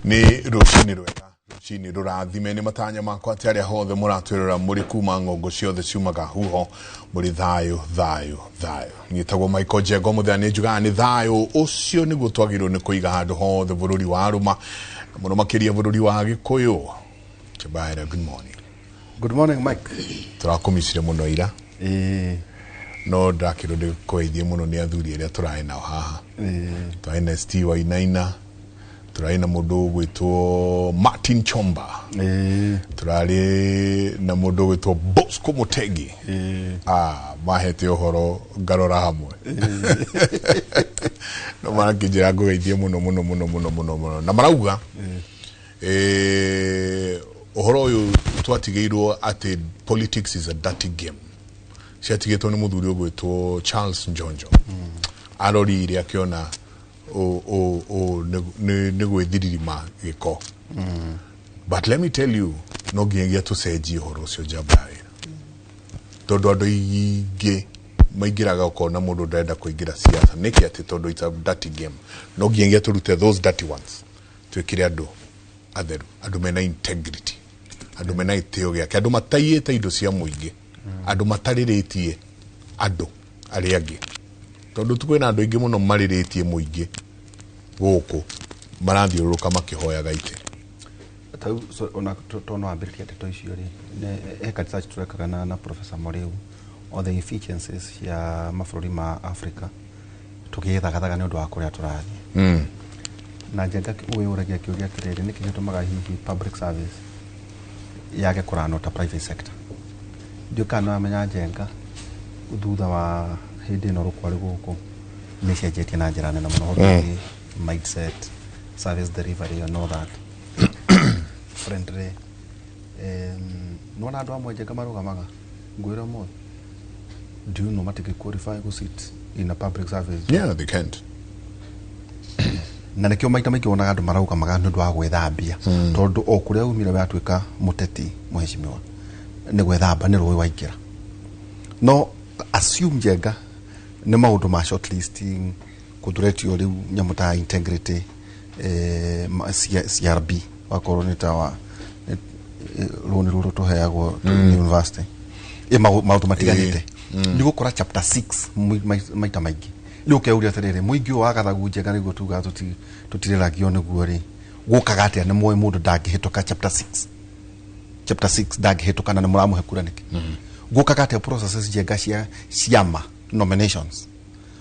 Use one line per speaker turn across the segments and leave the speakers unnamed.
Nĩ rũcinĩ rwega, rũcinĩ rũrathime. Nĩ matanya makwa atĩ arĩa hothe mũratwĩrora mũrĩ kuma ng'ongo ciothe ciumaga huho mũrĩ thayũ, thayũ, thayũ. Niĩtagwo Michael Njenga, mũthenya nĩ njugaga nĩ thayũ ũcio nĩguo twagĩrĩirwo nĩ kũiga handũ hothe bũrũri wa rũma, na mũno makĩria bũrũri wa Gĩkũyũ. Chembaira, good morning.
Good morning, Mike.
Tũrakũmicire mũno ira.
Ĩĩ.
No ndakĩrwo ndĩkweithie mũno nĩ athuri arĩa tũrarĩ nao haha.
Ĩĩ.
Tũrarĩ na ST Wainaina, tũrarĩ na mũndũ ũgwĩtwo Martin Chomba.
Ĩĩ.
Tũrarĩ na mũndũ ũgwĩtwo Bosco Mutegi.
Ĩĩ.
Ah, mahete ũhoro ngarora hamwe. No marakĩnjĩra ngũgeithie mũno mũno mũno mũno mũno mũno. Na marauga ũhoro ũyũ twatigĩirwo atĩ politics is a dirty game. Ciatigĩtwo nĩ mũthuri ũgwĩtwo Charles Njonjo. Arorire akĩona nĩ gwĩthiririma gĩko. But let me tell you, no nginyagia tũcenjie ũhoro ũcio njamba ya wĩra. Tondũ andũ aingĩ maingĩraga ũkona mũndũ ndarenda kũingĩra siasa. Nĩkĩ? Atĩ tondũ it's a dirty game. No nginyagia tũrute those dirty ones. Twĩkĩre andũ atheru, andũ mena integrity, andũ mena gĩtĩo gĩake, andũ mataiyĩte indo cia mũingĩ, andũ matarĩrĩtie andũ arĩa angĩ. Tondũ kwĩna andũ aingĩ mũno marĩrĩtie mũingĩ gũkũ marathiũrũrũka makĩhoyaga itĩ.
Tau so, ona tono wambĩrĩria ndeto icio rĩ, he ka research tũrekaga na Professor Moriu on the efficiencies cia mabũrũri ma Africa tũgĩthagathaga nĩ ũndũ wa kũrĩa tũrathiĩ. Na Njenga wĩyũragia kĩũria atĩrĩrĩ, nĩkĩ gĩtũmaga hihi public service yage kũranwo ta private sector? Ndiũĩ kana nĩwamenya Njenga, thutha wa hĩndĩ ĩno rũkwarĩ gũkũ nĩ cenjetie na njĩra nene mũno ũhoro wĩgiĩ mindset, service delivery and all that friendly. Nĩwona andũ amwe Njenga marũgamaga ngwĩre ũmũthĩ, do you know matingĩ qualify go sit in a public service?
Yeah, they can't.
Na nĩkĩo maita maingĩ wonaga andũ marũgamaga nĩ ũndũ wa gwĩthambia, tondũ o kũrĩa umire watuĩka mũteti mũhecimiwa nĩ gwĩthamba nĩ rũĩ waingĩra. No assume Njenga nĩ maũndũ ma shortlisting kũthuretio rĩu nyamũ ta integrity, CRB wakorwo nĩ ta wa rũni rũrũ tũheagwo university, maũndũ matiganĩte nĩ gũkora chapter 6 maita maingĩ. Rĩu ũkeuria atĩrĩrĩ, mũingĩ ũyũ wa gathagu Njenga nĩguo tugaga tũtirĩragio nĩguo rĩ gũkaga atĩa nĩ moĩ mũndũ ndangĩhĩtũka chapter 6, chapter 6 ndangĩhĩtũka, na nĩ mũramũhe kura nĩkĩ? Gũkaga atĩa processes Njenga cia ciama nominations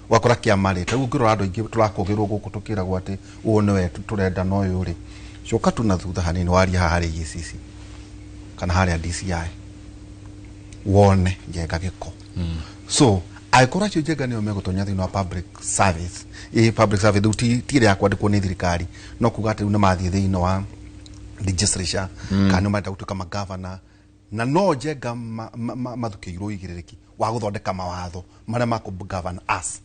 wakora kĩama rĩ, tarĩu ũngĩrora andũ aingĩ tũrakũgĩrwo gũkũ tũkĩragwo atĩ ũyũ nĩwe tũrenda na ũyũ rĩ, coka tu na thutha hanini warie haha harĩ EACC kana harĩa DCI wone Njenga gĩko. So angĩkorwo acio Njenga nĩo megũtonya thĩinĩ wa public service, ĩ public service rĩu ti ĩrĩa ya kwandĩkwo nĩ thirikari, no kuga atĩ rĩu nĩ mathiĩ thĩinĩ wa legislature kana nĩ marenda gũtuĩka magavana, na no Njenga mathukĩirwo ũigĩrĩrĩki wa gũthondeka mawatho marĩa ma kũ govern us.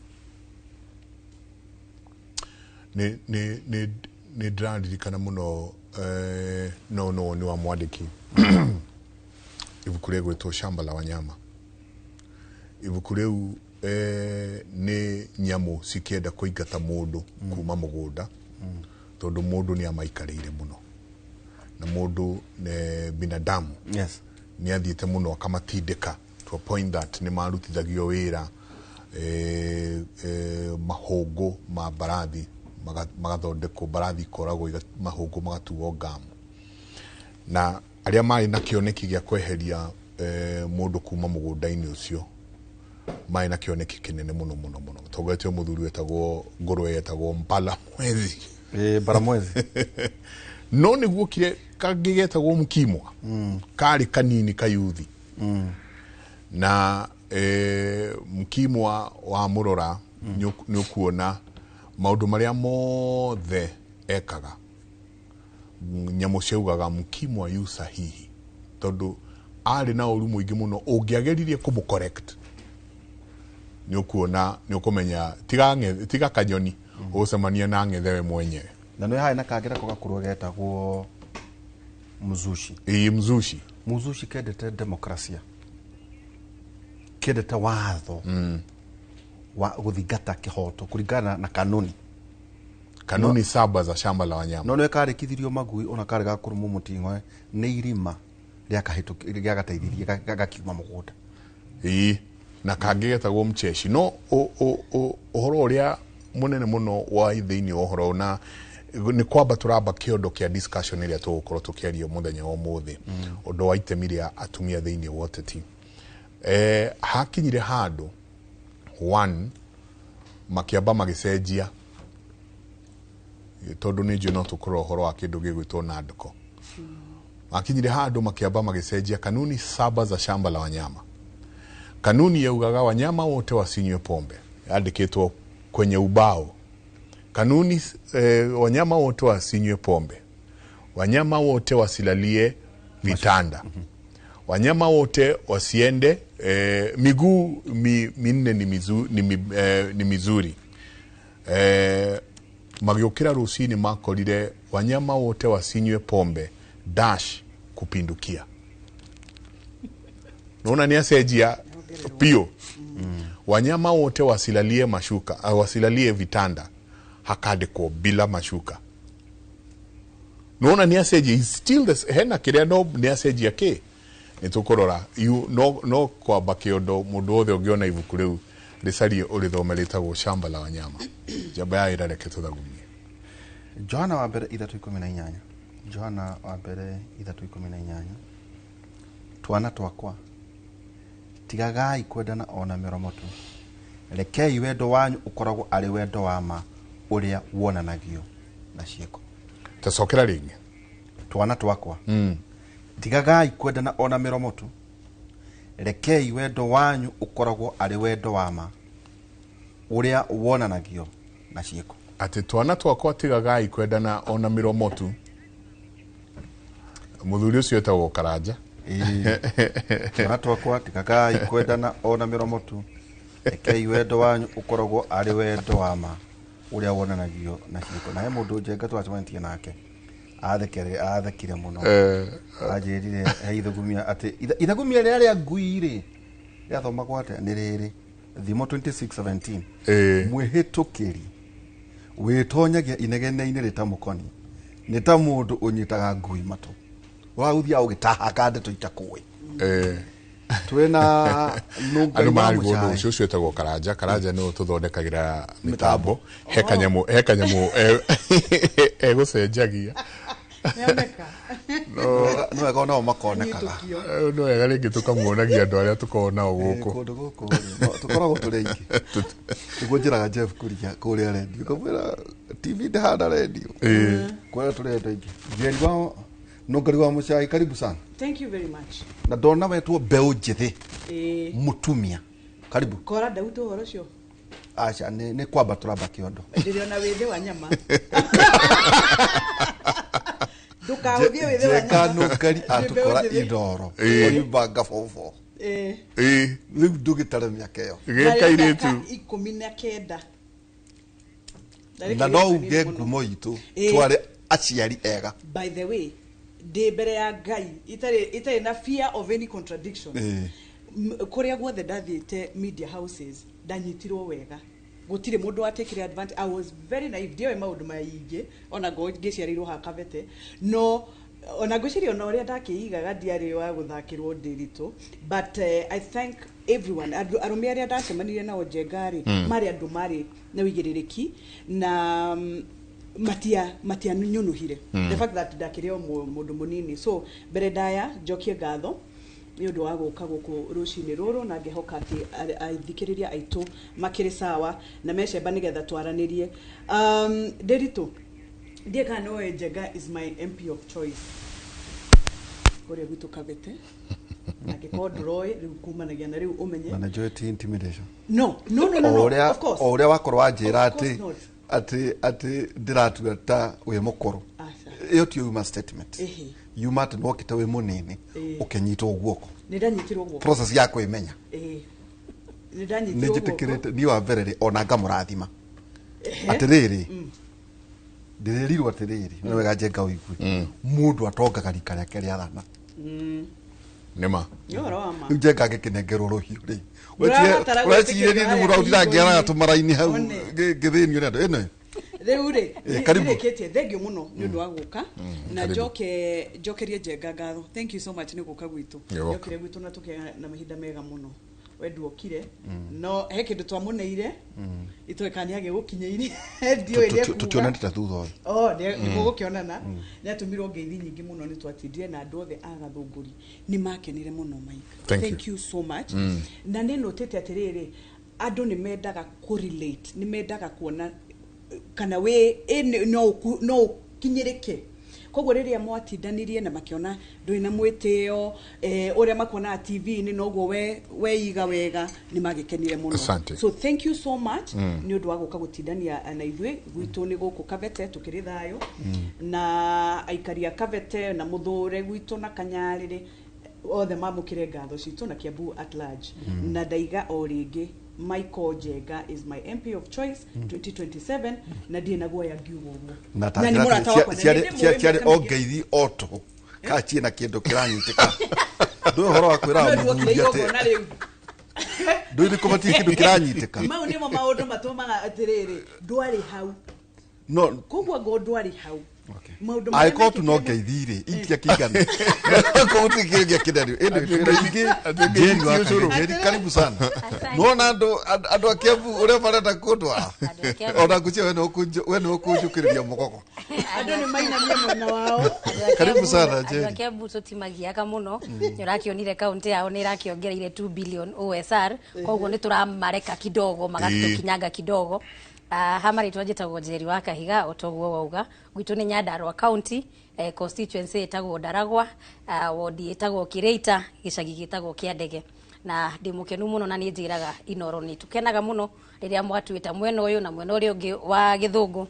Nĩ ndĩraririkana mũno, no nĩ wa mwandĩki ibuku rĩgwĩtwo Shamba la Wanyama. Ibuku rĩu nĩ nyamũ cikĩenda kũingata mũndũ kuma mũgũnda, tondũ mũndũ nĩ amaikarĩire mũno na mũndũ binadamu nĩ athiĩte mũno akamatindĩka to a point that nĩ marutithagio wĩra, mahũngũ ma mbarathi magathondekwo, mbarathi ikoragwo mahũngũ magatuo ngamu, na arĩa marĩ na kĩoneki gĩa kweheria mũndũ kuma mũgũnda-inĩ ũcio marĩ na kĩoneki kĩnene mũno mũno mũno, tongoretio mũthuri wetagwo ngũrwe yetagwo Mpala Mwezi.
Mpala Mwezi.
No nĩguo kire kangĩ getagwo Mkimwa, karĩ kanini kayuthi, na Mkimwa wa mũrora nĩ ũkuona maũndũ marĩa mothe ekaga, nyamũ ciaugaga Mkimwa yu sahihi, tondũ arĩ na ũru mũingĩ mũno. Ũngĩageririe kũmũ correct nĩ ũkuona nĩ ũkũmenya tiga kanyoni ũgũcemania na ng'ethewe mwenyewe.
Na nĩ harĩ na kangĩ nako gakũrũ getagwo Mzushi.
Ĩĩ, Mzushi.
Mzushi kendete demokrasia, kendete watho wa gũthingata kĩhoto kũringana na kanuni.
Kanuni saba za shamba la wanyama.
No nä karä magui ona karä ga kå rå må ting'oe nä irima rĩagateithirie gakiuma må gå nda.
Ĩĩ, na kangĩ getagwo mcheshi. No ũhoro ũrĩa mũnene mũno wa thĩinĩ wa ũhoro na nĩ kwamba tũramba kĩondo kĩa discussion ĩrĩa tũgũkorwo tũkĩaria mũthenya wa ũmũthĩ, ũndũ wa itemi rĩa atumia thĩinĩ wa ũteti. Hakinyire handũ one makĩamba magĩcenjia, tondũ nĩ njũĩ no tũkorwo ũhoro wa kĩndũ gĩgwĩtwo NADCO. Makinyire handũ makĩamba magĩcenjia kanuni saba za shamba la wanyama. Kanuni yaugaga wanyama wote wasinywe pombe, yandĩkĩtwo kwenye ubao. Kanuni wanyama wote wasinywe pombe, wanyama wote wasilalie vitanda, wanyama wote wasiende miguu minne ni mizuri. Magĩũkĩra rũcinĩ makorire wanyama wote wasinywe pombe dash kupindukia. Naona ni acenjia pio. Wanyama wote wasilalie mashuka, wasilalie vitanda, hakandĩkwo bila mashuka. Naona ni acenjia, is still this, hena kĩrĩa no nĩ acenjia kĩ nĩ tũkũrora. No kwamba kĩondo mũndũ wothe ũngĩona ibuku rĩu rĩcarie ũrĩthome, rĩtagwo Shamba la Wanyama. Njamba ya ĩra, reke tũthagumie.
Johana wa mbere 3:18. Johana wa mbere 3:18. Twana twakwa, tigagai kwendana ona mĩromo tu, rekei wendo wanyu ũkoragwo arĩ wendo wa ma ũrĩa wonanagio na ciĩko.
Tacokera rĩngĩ.
Twana twakwa, tigagai kwendana ona mĩromo tu, rekei wendo wanyu ũkoragwo arĩ wendo wa ma ũrĩa wonanagio na ciĩko.
Atĩ twana twakwa, tigagai kwendana ona mĩromo tu. Mũthuri ũcio etagwo Karanja.
Ĩĩ. Twana twakwa, tigagai kwendana ona mĩromo tu, rekei wendo wanyu ũkoragwo arĩ wendo wa ma ũrĩa wonanagio na ciĩko. Na he mũndũ Njenga twacemanĩtie nake athekire mũno, anjĩrire he ithugumia atĩ ithugumia rĩrĩa rĩa ngui rĩ rĩathomagwo atĩa, nĩ rĩrĩ Thimo 26:17, mwĩhĩtũkĩri wĩtonyagia inegene-inĩ rĩtamũkoni nĩ ta mũndũ ũnyitaga ngui matũ, ũragũthiaga ũgĩtahaga ndeto itakũĩ. Twĩna Nũngari
Andũ
wa
mararigwo ũndũ
Mũcaĩ.
ũcio. Ũcio etagwo Karanja. Karanja nĩwe ũtũthondekagĩra mĩtambo. He kanyamũ egũcenjagia.
Nĩoneka.
Nĩ wega onao makonekaga.
Nyitũkio.
No wega rĩngĩ tũkamuonagia andũ arĩa tũkoragwo nao gũkũ.
Kũndũ gũkũ rĩ, no, tũkoragwo tũrĩ aingĩ, nĩguo njĩraga Jeff kũria kũrĩa redio, ngamwĩra TV ndĩhana redio kũrĩa tũrĩ andũ aingĩ. Njeri wa Nũngari wa Mũcai, karibu sana.
Thank you very much.
Na ndona wetwo mbeũ njĩthĩ, mũtumia, karibu.
Kora ndauta ũhoro ũcio.
Aca, nĩ kwamba tũramba kĩondo.
Ndĩrĩona wĩthĩ wa nyama, ndũkahũthie wĩthĩ wa
Njenga
nyama.
Nũngari atũkora
Nĩ mbeũ njĩthĩ.
Inooro oimbanga bobo. Rĩu ndũgĩtare mĩaka ĩyo.
Gĩ kairĩtu.
Mĩaka 19. Ndarĩ
Na no
kairĩtu
uge
kanini mũno.
ngumo itũ twarĩ aciari ega.
By the way, ndĩ mbere ya Ngai itarĩ na fear of any contradiction. Kũrĩa guothe ndathiĩte media houses ndanyitirwo wega, gũtirĩ mũndũ watekire advantage. I was very naive, ndioĩ maũndũ maingĩ, ona ngĩciarĩirwo haha Kabete, no ona ngwĩciria ona ũrĩa ndakĩigaga ndiarĩ wa gũthakĩrwo ndĩritũ. But I thank everyone. Andũ arũme arĩa ndacemanirie nao Njenga rĩ, marĩ andũ marĩ na ũigĩrĩrĩki na matianyunuhire, the fact that ndakĩrĩ o mũndũ mũnini. So mbere ndaya njokie ngatho nĩ ũndũ wa gũka gũkũ rũcinĩ rũrũ, na ngĩhoka atĩ athikĩrĩria aitũ makĩrĩ sawa na mecemba nĩgetha twaranĩrie. Ndĩritũ ndiĩ kana nĩũĩ, Njenga is my MP of choice kũrĩa gwitũ Kabete. Angĩkorwo ndũroĩ, rĩu kumanagia na rĩu ũmenye.
Na nĩnjũĩ ti intimidation.
No, no, no, no, no.
O ũrĩa
Of course.
o ũrĩa wakorwo wanjĩra
Of course
atĩ
not.
atĩ ndĩratua ta wĩ mũkũrũ,
Aca.
ĩyo tiyo yuma statement. Yuma atĩ nĩwokĩte wĩ mũnini, ũkĩnyitwo guoko.
Nĩ ndanyitirwo guoko.
Process ya kwĩmenya.
Nĩ ndanyitirwo
Nĩ
guoko.
njĩtĩkĩrĩte niĩ wa mbere rĩ, ona ngamũrathima atĩrĩrĩ, ndĩrĩrirwo atĩrĩrĩ, nĩ wega Njenga ũigue, mũndũ atongaga rika rĩake rĩathana.
Nĩma.
Nĩ ũhoro wa ma.
Rĩu Njenga angĩkĩnengerwo rũhiũ rĩ,
Ndũrabatara
ũreciria
gwĩtĩkĩrio
nĩ
harĩa
mũndũ ngĩaraga
kĩhingo-inĩ.
tũmaraini hau
One.
ngĩthĩnio nĩ andũ ĩno.
Rĩu rĩ,
Eh, karibu.
nĩrĩkĩtie. Thank you mũno nĩ ũndũ wa gũka na
Karibu.
njoke njokerie Njenga ngatho. Thank you so much nĩ gũka gwitũ.
You're welcome.
Njokire gwitũ na tũkĩgĩa na mahinda mega mũno. We nduokire, no he kĩndũ twamũneire itoĩ kana nĩ agĩgũkinyĩirie, ndiũĩ nĩ ekuga.
Tutionanĩte thutha ũyũ.
Oh, nĩ mũgũkĩonana. Nĩ atũmirwo ngeithi nyingĩ mũno. Nĩ twatindire na andũ othe a Gathũngũri, nĩ makenire mũno, Mike.
Thank you.
Thank you so much. Na nĩ nũtĩte atĩrĩrĩ, andũ nĩ mendaga kũrelate, nĩ mendaga kuona kana wĩ no ũkinyĩrĩke. Koguo rĩrĩa mwatindanirie na makĩona ndũrĩ na mwĩtĩo, ũrĩa makuonaga TV-inĩ noguo we weiga wega, nĩ magĩkenire mũno.
Asante.
So thank you so much nĩ ũndũ wa gũka gũtindania na ithuĩ. Gwitũ nĩ gũkũ Kabete, tũkĩrĩ thayũ na aikari a Kabete na Mũthũre gwitũ na Kanyarĩrĩ othe mamũkĩre ngatho citũ na Kiambu at large. Na ndaiga o rĩngĩ, Michael Njenga is my MP of choice 2027, na ndirĩ na guoya ngiuga ũguo.
Na
Na nĩ mũrata wakwa na nĩ ndĩmũĩ
ciarĩ
mĩaka
o
mĩingĩ.
Ngeithi o tũhũ kana ciĩna kĩndũ kĩranyitĩka, ndũĩ ũhoro wa kwĩraga
No nduokire
mũthuri atĩ
igongona rĩu.
Ndũĩ nĩ kũbatiĩ kĩndũ kĩranyitĩka.
Mau nĩmo maũndũ matũmaga atĩrĩrĩ, ndwarĩ hau.
No
Koguo ngo ndwarĩ hau, maũndũ marĩa
angĩkorwo tu no
mekĩkire.
Ngeithi rĩ itiakĩigana kũu ti kĩndũ gĩakĩndanio ĩndĩ twĩna ingĩ. Njeri wa
Ũcũrũ.
Njeri, karibu sana.
Asante.
Nona andũ a Kiambu ũrĩa marenda kũndwara.
Andũ a Kiambu.
Ona ngũcia we nĩ ũkũnjũkĩrĩria mũgogo.
Andũ nĩ mainamie mwena wao.
Karibu sana,
Andũ a
Njeri.
Kiambu tũtimagiaga mũno. Nĩ ũrakĩonire kaunti yao nĩ ĩrakĩongereire 2 billion OSR, koguo nĩ tũramareka kidogo, magatũkinyanga kidogo. Ha marĩtwa njĩtagwo Njeri wa Kahiga, o toguo wauga. Gwitũ nĩ Nyandarua County, constituency ĩtagwo Ndaragwa, wodi ĩtagwo Kĩrĩita, gĩcagi gĩtagwo Kĩandege. Na ndĩ mũkenu mũno na nĩ njĩraga Inoro nĩ tũkenaga mũno rĩrĩa mwatwĩta mwena ũyũ na mwena ũrĩa ũngĩ wa Gĩthũngũ,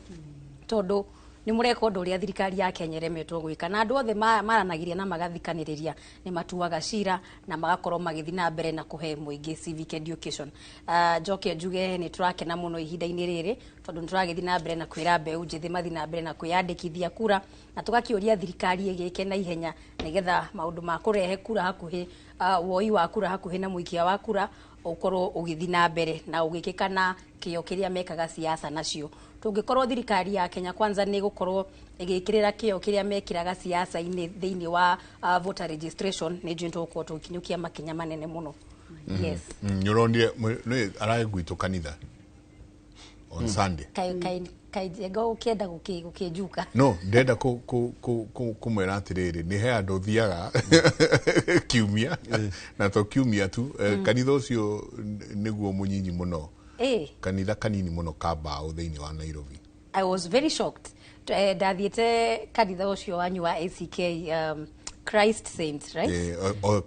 tondũ nĩ mũreka ũndũ ũrĩa thirikari ya Kenya ĩremetwo gwĩka, na andũ othe maranagĩria na magathikanĩrĩria nĩ matuaga cira na magakorwo magĩthiĩ na mbere na kũhe mũingĩ civic education. Njoke njuge nĩ tũrakena mũno ihinda-inĩ rĩrĩ, tondũ nĩ tũragĩthiĩ na mbere na kwĩra mbeũ njĩthĩ mathiĩ na mbere na kwĩyandĩkithia kura, na tũgakĩũria thirikari ĩgĩke na ihenya nĩgetha maũndũ ma kũrehe kura hakuhĩ, woi wa kura hakuhĩ na mũikia wa kura ũkorwo ũgĩthiĩ na mbere na ũgĩkĩka na kĩo kĩrĩa mekaga siasa nacio. Tũngĩkorwo thirikari ya Kenya Kwanza nĩ gũkorwo ĩgĩkĩrĩra kĩo kĩrĩa mekĩraga siasa-inĩ thĩinĩ wa voter registration, nĩ njũĩ tũgũkorwo tũgĩkinyũkia makinya manene mũno. Yes.
Nĩ ũronire nĩ ararĩ gwitũ kanitha on Sunday.
Kai kai kai Njenga ũkĩenda gũkĩnjuka.
No ndenda kũmwĩra atĩrĩrĩ, nĩ he andũ thiaga kiumia na to kiumia tu, kanitha ũcio nĩguo mũnyinyi mũno, kanitha kanini mũno ka mbaũ thĩinĩ wa Nairobi.
I was very shocked. Ndathiĩte kanitha ũcio wanyu wa ACK, Christ Saints, right?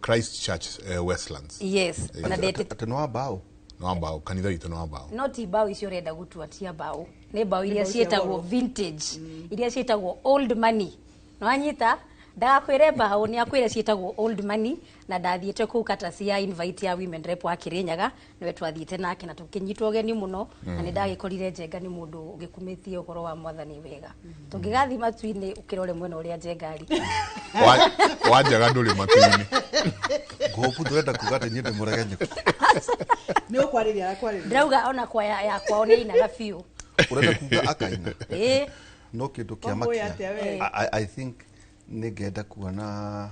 Christ Church, Westlands.
Yes. Na ndetĩ
Atĩ nĩ wa mbaũ?
Nĩ wa mbaũ, kanitha witũ nĩ wa mbaũ.
No ti mbaũ icio ũrenda gũtua, tia mbaũ, nĩ mbaũ iria
mbaũ cia
ciĩtagwo
goro.
vintage, iria ciĩtagwo old money. Nĩwanyita, ndagakwĩre mbaũ, nĩ akwĩre ciĩtagwo old money. Na ndathiĩte kũu kata cia invite ya women rep wa Kirinyaga, nĩwe twathiĩte nake na tũkĩnyitwo ũgeni mũno. Na nĩ ndagĩkorire Njenga nĩ mũndũ ũgĩkumĩtie ũhoro wa mwathani wega. Tũngĩgathiĩ matu-inĩ ũkĩrore mwena ũrĩa Njenga arĩ.
Wanjaga ndũrĩ matu-inĩ.
Ngũbu ndũrenda kuga atĩ niĩ ndĩ mũregenyũku?
Nĩ ũkwarĩria arakwarĩria.
Ndĩrauga ona kwaya ya kwao nĩ inaga biũ.
Ũrenda kuga akaina?
Ĩĩ.
No kĩndũ kĩa
Wamũĩ
makia.
atĩa we?
I think nĩ ngenda kuona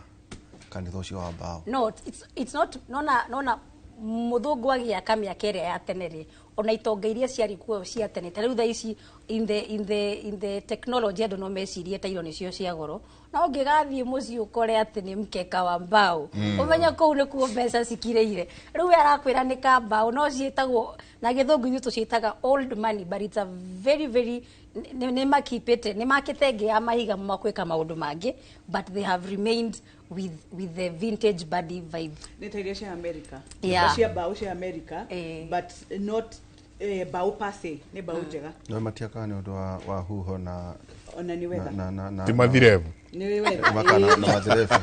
kanitha ũcio wa mbaũ.
No, it's not. Nona muthungu agĩaka mĩaka ĩrĩa ya tene rĩ, ona itonga iria ciarĩ kuo cia tene, ta rĩu thaa ici in the technology andũ no mecirie ta irio nĩcio cia goro, no ũngĩgathiĩ mũciĩ ũkore atĩ nĩ mkeka wa mbaũ, ũmenye kũu nĩkuo mbeca cikirĩire. Rĩu we arakwĩra nĩ ka mbaũ, no ciĩtagwo na Gĩthũngũ ithuĩ tũciĩtaga old money, but it's a very very nĩ makipĩte, nĩ makĩte ĩngĩ ya mahiga makwĩka maũndũ mangĩ, but they have remained with the vintage body vibe.
Nĩ ta iria cia America. Cia mbaũ cia America. But not mbaũ per se, nĩ mbaũ njega.
No matiakaga nĩ ũndũ wa huho na
Ona nĩ wetha.
na
Ti mathirebu.
Nĩ wetha.
Makana na mathirebu.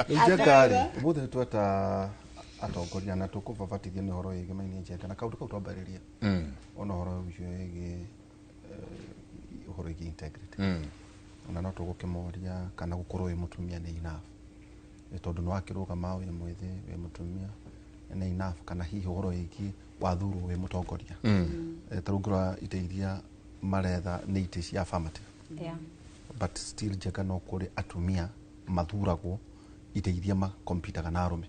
Rĩu Njenga rĩ, ũmũthĩ nĩ tweta atongoria na tũkũbabatithio nĩ ũhoro wĩgĩmainie Njenga na kaũndũ kau twambĩrĩria ona ũhoro ũcio wĩgiĩ ũhoro wĩgiĩ integrity. Ona no tũgũkĩmoria kana gũkorwo wĩ mũtumia nĩ enough. Nĩ tondũ nĩ wakĩrũgama wĩ mwĩthĩ, wĩ mũtumia, nĩ enough, kana hihi ũhoro wĩgiĩ wathurwo wĩ mũtongoria. Ta rĩu ngĩrora itĩ iria Maretha nĩ itĩ cia affirmative, but still njega no kũrĩ atumia mathuragwo itĩ iria makompitaga na arũme,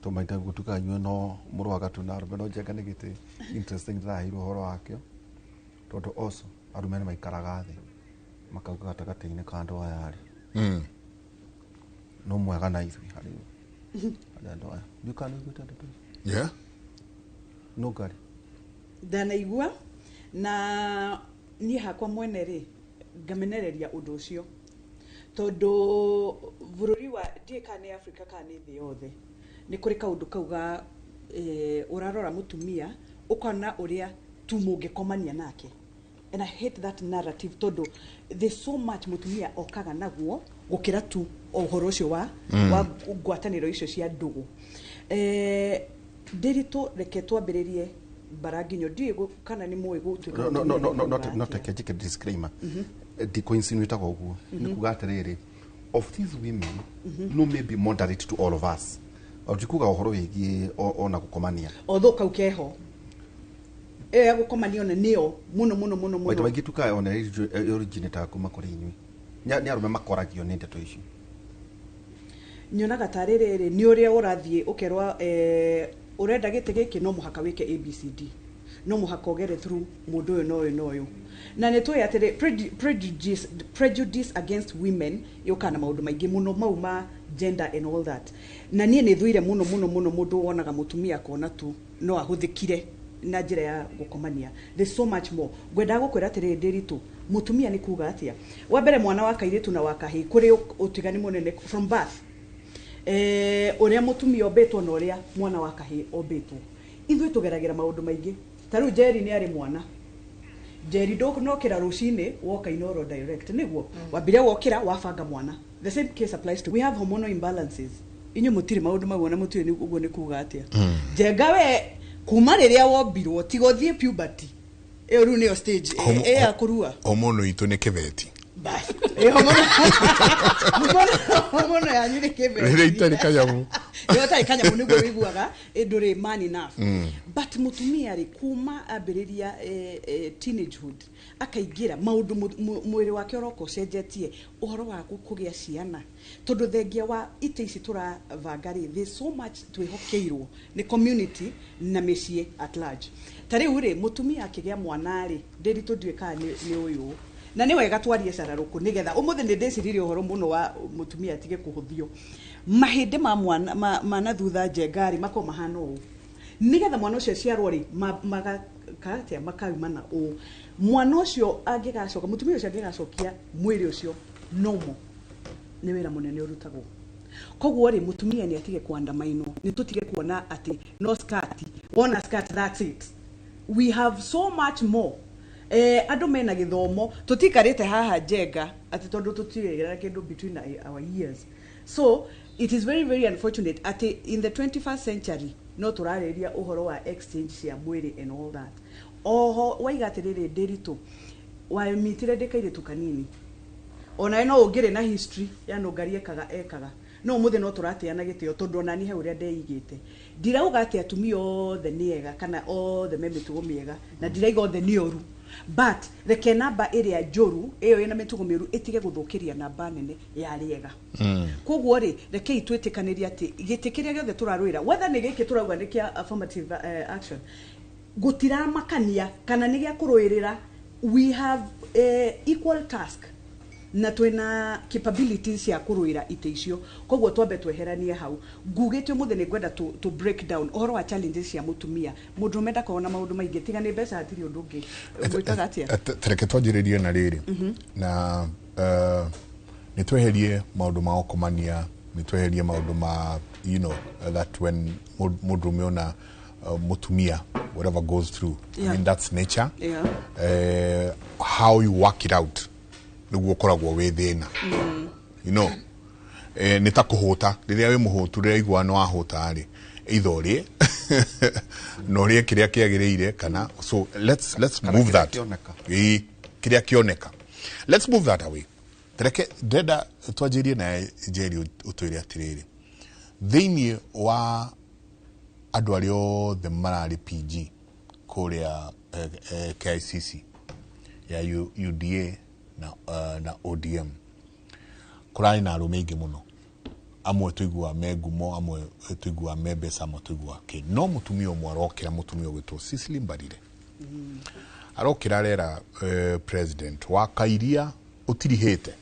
to maita gũtuĩkaga inyuĩ no mũrũaga tu na arũme. No njenga nĩ gĩtĩ interesting ndĩraheirwo ũhoro wakĩo, tondũ also arũme nĩ maikaraga thĩ makauga gatagatĩ-inĩ ka andũ aya rĩ, no mwega na ithuĩ harĩ andũ aya. Ndiũĩ kana nĩ ũiguĩte ndeto icio. No ngari.
Ndanaigua, na niĩ hakwa mwene rĩ, ngamenereria ũndũ ũcio, tondũ bũrũri wa ndiĩ kana nĩ Africa kana nĩ thĩ yothe, nĩ kũrĩ kaũndũ kau ga ũrarora mũtumia ũkona ũrĩa tu mũngĩkomania nake, and I hate that narrative, tondũ there's so much mũtumia okaga naguo gũkĩra tu o ũhoro ũcio wa ngwatanĩro icio cia ndũgũ. Ndĩritũ, reke twambĩrĩrie mbara nginyo, ndiũĩ kana nĩ mũĩ gũtuĩka
No,
mũtumia
no,
nĩ
no.
kuga atĩa.
Teke njĩke disclaimer, ndikũ-insinuataga ũguo. Nĩ kuga atĩrĩrĩ, of these women no may be moderate to all of us, o ndikuga ũhoro wĩgiĩ ona gũkomania.
Although kau keho ĩyo ya gũkomania ona nĩyo mũno mũno mũno
maita
mũno.
Maingĩ tukaga ona originataga kuma kũrĩ inyuĩ. Nĩ arũme makoragio nĩ ndeto icio.
Nyonaga tarĩ rĩrĩ, nĩ ũrĩa ũrathiĩ ũkerwa ũrenda gĩtĩ gĩkĩ, no mũhaka wĩke ABCD, no mũhaka ũgere through mũndũ ũyũ na ũyũ na ũyũ, na nĩ tũĩ atĩrĩ prejudice against women yũkaga na maũndũ maingĩ mũno mau ma gender and all that. Na niĩ nĩ thũire mũno mũno mũno mũndũ wonaga mũtumia akona tu no ahũthĩkire na njĩra ya gũkomania. There's so much more. Ngwendaga gũkwĩra atĩrĩrĩ, Ndĩritũ, mũtumia nĩ kuga atĩa? Wa mbere, mwana wa kairĩtu na wa kahĩĩ, kũrĩ ũtigani mũnene from birth, ũrĩa mũtumia ombĩtwo na ũrĩa mwana wa kahĩĩ ombĩtwo. Ithuĩ tũgeragĩra maũndũ maingĩ. Ta rĩu Njeri nĩ arĩ mwana. Njeri, ndũnokĩra rũcinĩ woka Inoro direct, nĩguo wambire wokĩra wabanga mwana. The same case applies to, we have hormonal imbalances. Inyuĩ mũtirĩ maũndũ mau, ona mũtiũĩ nĩ ũguo nĩ kuga atĩa. Njenga, we kuma rĩrĩa wombirwo tiga ũthiĩ puberty, ĩyo rĩu nĩyo stage ĩ ya kũrua.
Hormone itũ nĩ kĩbeti.
Bas. Hormone yanyu nĩ kĩbeti.
Rĩrĩa itarĩ kanyamũ.
Rĩrĩa ũtarĩ kanyamũ nĩguo wĩiguaga ndũrĩ man enough. But mũtumia rĩ, kuma ambĩrĩria teenagehood, akaingĩra maũndũ, mwĩrĩ wake ũroka ũcenjetie, ũhoro wa kũgĩa ciana, tondũ thengia wa itĩ ici tũravanga rĩ, there's so much twĩhokeirwo nĩ community na mĩciĩ at large. Ta rĩu rĩ, mũtumia akĩgĩa mwana rĩ, ndĩritũ, ndiũĩ kana nĩ ũyũ, na nĩ wega twarie cararũkũ, nĩgetha ũmũthĩ nĩ ndĩciririe ũhoro mũno wa mũtumia atige kũhũthio. Mahĩndĩ ma mwana ma na thutha, njenga rĩ, makorwo mahana ũũ, nĩgetha mwana ũcio aciarwo rĩ, magaka atĩa, makaumana ũũ. Mwana ũcio angĩgacoka, mũtumia ũcio angĩgacokia mwĩrĩ ũcio nomo, nĩ wĩra mũnene ũrutagwo. Koguo rĩ, mũtumia nĩ atige kuandamainwo, nĩ tũtige kuona atĩ no skirt, wona skirt, that's it. We have so much more. Andũ mena gĩthomo, tũtikarĩte haha, njenga, atĩ tondũ tũtiregera kĩndũ between our years. So it is very very unfortunate atĩ in the 21st century no tũrarĩrĩria ũhoro wa exchange cia mwĩrĩ and all that. Oho waiga atĩrĩrĩ, Ndĩritũ, wamitire ndĩ kairĩtu kanini, onawe no ũngĩrĩ na history ya nũngari ekaga no ũmũthĩ no tũrateana gĩtĩo, tondũ onani he ũrĩa ndeigĩte. Ndirauga atĩ atumia othe nĩ ega kana othe me mĩtugo mĩega, na ndiraiga othe nĩ oru, but reke namba ĩrĩa njũru ĩyo ĩna mĩtugo mĩũru ĩtige gũthũkĩria namba nene ya rĩega. Koguo rĩ, rekei twĩtĩkanĩrie atĩ gĩtĩ kĩrĩa gĩothe tũrarũĩra, whether nĩ gĩkĩ tũrauga nĩ kĩa affirmative action, gũtiramakania kana nĩ gĩa kũrũĩrĩra, we have equal task na twĩna capabilities cia kũrũĩra itĩ icio. Koguo twambe tweheranie hau. Ngugĩte ũmũthĩ nĩ ngwenda to break down ũhoro wa challenges cia mũtumia. Mũndũrũme ndakoragwo na maũndũ maingĩ, tiga nĩ mbeca hatirĩ ũndũ ũngĩ. Ngwĩkaga atĩa?
Tareke twanjĩrĩrie na rĩrĩ, na nĩ tweherie maũndũ ma gũkomania, nĩ tweherie maũndũ ma that when mũndũrũme ona mũtumia, whatever goes through, I mean, that's nature. How you work it out nĩguo ũkoragwo wĩ thĩna. Nĩ ta kũhũta, rĩrĩa wĩ mũhũtu, rĩrĩa igua nĩ wahũta rĩ, either ũrĩe na ũrĩe kĩrĩa kĩagĩrĩire, kana so let's
Kana
move
kĩrĩa
that
kĩoneka.
Ĩĩ, kĩrĩa kĩoneka, let's move that away. Reke ndĩrenda twanjĩrie na Njeri, ũtwĩre atĩrĩrĩ, thĩinĩ wa andũ arĩa othe mararĩ PG kũrĩa KICC. Ya UDA na ODM kũrarĩ na arũme aingĩ mũno, amwe tũiguaga me ngumo, amwe tũiguaga me mbeca, amwe tũiguaga kĩ, no mũtumia ũmwe arokĩra, mũtumia ũgwĩtwo Cecily Mbarire, arokĩra arera president wa kairia ũtirihĩte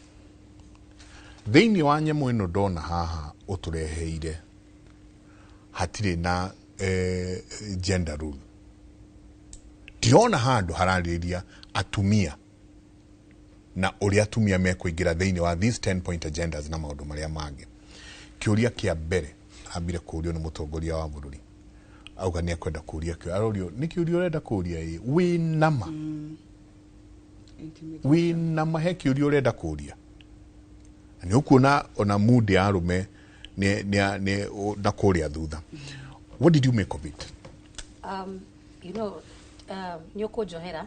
thĩinĩ wa nyamũ ĩno ndona haha ũtũreheire hatirĩ na gender rule, ndirona handũ hararĩrĩria atumia na ũrĩa atumia mekũingĩra thĩinĩ wa these 10 point agendas na maũndũ marĩa mangĩ. Kĩũria kĩa mbere ambire kũũrio nĩ mũtongoria wa bũrũri, auga nĩ ekwenda kũũria kĩo, arorio nĩ kĩũria ũrenda kũũria ĩ wĩ nama wĩ nama he kĩũria ũrenda kũũria, na nĩ ũkuona ona mood ya arũme nĩ na kũrĩa thutha. What did you make of it?
Nĩ ũkũnjohera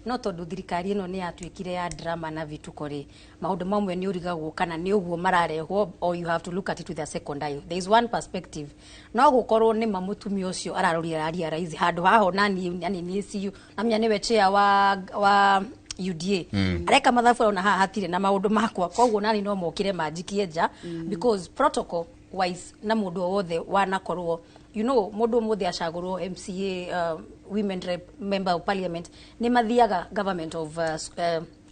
no tondũ thirikari ĩno nĩ yatuĩkire ya drama na vituko rĩ, maũndũ mamwe nĩ ũrigagwo kana nĩ ũguo mararehwo or you have to look at it with a second eye. There is one perspective, no gũkorwo nĩ ma mũtumia ũcio ararorire arealize handũ haho nani nani nĩ CU namenya nĩwe chair wa UDA areka mathabu ona haha hatirĩ na maũndũ makwa, koguo nani no mokire manjikie nja because protocol wise na mũndũ o wothe wanakorwo mũndũ ũmũthĩ acagũrwo MCA, women rep, member of parliament, nĩ mathiaga government of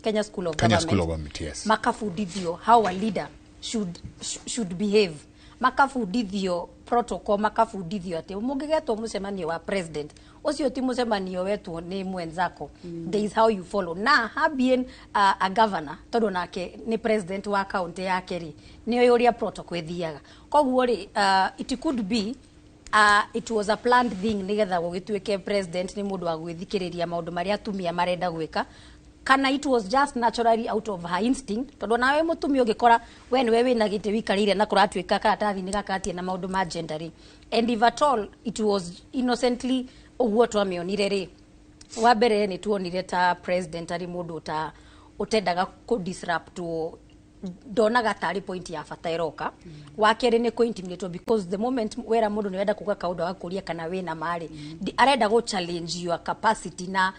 Kenya School of
Kenya
Government,
School of Government, yes.
Makabundithio how a leader should behave, makabundithio protocol, makabundithio atĩ mũngĩgetwo mũcemanio wa president ũcio ti mũcemanio wetwo nĩ mwenzako, there is how you follow. Na habien a governor tondũ nake nĩ president wa county yake rĩ, nĩ ũrĩa protocol ĩthiaga. Koguo rĩ, it could be it was a planned thing nigetha gũgĩtuĩke president nĩ mũndũ wa gwĩthikĩrĩria maũndũ marĩa atumia marenda gwĩka, kana it was just naturally out of her instinct, tondũ nawe mũtumia ũngĩkora we nĩwe wĩna gĩtĩ wĩikarĩire na kũratuĩka karatathi nĩ gakatie na maũndũ ma gender rĩ, and if at all it was innocently ũguo twamĩonire rĩ, wa mbere nĩ tuonire ta president arĩ mũndũ ta ũtendaga kũ disrupt, ndonaga tarĩ point ya bata ĩroka. Wa kerĩ nĩ kũ because the moment wera mũndũ nĩ wenda kuga kaũndũ agakũria kana wĩna marĩ arenda gũ challenge your capacity na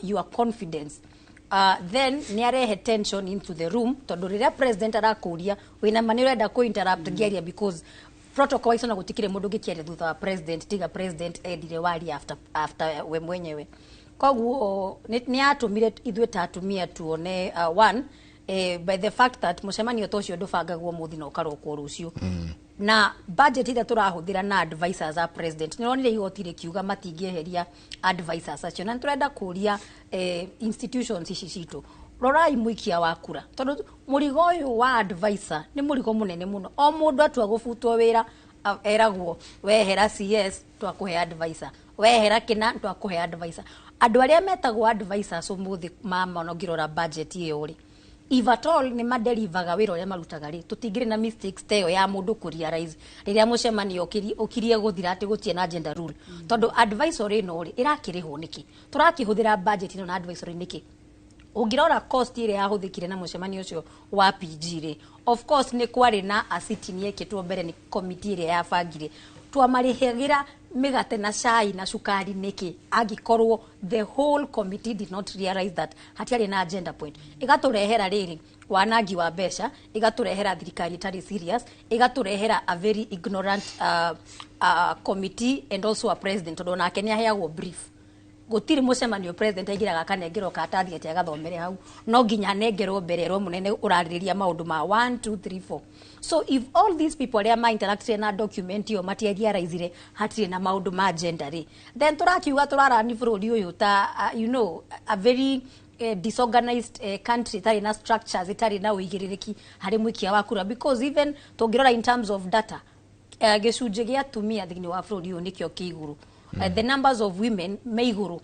your confidence, then nĩ arehe tension into the room, tondũ rĩrĩa president arakũria wĩna ma nĩ ũrenda kũ interrupt ngĩaria, because protocol icio na gũtikĩrĩ mũndũ ũngĩkĩaria thutha wa president tiga president endire waria after we mwenyewe. Koguo nĩ yatũmire ithuĩ ta atumia tuone one, by the fact that mũcemanio ta ũcio ndũbangagwo mũthĩ na ũkarokwo rũciũ, na budget ĩrĩa tũrahũthĩra na advisors a president, nĩ ronire igoti rĩkiuga matingĩeheria advisors acio, na nĩ tũrenda kũria institutions ici citũ, rorai mũikia wa kura, tondũ mũrigo ũyũ wa advisor nĩ mũrigo mũnene mũno. O mũndũ atua gũbutwo wĩra eragwo wehera CS twakũhe advisor, wehera kĩna twakũhe advisor. Andũ arĩa metagwo advisors ũmũthĩ mama, ona ũngĩrora budget ĩyo rĩ, if at all nĩ maderivaga wĩra ũrĩa marutaga rĩ, tũtingĩrĩ na mistakes ta ĩyo ya mũndũ kũ realize rĩrĩa mũcemanio ũkirie gũthira atĩ gũtirĩ na agenda rule, tondũ advisory ĩno rĩ ĩrakĩrĩhwo nĩkĩ? Tũrakĩhũthĩra budget ĩno na advisory nĩkĩ? Ũngĩrora cost ĩrĩa yahũthĩkire na mũcemanio ũcio wa PG rĩ, of course nĩ kwarĩ na a sitting yekĩtwo mbere nĩ committee ĩrĩa yabangire, twamarĩhagĩra mĩgate na cai na cukari nĩkĩ angĩkorwo the whole committee did not realize that hatiarĩ na agenda point? Ĩgatũrehera rĩrĩ wanangi wa mbeca, ĩgatũrehera thirikari ĩtarĩ serious, ĩgatũrehera a very ignorant committee and also a president, tondũ nake nĩ aheagwo brief. Gũtirĩ mũcemanio president aingĩraga akanengerwo karatathi atĩ agathomere hau, no nginya anengerwo mbere erwo mũnene ũrarĩrĩria maũndũ ma 1 2 3 4. So if all these people arĩa ma interactire na document ĩyo matiarealizire hatirĩ na maũndũ ma gender rĩ, then tũrakiuga tũrarani bũrũri ũyũ ta a very disorganized country ĩtarĩ na structures, ĩtarĩ na ũigĩrĩrĩki harĩ mũikia wa kura, because even tũngĩrora in terms of data, gĩcunjĩ gĩa atumia thĩinĩ wa bũrũri ũyũ nĩkĩo kĩ igũrũ, the numbers of women me igũrũ.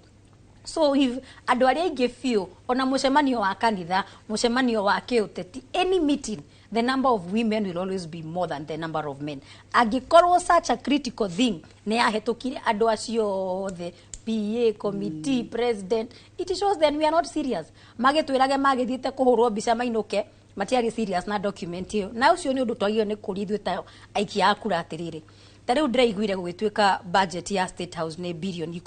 So if andũ arĩa aingĩ biũ, ona mũcemanio wa kanitha, mũcemanio wa kĩũteti, any meeting, the number of women will always be more than the number of men. Angĩkorwo such a critical thing nĩ yahĩtũkire andũ acio othe, PA, committee, president, it shows then we are not serious. Magĩtwĩrage magĩthiĩte kũhũrwo mbica mainũke, matiarĩ serious na document ĩyo. Na ũcio nĩ ũndũ twagĩrĩirwo nĩ kũria ithuĩ ta aikia a kura atĩrĩrĩ, ta rĩu ndĩraiguire gũgĩtuĩka budget ya State House nĩ 17 billion.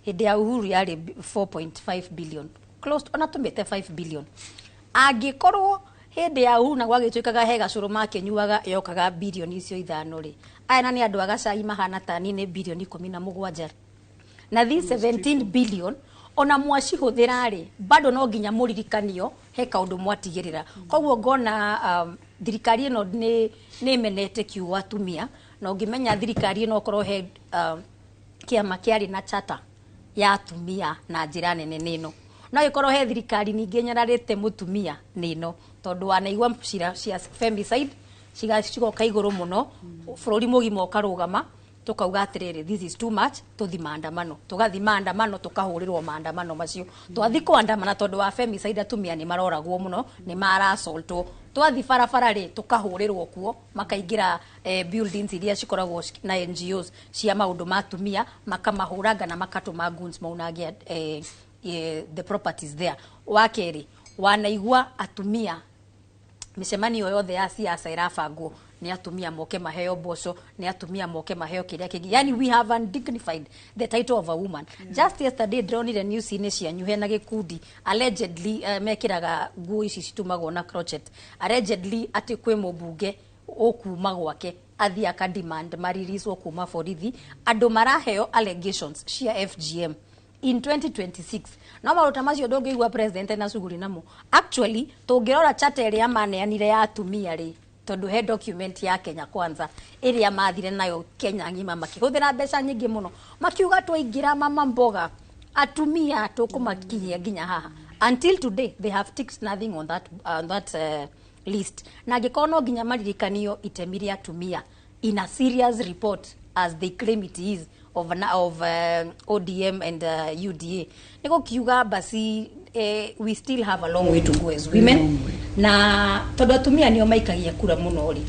Hĩndĩ ya Uhuru yarĩ 4.5 billion, close ona tũmĩte 5 billion. Angĩkorwo hĩndĩ ya Uhuru na gwagĩtuĩkaga he gacũrũ makĩnyuaga yokaga bilioni icio 5 rĩ, aya na nĩ andũ a gacai mahana tani nĩ bilioni 17, na these 17 billion ona mwacihũthĩra rĩ, bado no nginya mũririkanio he kaũndũ mwatigĩrĩra. Koguo ngona thirikari ĩno nĩ ĩmenete kiugo atumia, na ũngĩmenya thirikari ĩno okorwo he kĩama kĩarĩ na chata ya atumia na njĩra nene nĩ ĩno. No ĩkorwo he thirikari ningĩ nyararĩte mũtumia nĩ ĩno, tondũ wanaigua cira cia femicide cigoka igũrũ mũno, bũrũri mũgima ũkarũgama, tukauga atiriri, this is too much, tuthi maandamano. Tugathi maandamano, tukahũrĩrwo maandamano macio. Twathi kuandamana tondu wa femicide, atumia nĩ maroragwo mũno, nĩ marasoltwo. Twathi barabara rĩ, tukahũrĩrwo kuo, makaingĩra buildings iria cikoragwo na NGOs cia maũndũ ma atumia, makamahũranga na makatũma goons maunange the properties there. Wa kerĩ, wanaigua atumia mĩcemanio yothe ya siasa ĩrabangwo nĩ atumia moke maheo mboco, nĩ atumia moke maheo kĩrĩa kĩngĩ. Yani we have undignified the title of a woman. Just yesterday ndĩronire news-inĩ cianyu hena gĩkundi allegedly mekĩraga nguo ici citumagwo na crochet, allegedly atĩ kwĩ mũmbunge ũkuma gwake athiĩ aka demand maririswo kuma borithi, andũ maraheo allegations cia FGM in 2026. No maũndũ ta macio ndũngĩigua president na cuguri namo. Actually tũngĩrora charter ĩrĩa maneanire ya atumia rĩ, tondũ he document ya Kenya Kwanza ĩrĩa mathire nayo Kenya ng'ima, makĩhũthĩra mbeca nyingĩ mũno, makiuga twaingĩra mama mboga atumia tũkũmakinyia nginya haha. Until today they have ticked nothing on that list. Na angĩkorwo no nginya maririkanio itemi rĩa atumia in a serious report as they claim it is of ODM and UDA, nĩ gũkiuga basi we still have a long way to go as women. Na tondũ atumia nĩo maikagia kura mũno rĩ,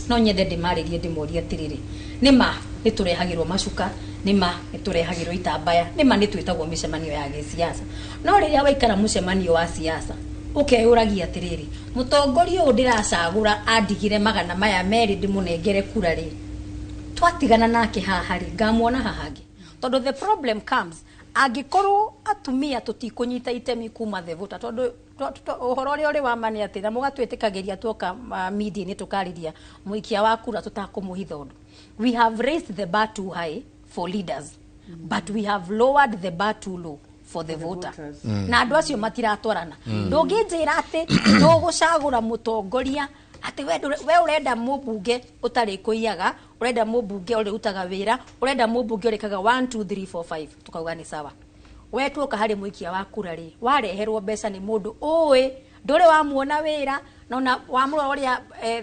no nyende ndĩmarĩrie, ndĩmorie atĩrĩrĩ, nĩ ma nĩ tũrehagĩrwo macuka, nĩ ma nĩ tũrehagĩrwo itambaya, nĩ ma nĩ twĩtagwo mĩcemanio ya gĩsiasa, no rĩrĩa waikara mũcemanio wa siasa ũkeyũragia atĩrĩrĩ, mũtongoria ũyũ ndĩracagũra andigire 200 ndĩmũnengere kura rĩ, twatigana nake haha rĩ, ngamuona haha hangĩ? Tondũ the problem comes angĩkorwo atumia tũtikũnyita itemi kuma the voter, tondũ ũhoro ũrĩa ũrĩ wa ma nĩ atĩ na mũgatwĩtĩkagĩria tuoka media-inĩ tũkarĩria mũikia wa kura tũtakũmũhitha ũndũ, we have raised the bar too high for leaders, but we have lowered the bar too low for the voter.
Voters.
Na andũ acio matiratwarana. Ndũngĩnjĩra atĩ ndũgũcagũra mũtongoria atĩ we ũrenda mũmbunge ũtarĩ kũiyaga, ũrenda mũmbunge ũrĩrutaga wĩra, ũrenda mũmbunge ũrĩkaga 1 2 3 4 5, tukauga nĩ sawa. We tuoka harĩ mũikia wa kura rĩ, wareherwo mbeca nĩ mũndũ ũĩ ndũrĩ wamuona wĩra, na wamũrora ũrĩa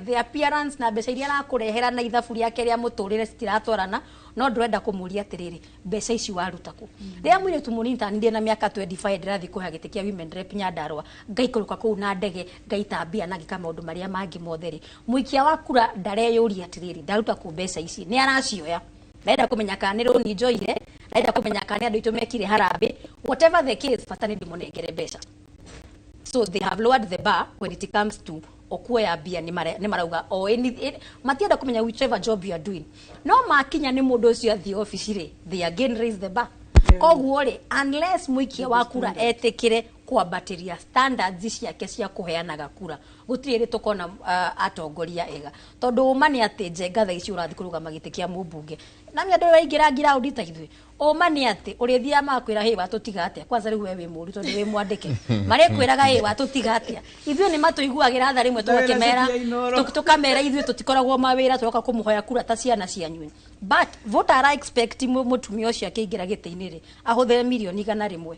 the appearance na mbeca iria arakũrehera na ithabu rĩake rĩa mũtũrĩre citiratwarana, no ndũrenda kũmũria atĩrĩrĩ, mbeca ici waruta kũ? Rĩrĩa mũirĩtu mũnini ta niĩ na mĩaka 25 ndĩrathiĩ kũheo gĩtĩ kĩa women rep Nyandarua, ngaikũrũka kũu na ndege, ngaita mbia na ngĩka maũndũ marĩa mangĩ mothe rĩ, mũikia wa kura ndareyũria atĩrĩrĩ, ndaruta kũ mbeca ici? Nĩ aracioya, ndenda kũmenya kana nĩ rũni njoire, ndenda kũmenya kana nĩ andũ aitũ mekire harambĩ. Whatever the case, bata nĩ ndĩmũnengere mbeca. So they have lowered the bar when it comes to okuoya mbia. Nĩ marauga o matienda kũmenya whichever job you are doing, no makinya nĩ mũndũ ũcio athiĩ obici rĩ, they again raise the bar. Koguo rĩ, unless mũikia wa kura etĩkĩre kwambatĩria standards ciake cia kũheanaga kura, gũtirĩ rĩ tũkona atongoria ega. Tondũ ũma nĩ atĩ Njenga thaa ici ũrathiĩ kũrũgama gĩtĩ kĩa mũmbunge na mĩ andũ waingĩra ngiraũndi ta ithuĩ, ũma nĩ atĩ ũrĩthiaga magakwĩra, hĩ, watũtiga atĩa kwanza? Rĩu we wĩ mũru tondũ wĩ mwandĩke, marĩkwĩraga, hĩ, watũtiga atĩa? Ithuĩ nĩ matũiguagĩra tha rĩmwe, tũgakĩmera
Wĩra Inooro.
Tũkamera ithuĩ tũtikoragwo mawĩra, tũroka kũmũhoya kura ta ciana cianyu. But voter ara expect mũtumia ũcio akĩingĩra gĩtĩ-inĩ rĩ, ahũthĩre 100,000,000.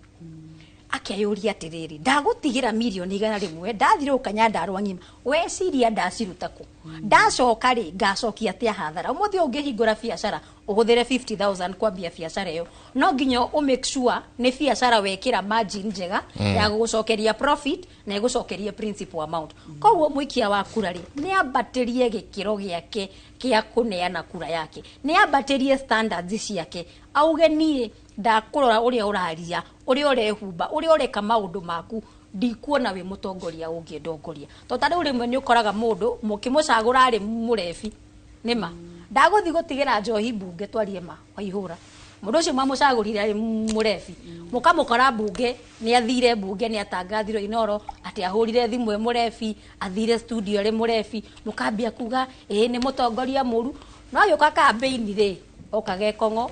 Akeyũria atĩrĩrĩ, ndagũtigĩra 100,000,000 ndathirũka Nyandarua ng'ima, weciria ndaciruta kũ? Ndacoka rĩ, ngacokia atĩa hathara? Ũmũthĩ ũngĩhingũra biacara ũhũthĩre 50,000 kwambia biacara ĩyo, no nginya ũ make sure nĩ biacara wekĩra margin njega ya gũgũcokeria profit na ĩgũcokerie principal amount. Koguo mũikia wa kura rĩ, nĩ ambatĩrie gĩkĩro gĩake kĩa kũneana kura yake, nĩ ambatĩrie standards ciake, auge niĩ ndakũrora ũrĩa ũraria, ũrĩa ũrehumba, ũrĩa ũreka maũndũ maku, ndikuona wĩ mũtongoria ũngĩndongoria. To ta rĩu rĩmwe nĩ ũkoraga mũndũ mũkĩmũcagũra arĩ mũrebi, nĩma ndagũthi gũtigĩra njohi mbunge, twarie ma waihũra. Mũndũ ũcio mwamũcagũrire arĩ mũrebi, mũkamũkora mbunge, nĩ athire mbunge, nĩ atangathirwo Inoro atĩ ahũrire thimũ e mũrebi, athire studio arĩ mũrebi, mũkambia kuga ĩĩ nĩ mũtongoria mũru. No agĩũka kambĩini rĩ, okaga ĩkong'o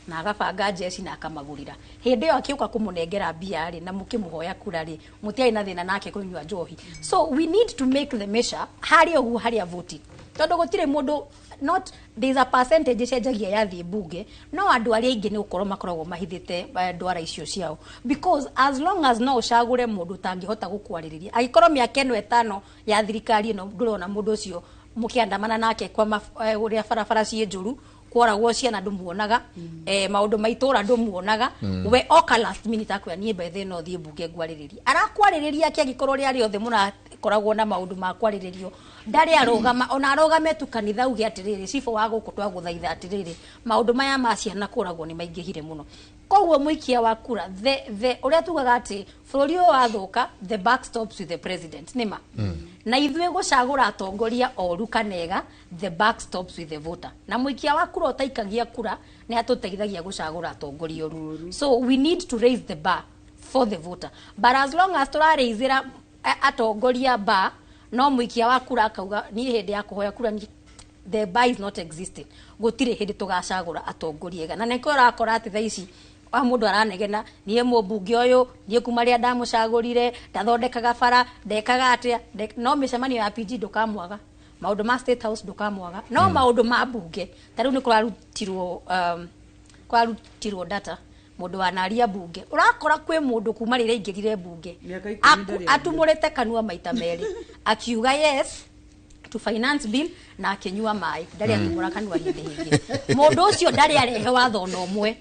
na agabanga njeci na akamagũrĩra. Hĩndĩ ĩyo akĩũka kũmũnengera mbia rĩ, na mũkĩmũhoya kura rĩ, mũtiarĩ na thĩna nake kũnyua njohi. So we need to make the measure harĩa ũguo harĩa voting, tondũ gũtirĩ mũndũ, not there is a percentage ĩcenjagia yathiĩ mbunge, no andũ arĩa aingĩ nĩ gũkorwo makoragwo mahithĩte ndwara icio ciao, because as long as no ũcagũre mũndũ ũtangĩhota gũkwarĩrĩria, angĩkorwo mĩaka ĩno 5 ya thirikari ĩno ndũrona mũndũ ũcio mũkĩandamana nake kwa ũrĩa barabara ciĩ njũru, kworagwo ciana ndũmuonaga, maũndũ ma itũra ndũmuonaga, we oka last minute akwĩra niĩ bethe no thiĩ mbunge ngwarĩrĩria, arakwarĩrĩria akĩ angĩkorwo rĩa rĩothe mũrakoragwo na maũndũ ma kwarĩrĩrio ndarĩ arũgama, ona arũgame tu kanitha uge atĩrĩrĩ, cibũ wa gũkũ twagũthaitha atĩrĩrĩ, maũndũ maya ma ciana kũragwo nĩ maingĩhire mũno. Koguo mũikia wa kura, the ũrĩa tugaga atĩ bũrũri ũyũ wathũka, the buck stops with the president, nĩma na ithuĩ gũcagũra atongoria oru kanega, the buck stops with the voter. Na mũikia wa kura ũtaikagia kura nĩ atũteithagia gũcagũra atongoria oru. So we need to raise the bar for the voter, but as long as tũrarĩithĩra atongoria bar, no mũikia wa kura akauga niĩ hĩndĩ ya kũhoya kura the bar is not existing, gũtirĩ hĩndĩ tũgacagũra atongoria ega. Na nĩkĩo ũrakora atĩ thaa ici wa mũndũ aranegena, niĩ mũmbunge ũyũ, niĩ kuma rĩrĩa ndamũcagũrire ndathondekaga bara, ndekaga atĩa, no mĩcemanio ya PG ndũkamwaga, maũndũ ma State House ndũkamwaga, no maũndũ ma mbunge ta rĩu nĩ kũrarutirwo data mũndũ wanaria mbunge, ũrakora kwĩ mũndũ kuma rĩrĩa aingĩrire mbunge
Mĩaka 10 ndarĩ
atumũrĩte kanua maita merĩ akiuga yes to finance bill na akĩnyua maĩ, ndarĩ atumũra kanua hĩndĩ ĩngĩ. Mũndũ ũcio ndarĩ arehe watho ona ũmwe,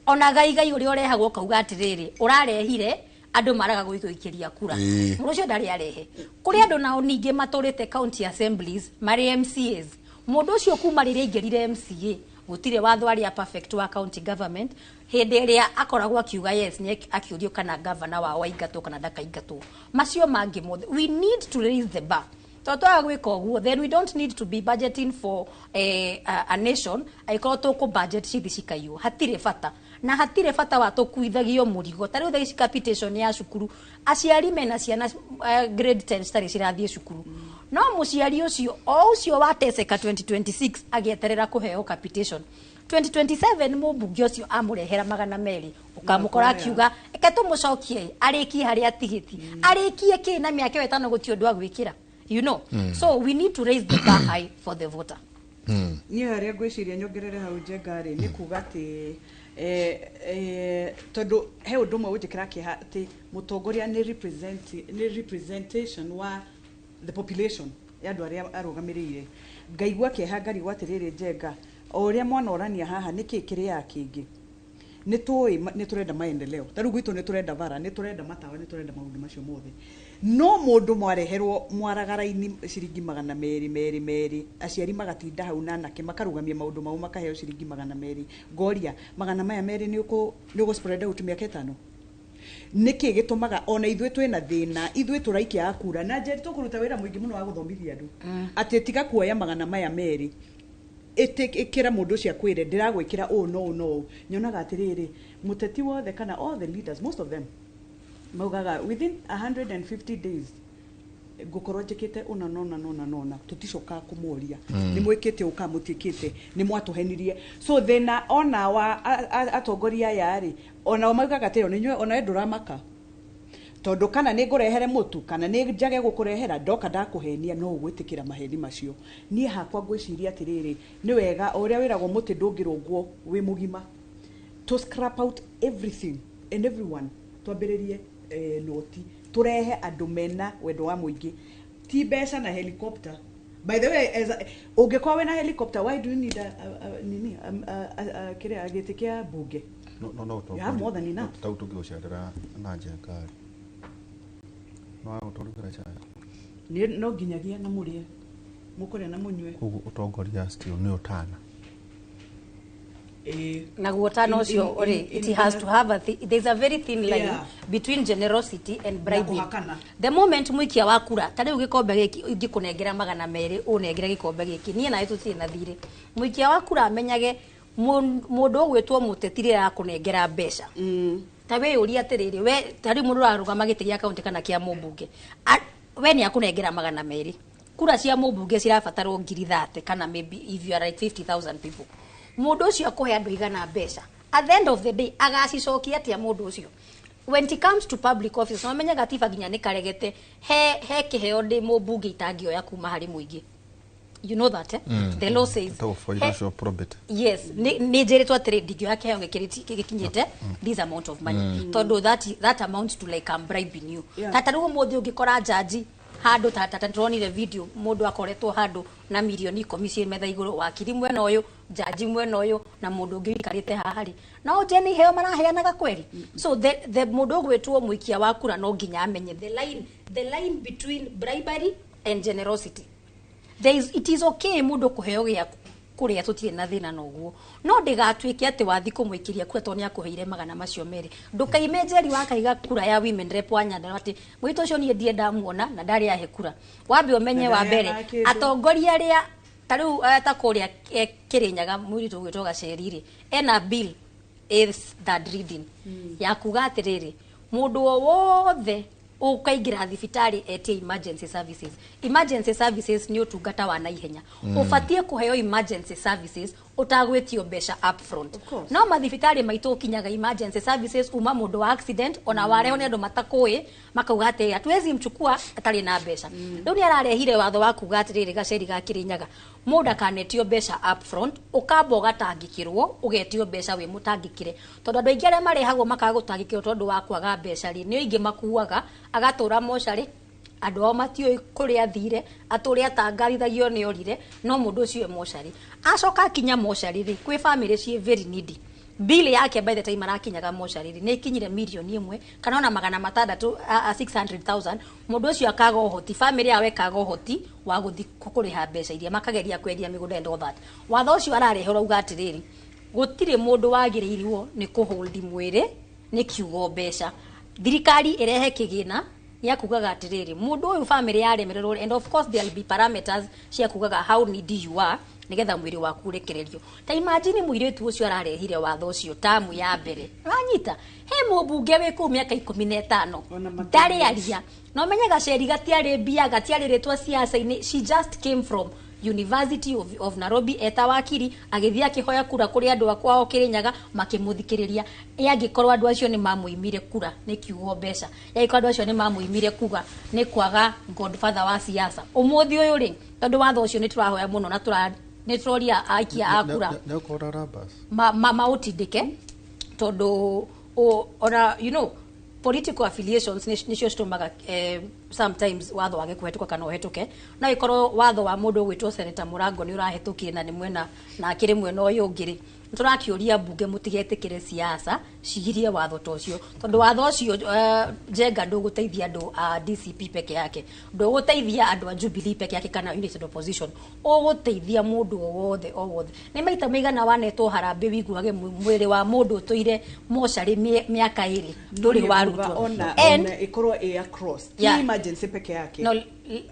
ona gaigai ũrĩa ũrehagwo ũkauga atĩrĩrĩ, ũrarehire andũ maraga gũikĩria kura. Mũndũ ũcio ndarĩ arehe. Kũrĩ andũ nao ningĩ matũrĩte county assemblies marĩ MCAs, mũndũ ũcio kuma rĩrĩa aingĩrire MCA gũtirĩ watho arĩa perfect wa county government hĩndĩ ĩrĩa akoragwo akiuga yes nĩ akiũrio kana governor wao aingatwo kana ndakaingatwo. Macio mangĩ mothe we need to raise the bar, tondũ twaga gwĩka ũguo, then we don't need to be budgeting for a nation. Angĩkorwo tũkũ budget cithi cikaiywo, hatirĩ bata, na hatirĩ bata wa tũkuithagio mũrigo. Ta rĩu thaa ici capitation ya cukuru, aciari mena ciana grade 10 citarĩ cirathiĩ cukuru, no mũciari ũcio o ũcio wateseka 2026 agĩeterera kũheo capitation, 2027 mũmbunge ũcio amũrehera 200, ũkamũkora akiuga eke tũmũcokie arĩkie harĩa atigĩti, arĩkie kĩ na mĩaka ĩyo 5 gũtirĩ ũndũ agwĩkĩra. So we need to raise the bar high for the voter.
Niĩ harĩa ngwĩciria nyongerere hau Njenga rĩ, nĩ kuga atĩ tondũ he ũndũ ũmwe ũnjĩkĩra kĩeha atĩ mũtongoria nĩ represent, nĩ representation wa the population ya andũ arĩa arũgamĩrĩire. Ngaigua kĩeha, ngarigwo atĩrĩrĩ, Njenga, o ũrĩa mwana orania haha nĩkĩ kĩrĩaga kĩngĩ, nĩ tũĩ nĩ tũrenda maendeleo, ta rĩu gwitũ nĩ tũrenda bara, nĩ tũrenda matawa, nĩ tũrenda maũndũ macio mothe, no mũndũ mwareherwo mwaragara-inĩ ciringi 200 merĩ merĩ, aciari magatinda hau na anake makarũgamia maũndũ mau, makaheo ciringi 200. Ngoria, 200 nĩ ũgũ spread out mĩaka 5? Nĩkĩ gĩtũmaga ona ithuĩ twĩna thĩna, ithuĩ tũraikia kura na njeri tũkũruta wĩra mũingĩ mũno wa gũthomithia andũ atĩ tiga kuoya 200, ĩkĩra mũndũ ũcio akwĩre ndĩragwĩkĩra ũũ no ũũ no ũũ. Nyonaga atĩrĩrĩ, mũteti wothe kana all the leaders, most of them maugaga within 150 days ngũkorwo njĩkĩte ũna nona nona nona. Tũticokaga kũmoria nĩ mwĩkĩte ũũ kana mũtiĩkĩte, nĩ mwatũhenirie. So thĩna ona wa atongoria aya rĩ, onao maugaga atĩrĩ, ona inyuĩ onawe ndũramaka tondũ kana nĩ ngũrehere mũtu kana nĩ njage gũkũrehera, ndoka ndakũhenia no ũgwĩtĩkĩra maheni macio. Niĩ hakwa ngwĩciria atĩrĩrĩ, nĩ wega o ũrĩa wĩragwo mũtĩ ndũngĩrũngwo wĩ mũgima, to scrap out everything and everyone, twambĩrĩrie noti, tũrehe andũ mena wendo wa mũingĩ, ti mbeca na helicopter. By the way, as a, ũngĩkorwo wĩna helicopter, why do you need a, nini a, kĩrĩa gĩtĩ kĩa mbunge?
No.
You have more than enough.
Tau tũngĩgũcerera na Njenga rĩ, no wagũtũrugĩra cai?
Nĩ no nginyagia na mũrĩe, mũkũrĩa na mũnyue.
Koguo ũtongoria still nĩ ũtana.
Ĩĩ.
Naguo tano ũcio rĩ, it has to have a there's a very thin line between generosity and bribing.
Kũhakana.
The moment mũikia wa kura, ta rĩu gĩkombe gĩkĩ ingĩkũnengera 200, ũnengere gĩkombe gĩkĩ, niĩ nawe tũtirĩ na thirĩ, mũikia wa kura amenyage Mũndũ ũgwĩtwo mũteti rĩrĩa arakũnengera mbeca, ta we ũria atĩrĩrĩ, we ta rĩu mũndũ ũrarũgama gĩtĩ gĩa kaunti kana kĩa mũmbunge, we nĩ akũnengera 200, kura cia mũmbunge cirabatarwo 30,000, kana maybe if you are like 50,000 people, mũndũ ũcio akũhe andũ igana mbeca, at the end of the day agacicokia atĩa mũndũ ũcio? When it comes to public office, no menye gatiba nginya nĩ karegete he kĩheo ndĩ mũmbunge itangĩoya kuma harĩ mũingĩ. You know that, eh? The law says
Ĩtagwo financial probity.
Yes, nĩ njĩrĩtwo atĩrĩ, ndingĩoya kĩheo gĩkinyĩte this amount of money, tondũ that amounts to like I'm bribing you. Ta rĩu ũmũthĩ ũngĩkora jaji handũ, ta tũronire video, mũndũ akoretwo handũ na mirioni 10 ciĩ metha igũrũ, wakiri mwena ũyũ, jaji mwena ũyũ, na mũndũ ũngĩ ũikarĩte haha rĩ, no nje nĩ iheo maraheanaga kweri. So the mũndũ ũgwĩtwo mũikia wa kura no nginya amenye the line between bribery and generosity. There is, it is okay mũndũ kũheo gĩa kũrĩa, tũtirĩ na thĩna na ũguo, no ndĩgatuĩke atĩ wathi kũmũikĩria kura tondũ nĩakũheire 200. Ndũkaime Njeri wa Kaiga kura ya women rep wa Nyandarua atĩ mũirĩtu ũcio niĩ ndiĩ ndamuona na ndarĩ ahe kura. Wambe ũmenye
Na
wa mbere
ndaheanaga kĩndũ.
Atongoria arĩa ta rĩu ta kũrĩa Kĩrĩnyaga, mũirĩtu ũgwĩtwo Gaceri rĩ, ena bill is third reading ya kuga atĩrĩrĩ, mũndũ o wothe ũkaingĩra thibitarĩ etie emergency services. Emergency services nĩ ũtungata wa naihenya, ũbatiĩ kũheo emergency services ũtagwĩtio mbeca upfront.
Of course.
No mathibitarĩ maitũ ũkinyaga emergency services uma mũndũ wa accident, ona warehwo nĩ andũ matakũĩ, makauga atĩ hatuwezi mchukua atarĩ na mbeca. Rĩu nĩ ararehire watho wa kuga atĩrĩrĩ, Gaceri ga Kĩrĩnyaga, mũndũ akanetio mbeca upfront, ũkamba ũgatangĩkĩrwo, ũgetio mbeca wĩ mũtangĩkĩre, tondũ andũ aingĩ arĩa marehagwo makaga gũtangĩkĩrwo tondũ wa kwaga mbeca rĩ, nĩ aingĩ makuaga, agatũra mocarĩ, andũ ao matiũĩ kũrĩa athire, atũrĩa atangathithagio nĩ orire, no mũndũ ũcio e mocarĩ. Acoka akinya mocarĩ rĩ, kwĩ famĩlĩ ciĩ very needy, bill yake by the time arakinyaga mocarĩ rĩ, nĩ ikinyire 1 mirioni kana ona 600, 600,000. Mũndũ ũcio akaga ũhoti, famĩlĩ yao ĩkaga ũhoti wa gũthi kũrĩha mbeca iria, makageria kwendia mĩgũnda and all that. Watho ũcio ararehe ũrauga atĩrĩrĩ, gũtirĩ mũndũ wagĩrĩirwo nĩ kũhold mwĩrĩ nĩ kiugo mbeca. Thirikari ĩrehe kĩgĩna ya kugaga atĩrĩrĩ, mũndũ ũyũ famĩlĩ yaremererwo, and of course there will be parameters cia kugaga how needy you are, nigetha mwĩrĩ waku ũrekererio. Ta imagine mũirĩtu ũcio ararehire watho ũcio tamu ya mbere, wanyita he mũmbunge wĩ kũu mĩaka 15.
Ona makĩria.
Ndarĩ aria no menye Gaceri gatiarĩ mbia, gatiarĩ rĩtwa siasa-inĩ. She just came from University of Nairobi eta wakiri, agĩthiĩ akĩhoya kura kũrĩ andũ a kwao Kĩrĩnyaga, makĩmũthikĩrĩria. Angĩkorwo andũ acio nĩ mamũimire kura nĩ kiugo mbeca, angĩkorwo andũ acio nĩ mamũimire kuga nĩ kwaga godfather wa siasa, ũmũthĩ ũyũ rĩ, tondũ watho ũcio nĩ tũrahoya mũno na nĩ tũroria aikia a kura
Nĩ ũkũhũra numbers.
Maũtindĩke tondũ ona political affiliations nĩcio citũmaga sometimes watho wage kũhetũka kana ũhetũke. No ĩkorwo watho wa mũndũ ũgwĩtwo Senator Mũrango nĩ ũrahetũkire na nĩ mwena na akĩrĩ mwena ũyũ ũngĩ rĩ, nĩtũrakĩũria mbunge mũtigetĩkĩre siasa cigirie watho ta ũcio, tondũ watho ũcio, Njenga, ndũgũteithia andũ a DCP peke yake, ndũgũteithia andũ a Jubilee peke yake kana United Opposition, ũgũteithia mũndũ o wothe o wothe. Nĩ maita maigana wanetwo harambĩ wiguage mwĩrĩ wa mũndũ ũtũire mocarĩ mĩaka 2 ndũrĩ warutwo?
Ona
And
ona ikorwo ĩ across ti emergency peke yake.
No,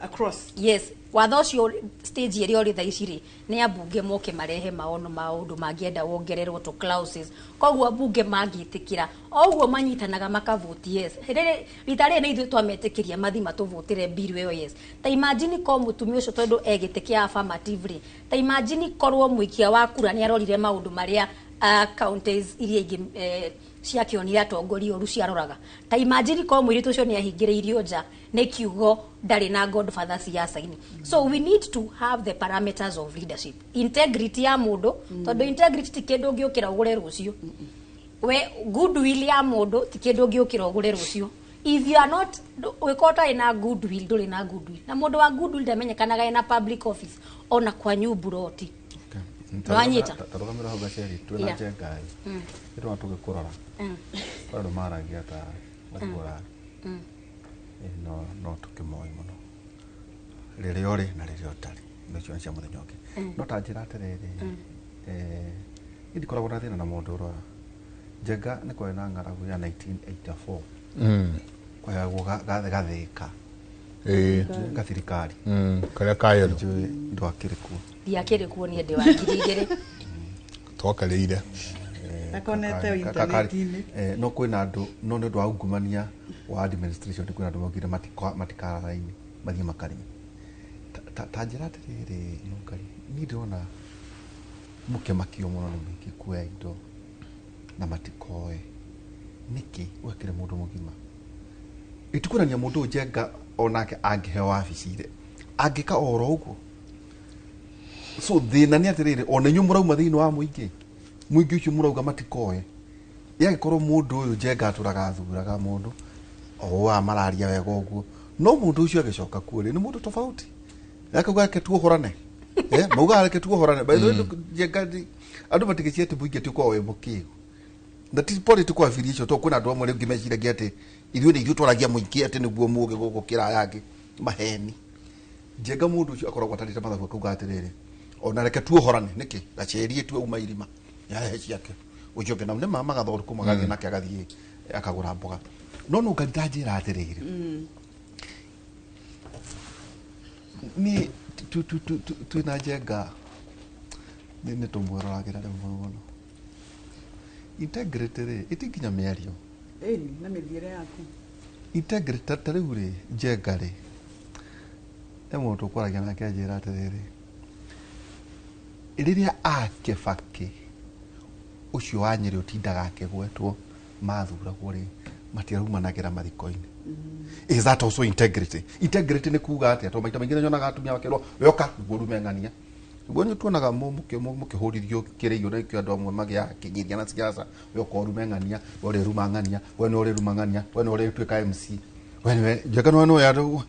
across.
Yes, watho ũcio stage ĩrĩa ũrĩ thaa ici rĩ, nĩ ambunge moke marehe maono maũndũ mangĩenda wongererwo to clauses. Koguo ambunge mangĩtĩkĩra o ũguo manyitanaga makavote yes. Rĩrĩ rita rĩrĩ nĩ ithuĩ twametĩkĩria mathi matũvotĩre bill ĩyo, yes. Ta imagine ko mũtumia ũcio, tondũ egĩte kĩa affirmative rĩ, ta imagine korwo mũikia wa kura nĩ arorire maũndũ marĩa counties iria ingĩ ciakĩonire atongoria ũru ciaroraga. Ta imagine korwo mũirĩtu ũcio nĩ ahingĩrĩirio nja nĩ kiugo ndarĩ na godfather siasa-inĩ. So we need to have the parameters of leadership, integrity ya mũndũ, tondũ integrity ti kĩndũ ũngĩũkĩra ũgũre rũciũ. We goodwill ya mũndũ ti kĩndũ ũngĩũkĩra ũgũre rũciũ. If you are not, wĩkorwo ũtarĩ na goodwill, ndũrĩ na goodwill, na mũndũ wa goodwill ndamenyekanaga ena public office ona kwanyu mburoti. Nĩwanyita?
Tarũgamĩra hau, Gaceri, twĩna Njenga ĩ nĩtũrona tũgĩkũrora kwĩ andũ maragia ta matigũra, no tũkĩmoĩ mũno rĩrĩa ũrĩ na rĩrĩa ũtarĩ nĩcio nĩ cia mũthenya ũngĩ. No ta njĩra atĩrĩrĩ, niĩ ndikoragwo na thĩna na mũndũ ũrora. Njenga, nĩ kwarĩ na ng'aragu ya 1984, kwaheagwo gathĩka ga thirikari.
Karĩa ka yellow.
Njũĩ ndwakĩrĩ kuo.
Ndiakĩrĩ kuo niĩ, ndĩ wa 2000.
Twakarĩire.
Akonete intaneti-inĩ.
No kwĩna andũ, no nĩ ũndũ wa ungumania wa administration kwĩna andũ maugire matikara raini mathiĩ makarĩe. Ta njĩra atĩrĩrĩ, Nũngari, niĩ ndĩrona mũkĩmakio mũno nĩ mũingĩ kuoya indo na matikoe nĩkĩ wekĩre mũndũ mũgima itikwonania mũndũ ũyũ Njenga onake angĩheo wabici rĩ angĩka oro ũguo. So thĩna nĩ atĩrĩrĩ, ona inyuĩ mũrauma thĩinĩ wa mũingĩ, mũingĩ ũcio mũrauga matikoe, yagĩkorwo mũndũ ũyũ Njenga atũraga athuraga mũndũ o wa mararia wega ũguo, no mũndũ ũcio agĩcoka kuo rĩ nĩ mũndũ tofauti, akauga reke tuohorane, maugaga reke tuohorane. By the way, Njenga andũ matigĩcia atĩ mũingĩ ti ũkoragwo wĩ mũkĩgu na ti political affiliation, tondũ kwĩna andũ amwe rĩngĩ meciragia atĩ ithuĩ nĩ ithuĩ twaragia mũingĩ atĩ nĩguo mũgĩ gũkĩra aya angĩ. Maheni. Njenga mũndũ ũcio akoragwo atarĩte mathabu, akauga atĩrĩrĩ, ona reke tuohorane nĩkĩ gacerie tue uma irima yarehe ciake ũcio ũngĩ nao nĩ ma magathorũkũ magathiĩ nake agathiĩ akagũra mboga. No Nũngari, ta njĩra atĩrĩrĩ, niĩ twĩna Njenga nĩ tũmwĩroragĩra rĩmwe mũno. Integrity rĩ ĩti nginya mĩario.
Ĩni na mĩthiĩre yaku.
Integrity ta rĩu rĩ, Njenga rĩ, he mũndũ tũkwaragia nake anjĩra atĩrĩrĩ, rĩrĩa akĩbakĩ ũcio wa Nyĩrĩ ũtindaga akĩgwetwo mathuragwo rĩ, matiarumanagĩra mathiko-inĩ. Is that also integrity? Integrity nĩ kuga atĩa? Tondũ maita maingĩ nĩ nyonaga atumia makĩrwo weoka nĩguo ũrume ng'ania, nĩguo nĩ tuonaga mũkĩhũrithio kĩrĩio na ikĩo andũ amwe magĩaga kĩgiria na siasa, weoka ũrume ng'ania, we ũrĩruma ng'ania, we nĩ ũrĩruma ng'ania, we nĩ ũrĩtuĩka MC, we nĩwe Njenga nĩwe nĩwe andũ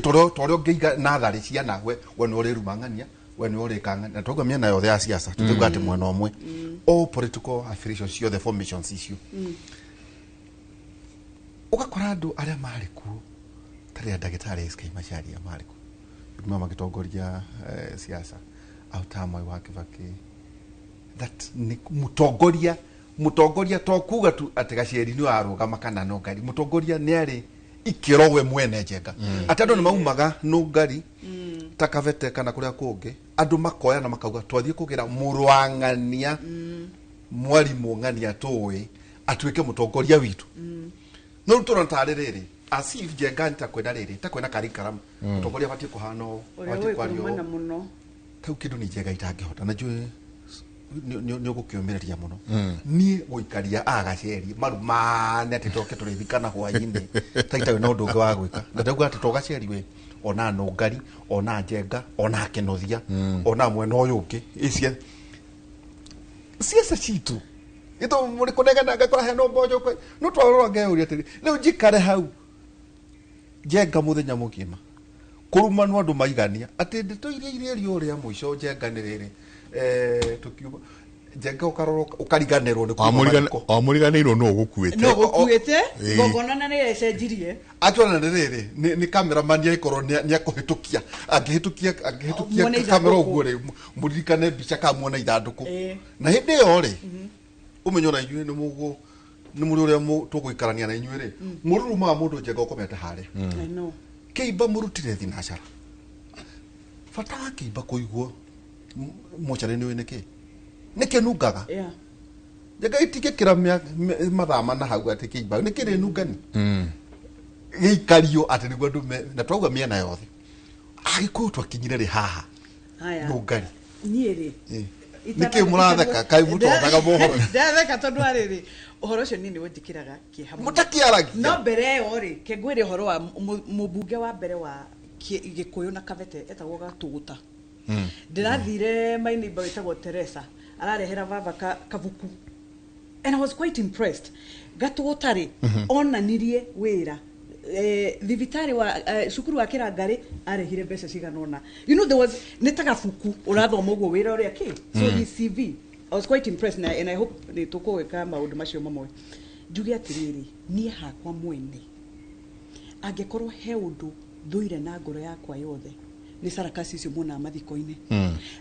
torĩa ũngĩiga natharĩ ciana, we nĩ ũrĩruma ng'ania, we nĩ ũrĩka ng'ania. Na twauga mĩena yothe ya siasa, tũtiuga atĩ mwena ũmwe, all political affiliations ciothe, formations icio, ũgakora andũ arĩa marĩ kuo tarĩ ndagĩtarĩ SK Macharia marĩ kuo ma magĩtongoria siasa auta Mwai wa Kibaki, that nĩ mũtongoria. Mũtongoria to kuga tu atĩ Gaceri nĩ warũgama kana Nũngari. Mũtongoria nĩ arĩ ikĩro we mwene Njenga, atĩ andũ nĩ maumaga Nũngari ta Kabete kana kũrĩa kũngĩ, andũ makoya na makauga twathiĩ kũgĩra mũrũ wa ng'ania, mwarimũ ng'ania tũĩ atuĩke mũtongoria witũ. No rĩu tũrona tarĩ rĩrĩ as if Njenga ta kwĩna rĩrĩ ta kwĩna curriculum, mũtongoria abatiĩ kũhana ũũ,
ũrĩa
abatiĩ
ũĩ
kwaria
kũrumana
ũũ.
Mũno.
Kau kĩndũ nĩ Njenga itangĩhota na njũĩ nĩ ũgũkĩũmĩrĩria mũno niĩ gũikaria agaceri marumane atĩ toke tũrĩthikana hwainĩ ta itarĩ na ũndũ ũngĩ wa gwĩka, na ndauga atĩ to Gaceri we, ona Nũngari, ona Njenga, ona Kĩnuthia, ona mwena ũyũ ũngĩ icia ciaca citũ ito mũrĩ kũnegena ngakora hena mboco kwe no twarora ngeyũria atĩrĩ, rĩu njikare hau Njenga mũthenya mũgima kũrumanwo andũ maigania atĩ ndeto iria irĩario rĩa mũico Njenga nĩ rĩrĩ, tũkiuma Njenga ũkarora ũkariganĩrwo nĩ kuma mathiko.
Wamũriganĩirwo nũ ũgũkuĩte.
No gũkuĩte.
Ĩĩ.
Igongona na nĩ rĩcenjirie.
Akĩona nĩ rĩrĩ nĩ cameraman agĩkorwo nĩ akũhĩtũkia angĩhĩtũkia
Muone
angĩhĩtũkia kamera
ithandũkũ.
Ũguo rĩ mũririkane mbica kana muone ithandũkũ. Na hĩndĩ ĩyo rĩ ũmenye ona inyuĩ nĩ mũgũ nĩ mũrĩ ũrĩa tũgũikarania na inyuĩ rĩ mũrurumaga mũndũ Njenga ũkomete harĩa.
I know.
Kĩimba mũrutire thinacara, bata wa kĩimba kũigwo mocarĩ nĩ ũĩ nĩkĩ nĩkĩnungaga. Njenga itingĩkĩra mathaa mana hau atĩ kĩimba nĩ kĩrĩ nungani gĩikario atĩ nĩguo andũ na twauga mĩena yothe Agĩkũyũ twakinyire rĩ haha?
Haya.
Nũngari.
Niĩ rĩ
Nĩkĩ mũratheka? Kaĩ mũtonaga mohoro?
Ndatheka tondũ arĩrĩ ũhoro ũcio niĩ nĩguo njĩkĩraga kĩeha mũno.
Mũtakĩaragia.
No mbere ĩyo rĩ, ke ngwĩre ũhoro wa mũmbunge wa mbere wa Gĩkũyũ na Kabete etagwo Gatũgũta. Ndĩrathire my neighbor wĩtagwo Teresa ararehera baba kabuku and I was quite impressed. Gatũgũta rĩ onanirie wĩra thibitarĩ wa cukuru wa Kĩrangarĩ arehire mbeca cigana ũna. You know, there was nĩ ta gabuku ũrathoma ũguo wĩra ũrĩa kĩ so his CV, I was quite impressed na, and I hope nĩ tũkũgwĩka maũndũ macio mamwe. Njuge atĩrĩrĩ, niĩ hakwa mwene angĩkorwo he ũndũ thũire na ngoro yakwa yothe nĩ sarakasi icio muonaga mathiko-inĩ,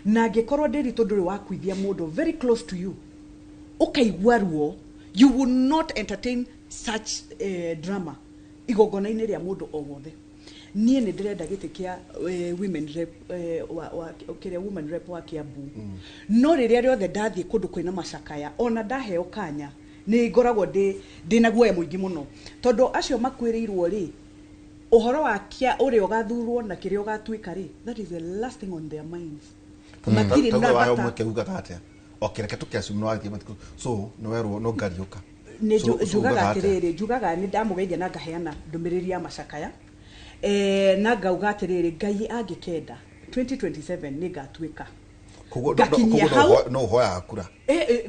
na angĩkorwo ndĩritũ ndũrĩ wakuithia mũndũ very close to you ũkaigua ruo, you will not entertain such drama igongona-inĩ rĩa mũndũ o wothe. Niĩ nĩ ndĩrenda gĩtĩ kĩa women rep, wa kĩrĩa women rep wa Kiambu, no rĩrĩa rĩothe ndathiĩ kũndũ kwĩna macakaya, ona ndaheo kanya, nĩ ngoragwo ndĩ na guoya mũingĩ mũno, tondũ acio makuĩrĩirwo rĩ, ũhoro wa kia ũrĩa ũgathurwo na kĩrĩa ũgatuĩka rĩ, that is the last thing on their minds. Matirĩ na
waheo
bata.
Mweke ugaga atĩa? Okay, reke tũkĩassume nĩ wathiĩ mathiko, so nĩ werwo no ngariũka.
Nĩ
So
njugaga
ugaga atĩa?
Atĩrĩrĩ, njugaga nĩ ndamũgeithia na ngaheana ndũmĩrĩri ya macakaya, na ngauga atĩrĩrĩ, Ngai angĩkenda, 2027 nĩ ngatuĩka
Koguo
ngakinyia
koguo
hau.
no ũhoyaga kura?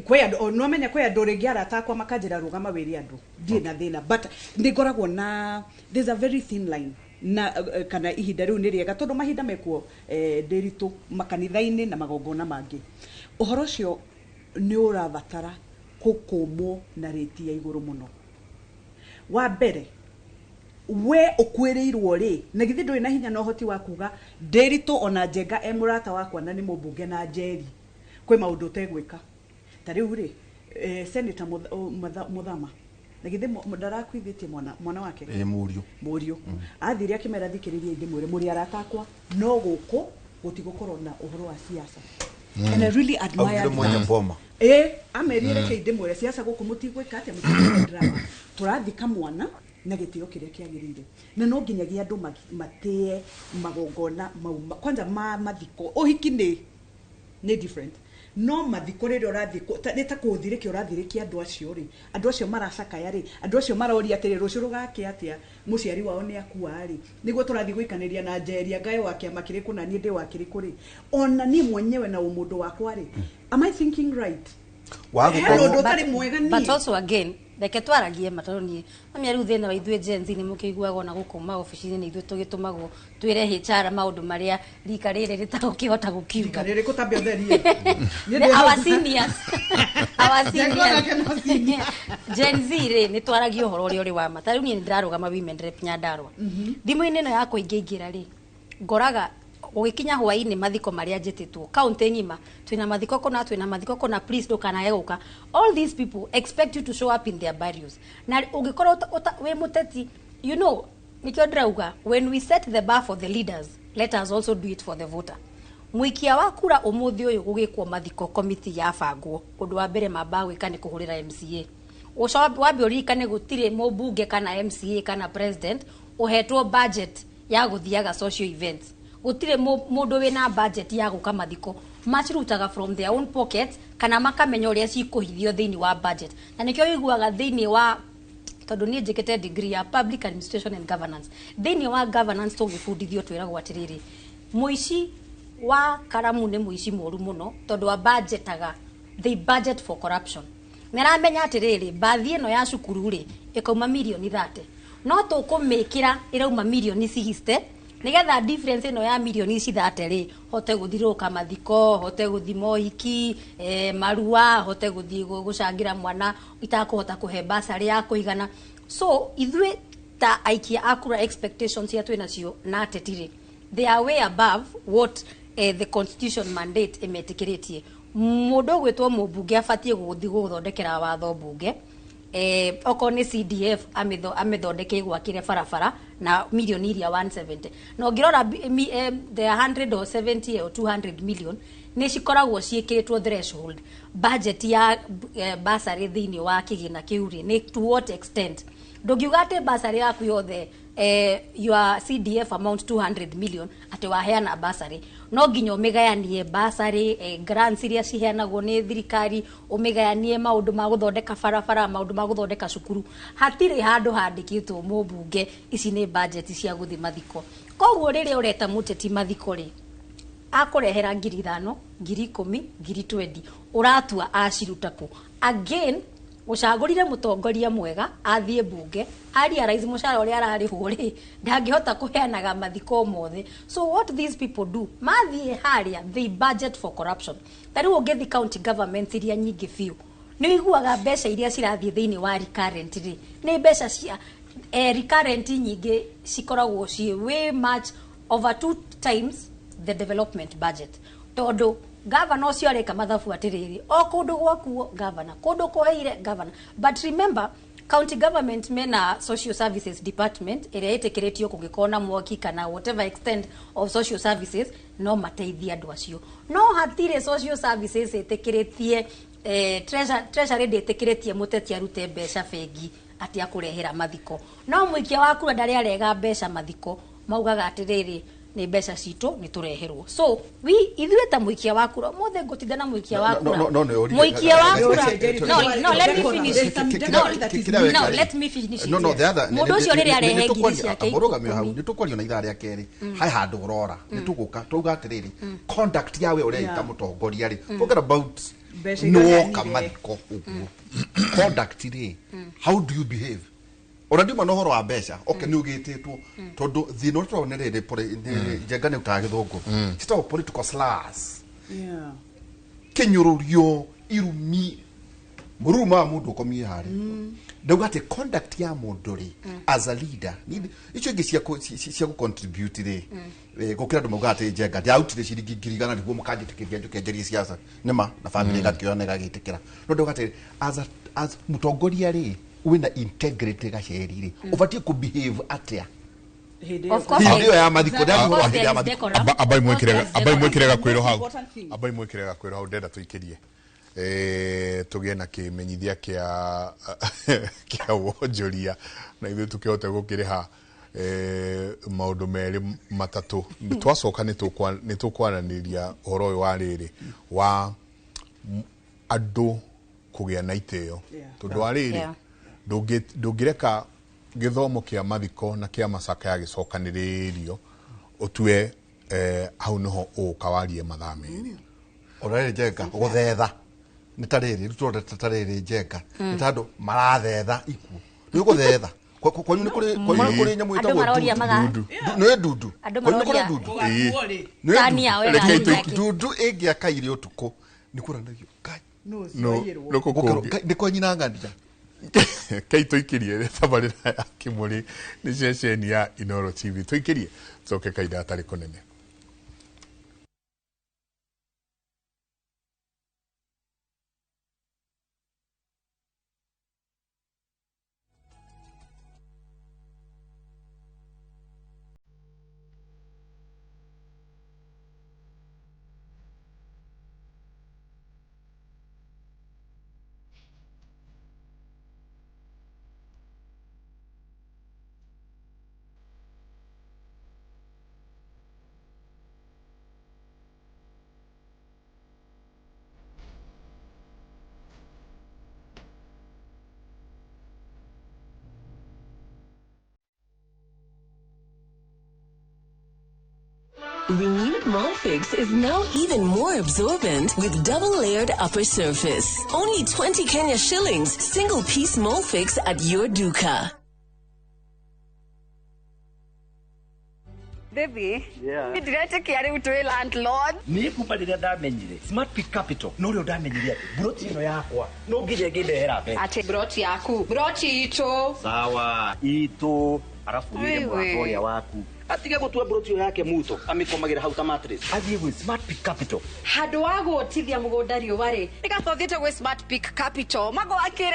Kwĩ andũ no menya, kwĩ andũ rĩngĩ arata akwa makanjĩra rũgama wĩre andũ, ndirĩ na thĩna, but nĩ ngoragwo na there's a very thin line na kana ihinda rĩu nĩ rĩega, tondũ mahinda mekuo, ndĩritũ makanitha-inĩ na magongona mangĩ. Ũhoro ũcio nĩ ũrabatara kũkũmwo na rĩti ya igũrũ mũno. Wa mbere, we ũkuĩrĩirwo rĩ, na githĩ ndũrĩ na hinya na ũhoti wa kuga ndĩritũ ona Njenga e mũrata wakwa na nĩ mũmbunge na Njeri, kwĩ maũndũ ũtegwĩka. Ta rĩu rĩ, Senator Muthama na githĩ ndarakuithĩtie mwana wake?
Ĩ, mũriũ.
Mũriũ athire akĩmera, thikĩrĩria, ndĩmwĩre mũrĩ arata akwa, no gũkũ gũtigũkorwo na ũhoro wa siasa, and I really admired
Augire mwenye
that.
boma.
Ĩ, amerire reke ndĩmwĩre, siasa gũkũ mũtigwĩka atĩa, mũtigwĩka drama, tũrathika mwana na gĩtĩo kĩrĩa kĩagĩrĩire, na no nginyagia andũ matĩe magongona mau kwanza ma mathiko. Ũhiki nĩ different, no mathiko rĩrĩa ũrathiĩ nĩ ta kũthirĩkia ũrathirĩkia andũ acio rĩ, andũ acio maracakaya rĩ, andũ acio maroria atĩrĩ, rũciũ rũgakĩa atĩa, mũciari wao nĩ akua rĩ, nĩguo tũrathiĩ gũikanĩria na Njeri ngaĩ wa kĩama kĩrĩkũ na niĩ ndĩ wa kĩrĩkũ rĩ, ona niĩ mwenyewe na ũmũndũ wakwa rĩ, am I thinking right?
Waga
Hena
gũkorwo
ũndũ ũtarĩ mwega niĩ.
But also again, reke twaragie ma, tondũ niĩ mamia rĩu thĩna wa ithuĩ Gen Z nĩ mũkĩiguaga ona gũkũ maobici-inĩ nĩ ithuĩ tũgĩtũmagwo twĩre HR maũndũ marĩa rika rĩrĩ rĩtagũkĩhota gũkiuga.
Rĩrĩkũ tambe ũtherie? Niĩ
Our seniors, our
Njenga onake no
seniors.
senior.
Gen Z rĩ, nĩ twaragia ũhoro ũrĩa ũrĩ wa ma. Ta rĩu niĩ nĩ ndĩrarũgama women rep Nyandarua. Thimũ-inĩ ĩno yakwa ingĩingĩra rĩ, ngoraga gũgĩkinya hwaĩ-inĩ mathiko marĩa njĩtĩtwo kaunti ng'ima, twĩna mathiko kũna, twĩna mathiko kũna, please ndũkanage gũka. All these people expect you to show up in their burials, na ũngĩkorwo wĩ mũteti, nĩkĩo ndĩrauga, when we set the bar for the leaders, let us also do it for the voter. Mũikia wa kura ũmũthĩ ũyũ gũgĩkwo mathiko, komiti yabangwo, ũndũ wa mbere mambaga gwĩka nĩ kũhũrĩra MCA. Ũcoke wambe ũririkane gũtirĩ mũmbunge kana MCA kana president ũhetwo budget ya gũthiaga social events. Gũtirĩ mũndũ wĩna budget ya gũka mathiko. Macirutaga from their own pockets kana makamenya ũrĩa cikũhithio thĩinĩ wa budget, na nĩkĩo ũiguaga thĩinĩ wa, tondũ niĩ njĩkĩte degree ya public administration and governance, thĩinĩ wa governance tũgĩbundithio twĩragwo atĩrĩrĩ, mũici wa karamu nĩ mũici mũru mũno, tondũ wa budgetaga, they budget for corruption. Nĩ aramenya atĩrĩrĩ, bathi ĩno ya cukuru rĩ, ĩkauma mirioni 30, no tũkũmĩkĩra ĩrauma mirioni 60, nigetha difference ĩno ya mirioni ici 30 rĩ, hote gũthirũka mathiko, hote gũthi mohiki, marua, hote gũthiĩ gũcangĩra mwana itakũhota kũhe basarĩ ya kũigana. So ithuĩ ta aikia a kura, expectations cia twĩ nacio na ateti rĩ, they are way above what the constitution mandate ĩmetĩkĩrĩtie. Mũndũ ũgwĩtwo mũmbunge abatiĩ gũthiĩ gũthondekera watho mbunge, okorwo nĩ CDF amĩthondeke ĩgwakĩre barabara na mirioni iria 170, na ũngĩrora the 100 or 70 or 200 million nĩ cikoragwo ciĩkĩrĩtwo threshold budget ya basarĩ thĩinĩ wa kĩgĩna kĩu rĩ, nĩ to what extent. Ndũngiuga atĩ basarĩ yaku yothe, your CDF amount 200 million, atĩ waheana basarĩ. No nginya ũmĩgayanie basarĩ, grants iria ciheanagwo nĩ thirikari, ũmĩgayanie maũndũ ma gũthondeka barabara, maũndũ ma gũthondeka cukuru. Hatirĩ handũ handĩkĩtwo mũmbunge ici nĩ budget cia gũthiĩ mathiko. Koguo rĩrĩa ũreta mũteti mathiko rĩ, akũrehera 5,000, 10,000, 20,000, ũratua aciruta kũ? Again, ũcagũrire mũtongoria mwega athiĩ mbunge arealize mũcara ũrĩa ararĩhwo rĩ, ndangĩhota kũheanaga mathiko mothe. So what these people do, mathiĩ harĩa, they budget for corruption. Ta rĩu ũngĩthiĩ county government iria nyingĩ biũ, nĩ ũiguaga mbeca iria cirathiĩ thĩinĩ wa recurrent rĩ, nĩ mbeca cia recurrent nyingĩ cikoragwo ciĩ way much over two times the development budget, tondũ gavana ũcio areka mathabu atĩrĩrĩ, o kũndũ gwakuo gavana, kũndũ kũheire gavana. But remember, County government mena social services department ĩrĩa ĩtĩkĩrĩtio kũngĩkorwo na mwaki kana whatever extent of social services no mateithie andũ acio. No hatirĩ social services ĩtĩkĩrĩtie, treasury ndĩtĩkĩrĩtie mũteti arute mbeca bengi atĩ akũrehera mathiko. No mũikia wa kura ndarĩ arega mbeca mathiko, maugaga atĩrĩrĩ, nĩ mbeca citũ nĩ tũreherwo. So we ithuĩ ta mũikia wa kura ũmũthĩ ngũtinda na mũikia wa kura, mũikia wa kura, no, let me finish. No, let me finish.
No, the other
Mũndũ ũcio rĩrĩa arehe ngiri ciake
Mũrũgamio hau
10.
Nĩ tũkwario na ithaa rĩa kerĩ hai handũ ũrora nĩ tũgũka tauga atĩrĩrĩ, conduct yawe ũrĩa ita mũtongoria rĩ, forget about
Mbeca iria
nĩwoka
ũheanire.
Mathiko ũguo conduct rĩ, how do you behave? Ona ndiuma na ũhoro wa mbeca, okay, nĩ ũgĩtĩtwo tondũ thĩna ũrĩa tũrona rĩrĩ njenga nĩ utaga gĩthũngũ citagwo political slurs, kĩnyũrũrio, irumi, mũruruma wa mũndũ ũkomie harĩ. Ndauga atĩ conduct ya mũndũ rĩ as a leader icio ingĩ cia gũ contribute rĩ, gũkĩra andũ maugaga atĩ njenga ndiarutire ciringi 100,000 nĩguo mũkanjĩtĩkĩria njũke njarie siasa nĩma na family ĩgakĩoya na ĩgagĩtĩkĩra. No ndauga atĩ as mũtongoria rĩ wĩna integrity gaceri rĩ, ũbatiĩ kũ behave atĩa
Hĩndĩ
Of course.
Hĩndĩ ĩyo ya mathiko?
Of
Ndĩrathi ũhoro wa
course
hĩndĩ ya
there is
mathiko.
decorum.
Abai
Of course
mwikire
there is
abai
decorum.
mwikire gakwĩrwo hau.
Important thing.
Abai mwikire gakwĩrwo hau, ndenda tũikĩrie tũgĩe na kĩmenyithia kĩa wonjoria na ithuĩ tũkĩhote gũkĩrĩha maũndũ merĩ matatũ. Twacoka nĩ tũkwaranĩria ũhoro ũyũ wa rĩrĩ wa andũ kũgĩa na itĩo tondũ wa rĩrĩ ndũngĩreka gĩthomo kĩa mathiko na kĩa macakaya gĩcokanĩrĩrio ũtue hau nĩho ũũka warie mathaa 2.
Ona rĩrĩ njenga gũthetha nĩ ta rĩrĩ rĩu tũrona ta rĩrĩ njenga nĩ ta andũ marathetha ikuũ nĩ ũgũthetha. Kwanyu nĩ kũrĩ, kwanyu nĩ kũrĩ nyamũ
Andũ
ĩtagwo
maroria
ndundu? Nĩ ndundu.
Andũ
Kwanyu nĩ kũrĩ
maroria-
ndundu?
Ũgakuo rĩ.
Nĩ
Tani yao
ndundu.
ĩgathiĩ
Rekei
yake.
Ndundu ĩngĩakaire ũtukũ nĩ kũranagio Ngai
No,
No,
ũcio
no
gũkerwo,
kũngĩ
Ngai, nĩ kwa nyina ng'ania.
Kei tũikĩrie tabarĩra ya kĩmũrĩ nĩ ceceni ya Inoro TV, tũikĩrie tũcoke kahinda gatarĩ kũnene.
Renewed Molfix is now even more absorbent with double-layered upper surface. Only 20 Kenya shillings, single piece Molfix at your duka.
Baby, ndiretĩkia rĩu twĩ landlord.
Niä kuma rä rä a ndamenyire Smart Pick Capital no rä o ndamenyire atä mburoti ä no yakwa no nginya ĩngĩndehera mbeca.
Atĩ broti yaku, broti itũ.
Sawa, itå arabu wĩre
Wewe.
mũrata ũrĩa waku atige gũtua mburoti ĩyo yake muto amĩkomagĩra hau ta mattress, athiĩ gwĩ Smart Pick Capital.
Handũ wa gũtithia mũgũnda riũa rĩ, nĩgatothiĩte gwĩ Smart Pick Capital magwakĩre.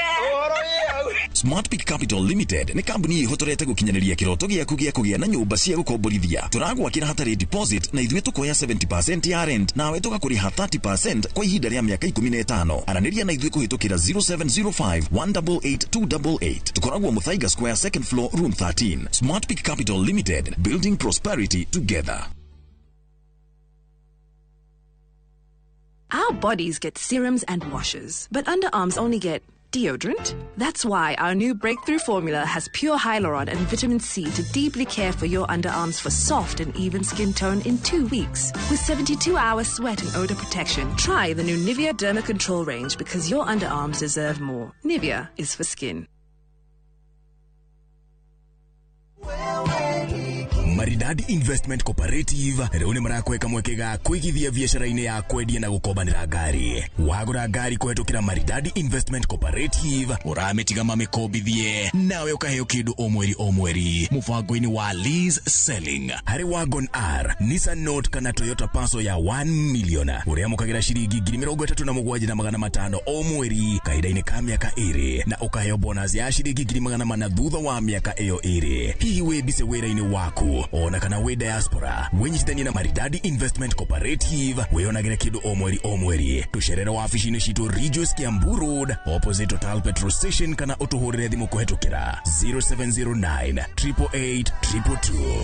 Smart Peak Capital Limited nĩ kambuni ĩhotorete gũkinyanĩria kĩroto gĩaku gĩa kũgĩa na nyũmba cia gũkomborithia. Tũragwakĩra hatarĩ deposit na ithuĩ tũkoya 70% ya rent nawe tũgakũrĩha 30% kwa ihinda rĩa mĩaka 15. Aranĩria na ithuĩ kũhĩtũkĩra 0705 188 288. Tũkoragwo Muthaiga Square, second floor, room 13. Smart Peak Capital Limited, building prosperity together.
Our bodies get serums and washes, but underarms only get deodorant. That's why our new breakthrough formula has pure hyaluron and vitamin C to deeply care for your underarms for soft and even skin tone in 2 weeks. With 72-hour sweat and odor protection, try the new Nivea Derma Control range because your underarms deserve more. Nivea is for skin.
Maridadi Investment Cooperative rĩu nĩ marakweka mweke ga kũigithia biacara-inĩ ya kwendia na gũkombanĩra ngari. Wagũra ngari kũhetũkĩra Maridadi Investment Cooperative ũramĩtiga mamĩkombithie nawe ũkaheo kĩndũ o mweri o mweri mũbango-inĩ wa lease selling. Harĩ Wagon R, Nissan Note kana Toyota Passo ya 1 million ũrĩamũkagĩra ciringi 37,500 o mweri kahinda-inĩ ka mĩaka 2 na ũkaheo bonus ya ciringi 400,000 thutha wa mĩaka ĩyo 2. Hihi wĩ mbise wĩra-inĩ waku ona kana wĩ diaspora, wĩnyitithanie na Maridadi Investment Cooperative wĩyonagĩre kĩndũ o mweri o mweri. Tũcerere wabici-inĩ citũ Ridgeways Kiambu Road opposite Total Petrol Station kana ũtũhũrĩre thimũ kũhetũkĩra 0709 888 222.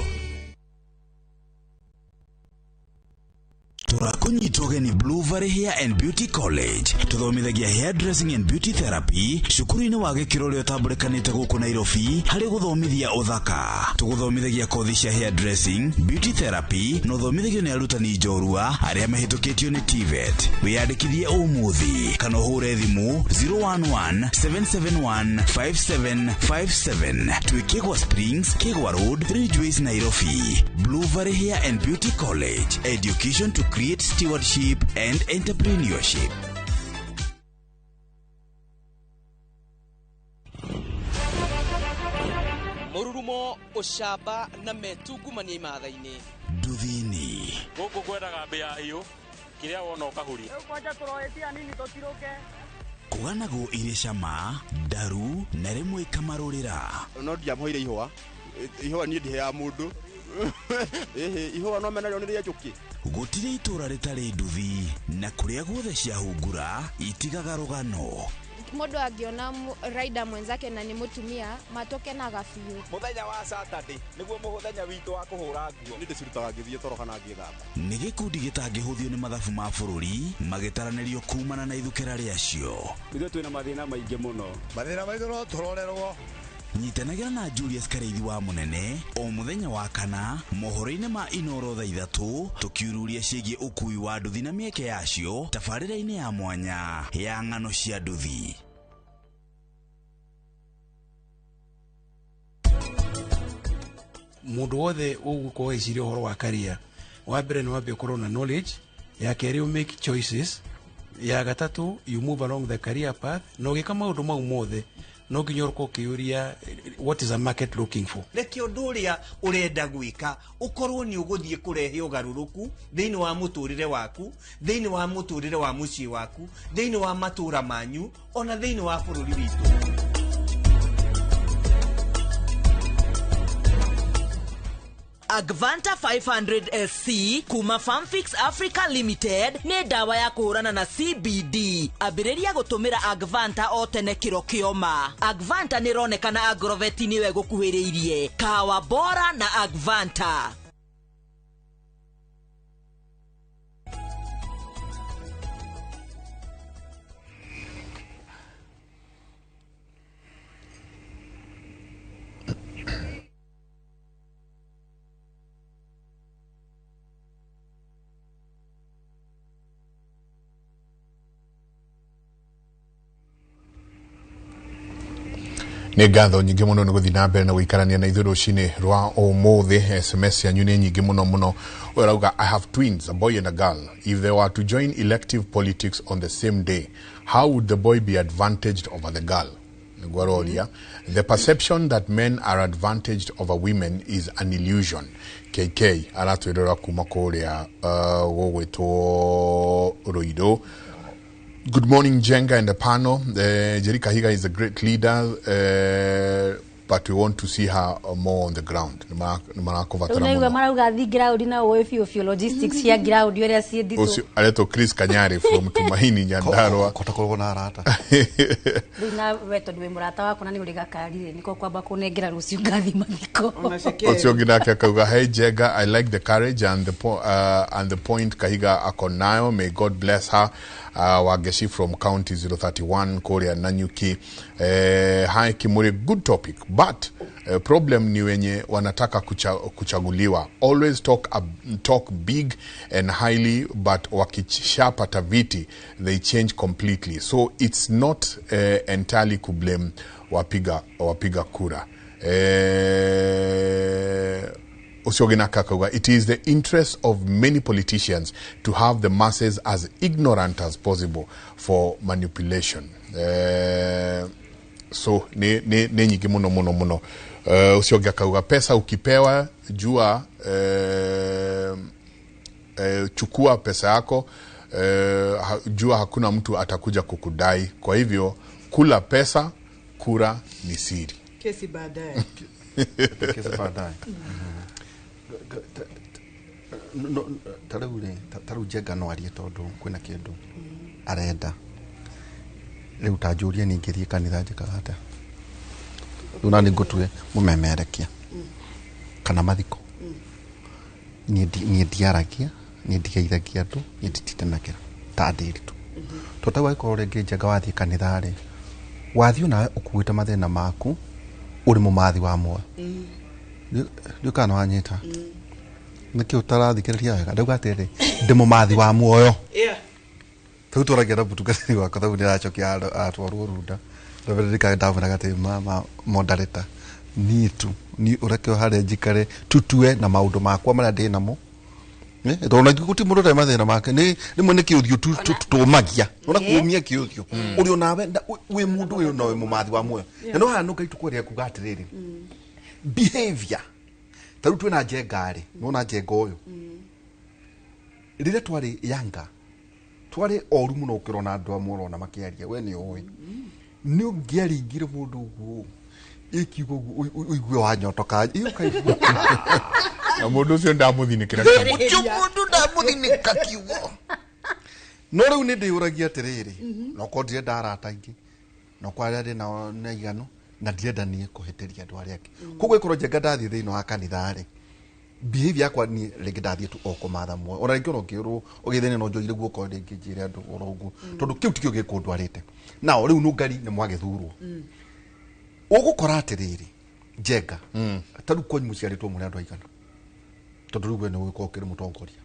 Tũrakũnyita ũgeni Blue Valley Hair and Beauty College. Tũthomithagia hair dressing and beauty therapy cukuru-inĩ wa gĩkĩro ũrĩa ũtambũrĩkanĩte gũkũ Nairobi harĩ gũthomithia ũthaka. Tũgũthomithagia kothi cia hair dressing, beauty therapy na ũthomithagio nĩ arutani njorua arĩa mahĩtũkĩtio nĩ TVET. Wĩyandĩkithie ũmũthĩ kana ũhũre thimũ 011 771 5757. Twĩ Kĩgwa Springs, Kĩgwa Road, Ridgeways, Nairobi. Blue Valley Hair and Beauty College. Education to create stewardship and entrepreneurship.
Mururumo ucamba na metungumania imatha-inĩ.
Nduthini
gũkũ kwendaga mbĩa hiũ kĩrĩa wona ũkahuria.
Kwanja tũroetia nini tũtirũke.
Kũganagwo irĩ cama ndaru na rĩmwe ikamarũrĩra.
No ndiamũheire ihũa, ihũa niĩ ndiheaga mũndũ. Ihũa no menarĩo nĩ rĩa njũkĩ.
Gũtirĩ itũra rĩtarĩ nduthi na kũrĩa guothe ciahungura itigaga rũgano.
Mũndũ angĩona rider mwenzake na nĩ mũtumia matokenaga biũ.
Mũthenya wa Saturday nĩguo mũthenya witũ wa kũhũra nguo.
Nĩ ndĩcirutaga ngĩthiĩ toro kana ngĩthamba.
Nĩ gĩkundi gĩtangĩhũthio nĩ mathabu ma bũrũri magĩtaranĩrio kumana na ithukĩra rĩacio.
Ithuĩ twĩna mathĩna maingĩ mũno.
Mathĩna maitũ no tũrorerwo.
Nyitanagĩra na Julius Kareithi wa Mũnene o mũthenya wa kana mohoro-inĩ ma Inoro thaa 3 tũkiururia ciĩgiĩ ũkui wa nduthi na mĩeke yacio tabarĩra-inĩ ya mwanya ya ng'ano cia nduthi.
Mũndũ wothe ũgũkorwo eciria ũhoro wa career, wa mbere nĩ wambe ũkorwo na knowledge, ya kerĩ you make choices, ya gatatũ you move along the career path, na ũgĩka maũndũ mau mothe no nginya ũkorwo ũkĩũria what is a market looking for.
Reke ũndũ ũrĩa ũrenda gwĩka ũkorwo nĩ ũgũthiĩ kũrehe ũgarũrũku thĩinĩ wa mũtũrĩre waku, thĩinĩ wa mũtũrĩre wa mũciĩ waku, thĩinĩ wa matũra manyu, ona thĩinĩ wa bũrũri witũ.
Agvanta 500 SC kuma Farmfix Africa Limited nĩ ndawa ya kũhũrana na CBD. Ambĩrĩria gũtũmĩra Agvanta o tene kĩro kĩoma. Agvanta nĩ ĩronekana Agrovet nĩwe gũkuhĩrĩirie. Kahawa bora na Agvanta.
Nĩ ngatho nyingĩ mũno nĩ gũthiĩ na mbere na gũikarania na ithuĩ rũcinĩ rwa ũmũthĩ. SMS yanyu nĩ nyingĩ mũno mũno. Ũyũ arauga, I have twins, a boy and a girl. If they were to join elective politics on the same day, how would the boy be advantaged over the girl? Nĩguo aroria. The perception that men are advantaged over women is an illusion. KK aratwĩrora kuma kũrĩa gũgwĩtwo Ruiru. Good morning, Jenga and the panel. Jerry Kahiga is a great leader, but we want to see her more on the ground.
Unaigua marauga thi ground na ũĩ biũ biũ logistics cia ground ũrĩa ciĩ nditũ.
Ũcio aretwo Chris Kanyari from Tumaini Nyandarua.
Kota na arata.
Rĩu na we tondũ wĩ mũrata wakwa na nĩ ũrĩ gakari rĩ, nĩko kwamba kũnengera rũciũ ngathi mathiko.
Ũcio ũngĩ nake akauga, hey Jenga, I like the courage and the point Kahiga ako nayo. May God bless her. Wageshi from County 031 Korea Nanyuki. Hi Kimuri, good topic, but problem ni wenye wanataka kuchaguliwa. Always talk big and highly, but wakishapata viti they change completely, so it's not entirely kublame wapiga kura. Ũcio ũngĩ nake akauga, it is the interest of many politicians to have the masses as ignorant as possible for manipulation. So nĩ nyingĩ mũno mũno mũno. Ũcio ũngĩ akauga, pesa ukipewa jua, chukua pesa yako, jua hakuna mtu atakuja kukudai, kwa hivyo kula pesa, kura ni siri.
Kesi baadaye.
Kesi baadaye. Ta rĩu rĩ, ta rĩu Njenga no arie tondũ kwĩna kĩndũ arenda. Rĩu ta njũrie niĩ ingĩthiĩ kanitha njĩkaga atĩa? Rĩu nani ngũtue mũmemerekia kana mathiko. Niĩ ndiaragia, niĩ ndigeithagia andũ, niĩ nditindanagĩra ta ndĩritũ. Tondũ ta wagĩkorwo rĩngĩ Njenga wathiĩ kanitha rĩ, wathiĩ onawe ũkuĩte mathĩna maku, ũrĩ mũmathi wa muoyo. Ndiũĩ kana nĩwanyita. Nĩkĩ ũtarathikĩrĩria wega? Ndauga atĩrĩrĩ, ndĩ mũmathi wa muoyo. Rĩu twaragia na mũtungatĩri wakwa tondũ nĩaracokia atwarwo runda. Ndamwĩra ndamwĩraga atĩ mama moderator, niĩ tu, niĩ ũreke harĩa njikare tutue na maũndũ makwa marĩa ndĩ namo. Tondũ ona gũtirĩ mũndũ ũtarĩ mathĩna make. Nĩ rĩmwe nĩ kĩũthiũ tu tũmagia. Ona kũũmia kĩũthiũ. Ũrĩ onawe wĩ mũndũ ũyũ no wĩ mũmathi wa muoyo. Na no haha nũ Ngai tũkwaria kuga atĩrĩrĩ, behavior. Ta rĩu twĩna Njenga rĩ, nĩwona Njenga ũyũ. Rĩrĩa twarĩ Yanga, twarĩ oru mũno ũkĩrona andũ amwe ũrona makĩaria, we nĩ ũĩ. Nĩ ũngĩaringire mũndũ ũguo, ĩkiuga ũguo, ũigue wanyotoka, ĩ ũkaigua.
Na mũndũ ũcio ndamũthinĩkĩra kiugo.
Ũcio mũndũ ndamũthinĩka kiugo. No rĩu nĩ ndĩyũragia atĩrĩrĩ, no korwo ndirenda arata aingĩ, no korwo arĩa ndĩ nao nĩ aiganu, na ndirenda niĩ kũhĩtĩria andũ arĩa angĩ. Koguo ĩkorwo Njenga ndathiĩ thĩinĩ wa kanitha rĩ, behavior yakwa niĩ rĩngĩ ndathiĩ tu o kũmatha muoyo. Ona rĩngĩ ona ũngĩrwo ũgĩthĩne no njoire guoko rĩngĩ njĩre andũ oro ũguo. Tondũ kĩu tikĩo gĩkũndwarĩte. Nao rĩu nũngari nĩ mwagĩthurwo. Ũgũkora atĩrĩrĩ, Njenga, ta rĩu kwanyu mũciarĩtwo mũrĩ andũ aigana? Tondũ rĩu we nĩ ũgĩkorwo ũkĩrĩ mũtongoria.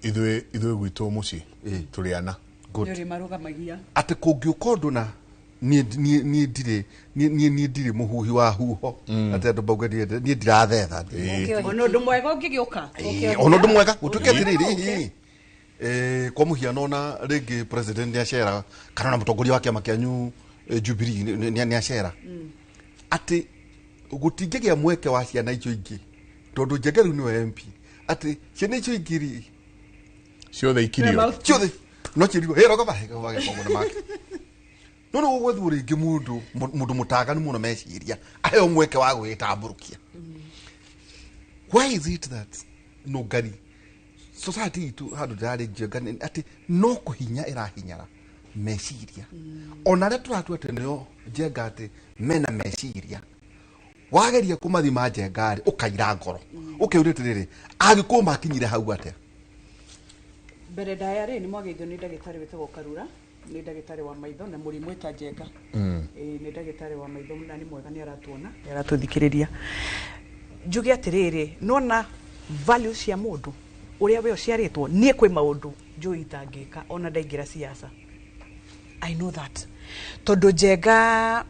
Ithuĩ gwitũ mũciĩ tũrĩ ana.
Good.
Nĩ ũrĩ marũgamagia.
Atĩ kũngĩũka ũndũ na niĩ ndirĩ mũhuhi wa huho. Atĩ andũ mauge niĩ ndirathetha.
Ona ũndũ mwega ũngĩgĩũka.
Ona ũndũ mwega gũtuĩke atĩrĩrĩ, kwa mũhiano ona rĩngĩ president nĩacera kana ona mũtongoria wa kĩama kĩanyu Jubilee nĩacera. Atĩ gũtingĩgĩa mweke wa ciana icio ingĩ tondũ Njenga rĩu nĩwe MP. Atĩ ciana icio ingĩ rĩ,
ciothe ikirio.
Ciothe no ciĩrirwo, "Ĩ, roga bahe, roga bahe, maũndũ make." No no gwethwo rĩngĩ mũndũ mũtaganu mũno meciria aheo mweke wa gwĩtambũrũkia. Why is it that nũngari society itũ handũ ndĩrarĩ Njenga nĩ atĩ no kũhinya ĩrahinyara meciria. Ona arĩa tũratua atĩ nĩo Njenga atĩ mena meciria, wageria kũmathima Njenga rĩ, ũkaira ngoro. Ũkeyũria atĩrĩrĩ, agĩkũyũ makinyire hau atĩa?
Mbere ndaya rĩ, nĩ mwageithio nĩ ndagĩtarĩ wĩtagwo Karura, nĩ ndagĩtarĩ wa maitho na mũrimũ ĩta Njenga. Nĩ ndagĩtarĩ wa maitho na nĩ mwega, nĩ aratuona, nĩ aratũthikĩrĩria. Njuge atĩrĩrĩ, nona values cia mũndũ ũrĩa we ũciarĩtwo, niĩ kwĩ maũndũ njũĩ itangĩka ona ndaingĩra siasa. I know that. Tondũ Njenga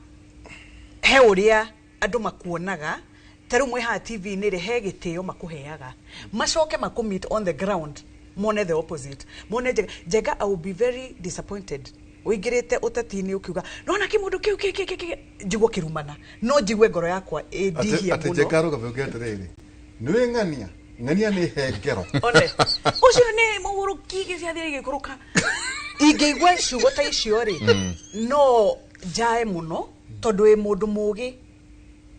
he ũrĩa andũ makuonaga, ta rĩu mwĩ haha TV-inĩ rĩ, he gĩtĩo makũheaga, macoke makũ meet on the ground, mone the opposite. Mone Njenga, Njenga, I will be very disappointed. Ũingĩrĩte ũteti-inĩ ũkiuga, nona kĩmũndũ kĩu kĩ, kĩ, kĩ, kĩ, njigua kĩrumana. No njigue ngoro yakwa ĩndihie
Atĩ
mũno.
Njenga arũgame ũke atĩrĩrĩ, nĩwĩ ng'ania, ng'ania nĩ hengero.
One, ũcio nĩ mũgũrũki gĩciathĩ gĩgĩkũrũka. Ingĩigua ciugo ta icio rĩ, no njae mũno, tondũ wĩ mũndũ mũũgĩ,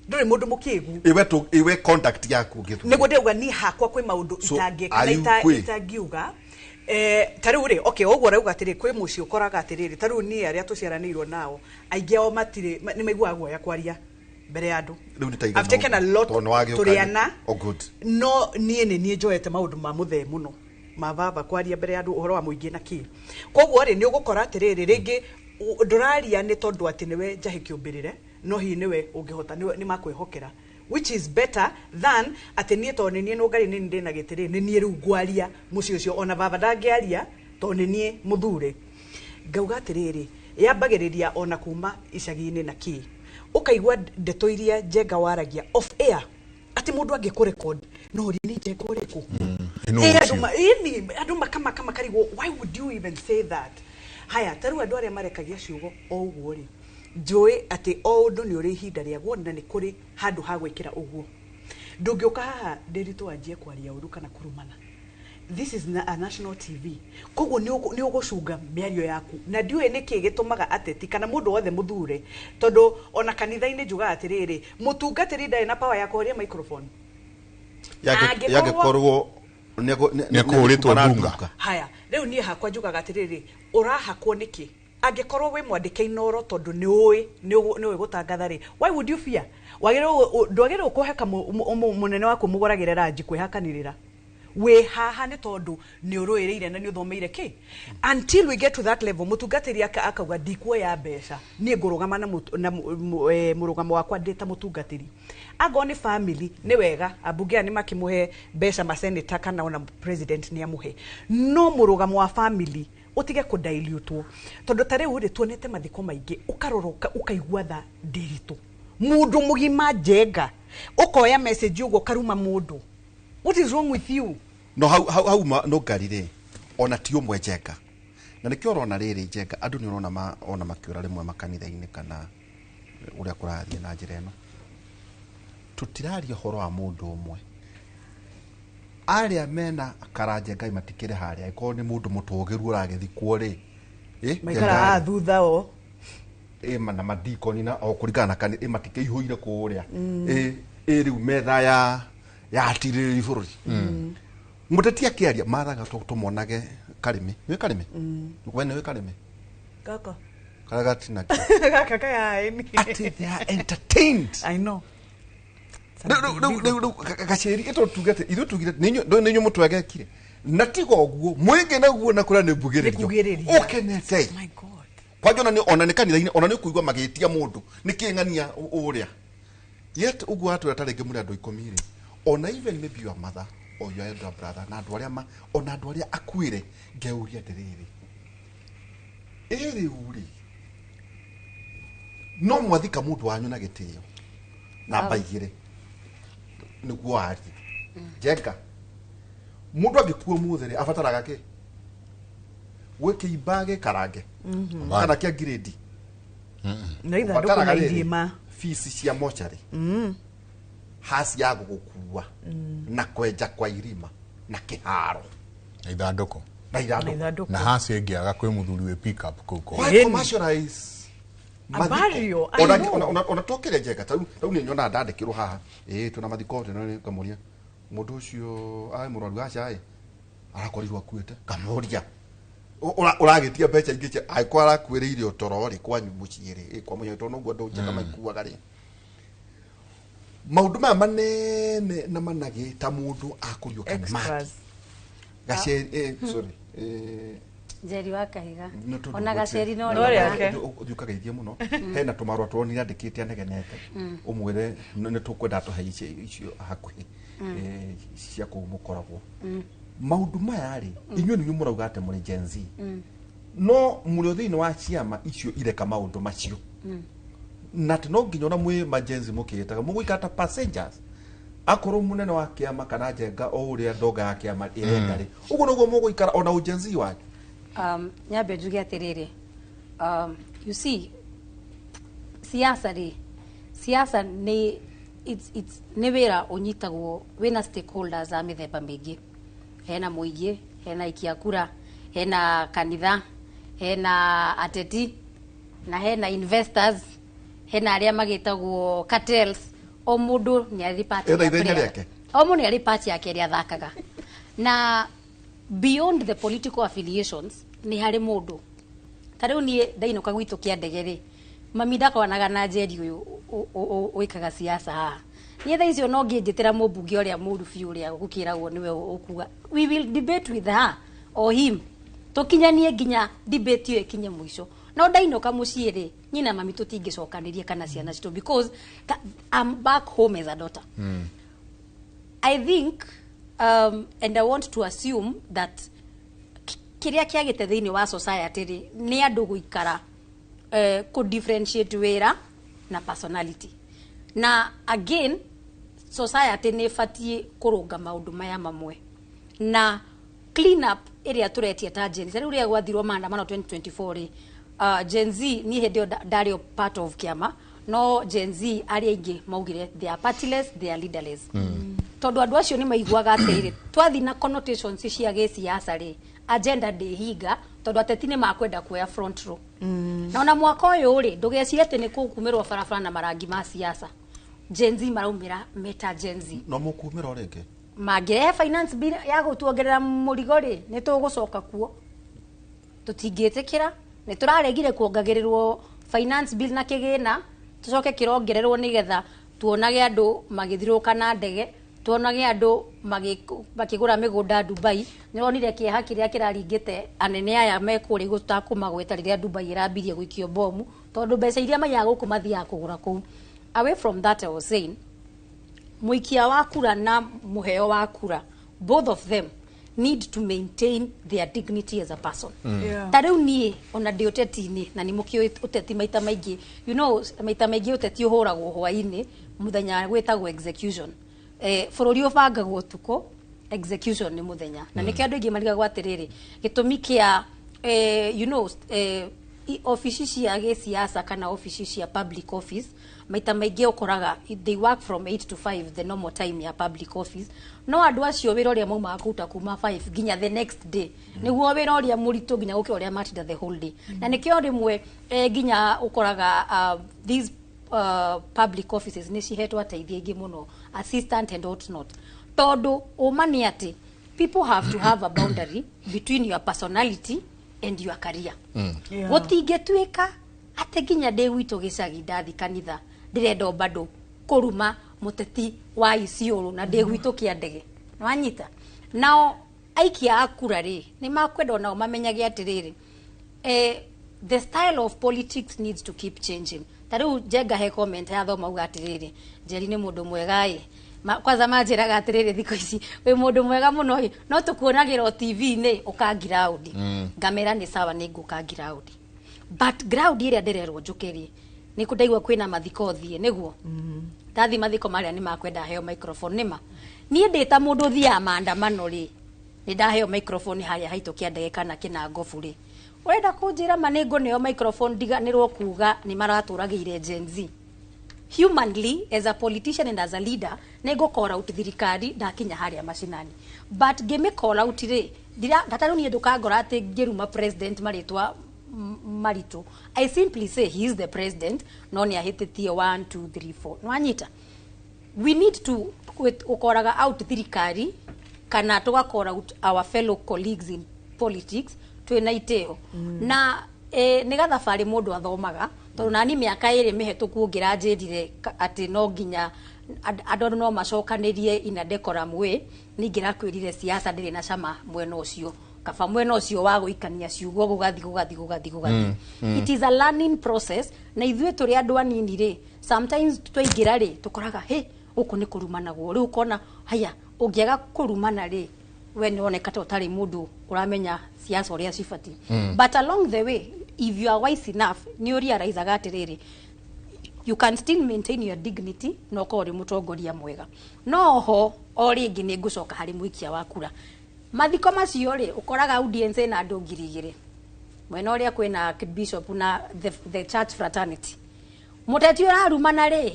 ndũrĩ mũndũ mũkĩgu.
Iwe tu, iwe contact yaku ũngĩthura.
Nĩguo ndĩrauga niĩ hakwa kwĩ maũndũ
So,
itangĩka
are
na
you kwĩ?
itangiuga. Ta rĩu rĩ, okay, ũguo ũrauga atĩrĩ, kwĩ mũciĩ ũkoraga atĩrĩrĩ, ta rĩu niĩ arĩa tũciaranĩirwo nao, aingĩ ao matirĩ, nĩ maiguaga guoya kwaria mbere ya andũ.
Rĩu nĩ ta igana
I've taken a
ũguo.
lot
Tondũ nĩ wagĩũka
tũrĩ
nĩ-
ana.
Oh, good.
No niĩ nĩ niĩ njoete maũndũ ma mũthee mũno, ma baba kwaria mbere ya andũ ũhoro wa mũingĩ na kĩ. Koguo rĩ, nĩ ũgũkora atĩrĩrĩ, rĩngĩ ndũraria nĩ tondũ atĩ nĩwe njahĩ kĩũmbĩrĩre, no hihi nĩwe ũngĩhota, nĩwe nĩ makwĩhokera. Which is better than atĩ niĩ tondũ nĩ niĩ nũngarĩ nĩ ndĩ na gĩtĩ rĩ, nĩ niĩ rĩu ngwaria mũciĩ ũcio, ona baba ndangĩaria tondũ nĩ niĩ mũthure. Ngauga atĩrĩrĩ, yambagĩrĩria ona kuma icagi-inĩ na kĩ. Ũkaigua ndeto iria Njenga waragia off air, Atĩ mũndũ angĩkũ record no ũrie nĩ njeka ũrĩkũ.
Ĩno
Eh,
ũcio.
andũ ĩni andũ makamaka makarigwo, why would you even say that? Haya, ta rĩu andũ arĩa marekagia ciugo o ũguo rĩ, njũĩ atĩ o ũndũ nĩ ũrĩ ihinda rĩaguo na nĩ kũrĩ handũ ha gwĩkĩra ũguo. Ndũngĩũka haha ndĩritũ wanjie kwaria ũru kana kũrumana. This is a national TV, koguo nĩ ũgũcunga mĩario yaku, na ndiũĩ nĩkĩ gĩtũmaga ateti kana mũndũ wothe mũthure, tondũ ona kanitha-inĩ njugaga atĩrĩrĩ, mũtungatĩri ndarĩ na power ya kũhoria microphone.
Yangĩkorwo
Nĩekũhũrĩtwo ndunga.
Haya, rĩu niĩ hakwa njugaga atĩrĩrĩ, ũrahakwo nĩkĩ angĩkorwo wĩ mwandĩke inoro, tondũ nĩ ũĩ nĩ ũĩ gũtangatha rĩ, why would you fear? Wagĩrĩirwo ndwagĩrĩirwo kũheka mũnene waku mũgũragĩre ranji kwĩhakanĩrĩra wĩ haha nĩ tondũ nĩ ũrũĩrĩire na nĩ ũthomeire kĩ. Until we get to that level, mũtungatĩri akauga ndikuoya mbeca, niĩ ngũrũgama na mũrũgamo wakwa ndĩ ta mũtungatĩri. Angorwo nĩ family nĩ wega, ambunge aya nĩ makĩmũhe mbeca, maseneta kana ona president nĩ amũhe, no mũrũgamo wa family ũtige kũdailutwo, tondũ ta rĩu rĩ tuonete mathiko maingĩ, ũkarora ũkaigua tha ndĩritũ, mũndũ mũgima njenga ũkoya message ũguo ũkaruma mũndũ. What is wrong with you?
No hau hau hau no ngari rĩ, ona ti ũmwe njenga, na nĩkĩo ũrona rĩrĩ njenga andũ nĩ ũrona ona makĩũra rĩmwe makanitha-inĩ kana ũrĩa kũrathiĩ na njĩra ĩno. Tũtiraria ũhoro wa mũndũ ũmwe, arĩa mena karanja ngai matikĩrĩ harĩa, angĩkorwo nĩ mũndũ mũtũgĩru ũragĩthikwo rĩ,
maikara haha
njenga-rĩ,
thutha o
na madikoni na o kũringana na kanitha matikĩihũire kũrĩa, ĩ rĩu metha ya atirĩrĩri bũrũri, mũteti akĩaria mathaga tũmonage karĩmĩ nĩ karĩmĩ, we nĩ karĩmĩ
gaka
karĩa gatina
gaka kayaeni.
Atĩ they are entertained.
I know.
Rĩu gacĩri ĩto tuge atĩ ithuĩ tugire nĩ inyuĩ mũtwegekire, na tiga ũguo mũingĩ naguo na kũrĩa nĩ mbugĩrĩrio.
Nĩ mbugĩrĩrio.
Ũkenete.
My God.
Kwanja ona ona nĩ kanitha-inĩ, ona nĩ ũkũigua magĩtia mũndũ nĩ kĩng'ania ũrĩa yet ũguo atwĩra ta rĩngĩ mũrĩ andũ 10 rĩ, ona even maybe your mother or your elder brother na andũ arĩa ona andũ arĩa akuĩre, ngeuria atĩrĩrĩ, ĩ rĩu rĩ no mwathika mũndũ wanyu na gĩtĩo namba 2 nĩguo arie njenga. Mũndũ angĩkua ũmũthĩ rĩ, abataraga kĩ gwĩ kĩimba gĩkarange kana kĩa ngirĩndi?
Na ithandũkũ
Ũbataraga
na
rĩrĩ,
irima.
fees cia mocarĩ, haci ya gũgũkua na kwenja kwa irima na kĩharo.
Na ithandũkũ.
Na ithandũkũ.
Na haci ĩngĩaga kwĩ mũthuri wĩ pick up kũu kũu.
Why commercialize
A
mathiko?
burial, I know.
Ona tokire njenga tarĩu nĩ nyonaga ndandĩkĩrwo haha ĩĩ twĩna mathiko tĩno, ngamũria mũndũ ũcio arĩ mũrwaru aca ĩ arakorirwo akuĩte, ngamũria ũragĩtia mbeca ingĩ angĩkorwo arakuĩrĩire ũtoro rĩ kwanyu mũciĩ rĩ, kwa mũciĩ, tondũ noguo andũ njenga maikuaga rĩ, maũndũ maya manene na managĩ ta mũndũ akũriũka nĩ maki.
Extras.
Gaceri, sorry,
Njeri wa Kahiga.
No tondũ
Ona gaceri no
no
rĩake.
rĩake. Ũthiĩ ũkageithie mũno, hena tũmarũa tuonire andĩkĩte anegenete, ũmwĩre nĩ tũkwenda tũhe icio hakuhĩ, cia kũu mũkoragwo. Maũndũ maya rĩ, inyuĩ nĩ mũrauga atĩ mũrĩ Gen Z, no mũrĩ o thĩinĩ wa ciama icio ireka maũndũ macio, na atĩ no nginya ona mwĩ ma Gen Z mũkĩĩtaga mũgũikara ta passengers, akorwo mũnene wa kĩama kana njenga o ũrĩa ndonga ya kĩama ĩrenda rĩ, ũguo noguo mũgũikara ona ũ Gen Z wanyu.
Nyambe njuge atĩrĩrĩ, you see, siasa rĩ, siasa nĩ it's nĩ wĩra ũnyitagwo wĩna stakeholders a mĩthemba mĩingĩ. Hena mũingĩ, hena aikia kura, hena kanitha, hena ateti na hena investors, hena arĩa magĩtagwo cartels. O mũndũ nĩ arĩ part
Hena
ya
ithenya
player.
rĩake.
O mũndũ nĩ arĩ part yake ĩrĩa athakaga, na beyond the political affiliations nĩ harĩ mũndũ ta rĩu niĩ ndainũka gwitũ kĩa ndege rĩ, mami ndakoranaga na Njeri ũyũ wĩkaga siasa haha. Niĩ thaa icio no ngĩnjĩtĩra mũmbunge ũrĩa mũru biũ ũrĩa gũkĩragwo nĩwe ũkuga, we will debate with her or him, tũkinyanie nginya debate ĩyo ĩkinye mũico. No ndainũka mũciĩ rĩ, niĩ na mami tũtingĩcokanĩria kana ciana citũ, because I'm back home as a daughter. I think and I want to assume that kĩrĩa kĩagĩte thĩinĩ wa society rĩ, nĩ andũ gũikara kũ differentiate wĩra na personality. Na again Society nĩ ĩbatiĩ kũrũnga maũndũ maya mamwe na clean up ĩrĩa tũretia ta Gen Z. Rĩu rĩrĩa gwathirwo maandamano 2024 rĩ, Gen Z, niĩ hĩndĩ ĩyo ndarĩ o part of kĩama, no Gen Z arĩa aingĩ maugire they are partyless, they are leaderless, tondũ andũ acio nĩ maiguaga atĩrĩrĩ, twathiĩ na connotations cia gĩsiasa rĩ, agenda ndĩhinga, tondũ ateti nĩ makwenda kuoya front row. Na ona mwaka ũyũ rĩ, ndũgecirie atĩ nĩ kũkumĩrwo barabara na marangi ma siasa. Gen Z maraumĩra meta Gen Z.
No mũkumĩra o rĩngĩ?
Mangĩrehe finance bill ya gũtuongerera mũrigo rĩ, nĩ tũgũcoka kuo. Tũtingĩtĩkĩra. Nĩ tũraregire kuongagĩrĩrwo finance bill na kĩgĩna tũcoke kĩrongererwo nĩgetha tuonage andũ magĩthiũrũrũka na ndege, tuonage andũ makĩgũra mĩgũnda Dubai. Nĩũronire kĩeha kĩrĩa kĩraringĩte anene aya me kũrĩa gũtakũmagweta rĩrĩa Dubai ĩrambirie gũikio bomu, tondũ mbeca iria maiyaga gũkũ mathiaga kũgũra kũu. Away from that, I was saying, mũikia wa kura na mũheo wa kura, both of them need to maintain their dignity as a person. Ta rĩu niĩ ona ndĩ ũteti-inĩ, na nĩ mũkĩũĩ ũteti maita maingĩ, maita maingĩ ũteti ũhũragwo hwaĩ-inĩ, mũthenya gwĩtagwo execution. Bũrũri ũbangagwo ũtukũ, execution nĩ mũthenya. Na nĩkĩo andũ aingĩ marigagwo atĩrĩrĩ, gĩtũmi kĩa obici cia gĩsiasa kana obici cia public office, maita maingĩ ũkoraga they work from 8 to 5, the normal time ya public office, no andũ acio wĩra ũrĩa maumaga kũruta kuma 5 nginya the next day nĩguo wĩra ũrĩa mũritũ nginya gũkĩra ũrĩa matinda the whole day. Na nĩkĩo rĩmwe nginya ũkoraga these public offices nĩ cihetwo ateithia aingĩ mũno, assistant and what not, tondũ ũma nĩ atĩ people have to have a boundary between your personality and your career. Gũtingĩtuĩka atĩ nginya ndĩ gwitũ gĩcagi, ndathi kanitha, ndĩrenda o bado kũruma mũteti wa Isiolo na ndĩ gwitũ kĩa ndege. Nĩwanyita? Nao aikia a kura rĩ, nĩ makwenda onao mamenyage atĩrĩrĩ, the style of politics needs to keep changing. Ta rĩu Njenga he comment ya thoma uga atĩrĩrĩ, Njeri nĩ mũndũ mwega ĩ. Kwanza manjĩraga atĩrĩrĩ, thikũ ici wĩ mũndũ mwega mũno ĩ, no tũkuonagĩra o TV-inĩ ũka ground. Ngamera nĩ sawa, nĩ ngũka ground, but ground ĩrĩa ndĩrerwo njũke rĩ, nĩ kũ ndaigua kwĩna mathiko thiĩ nĩguo ndathi mathiko marĩa nĩ makwenda heo microphone. Nĩma niĩ ndĩ ta mũndũ ũthiaga maandamano rĩ, nĩ ndaheo microphone harĩa haitũ kĩa ndege kana kĩnangobu rĩ, ũrenda kũnjĩra ma nĩ ngũneo microphone ndiganĩrwo kuga nĩ maratũragĩire Gen Z? Humanly, as a politician and as a leader, nĩ ngũ call out thirikari ndakinya harĩa macinani, but ngĩmĩ call out rĩ, ngata rĩu niĩ ndũkangora atĩ ngĩruma president marĩtwa maritũ. I simply say he is the president, no nĩ ahĩtĩtie 1 2 3 4. Nĩwanyita? We need to gũkoraga out thirikari kana tũgakora out our fellow colleagues in politics twĩna itĩo. Na nĩ gathabarĩ mũndũ athomaga, tondũ nani mĩaka 2 mĩhetũku ũngĩranjĩrire atĩ no nginya andũ no macokanĩrie in a decorum way, ningĩrakwĩrire siasa ndĩrĩ na cama mwena ũcio, kaba mwena ũcio wa gũikania ciugo gũgathi gũgathi gũgathi gũgathi. It is a learning process, na ithuĩ tũrĩ andũ anini rĩ, sometimes twaingĩra rĩ, tũkoraga he gũkũ nĩ kũrumanagwo. Rĩu ũkona haya, ũngĩaga kũrumana rĩ, we nĩ woneka ta ũtarĩ mũndũ ũramenya siasa ũrĩa cibatiĩ. But along the way, if you are wise enough, nĩ ũrealizaga atĩrĩrĩ, you can still maintain your dignity na ũkorwo ũrĩ mũtongoria mwega. No ho o rĩngĩ nĩ ngũcoka harĩ mũikia wa kura. Mathiko macio rĩ, ũkoraga audience ĩna andũ 2000, mwena ũrĩa kwĩna bishop na the church fraternity. Mũteti ũrarumana rĩ,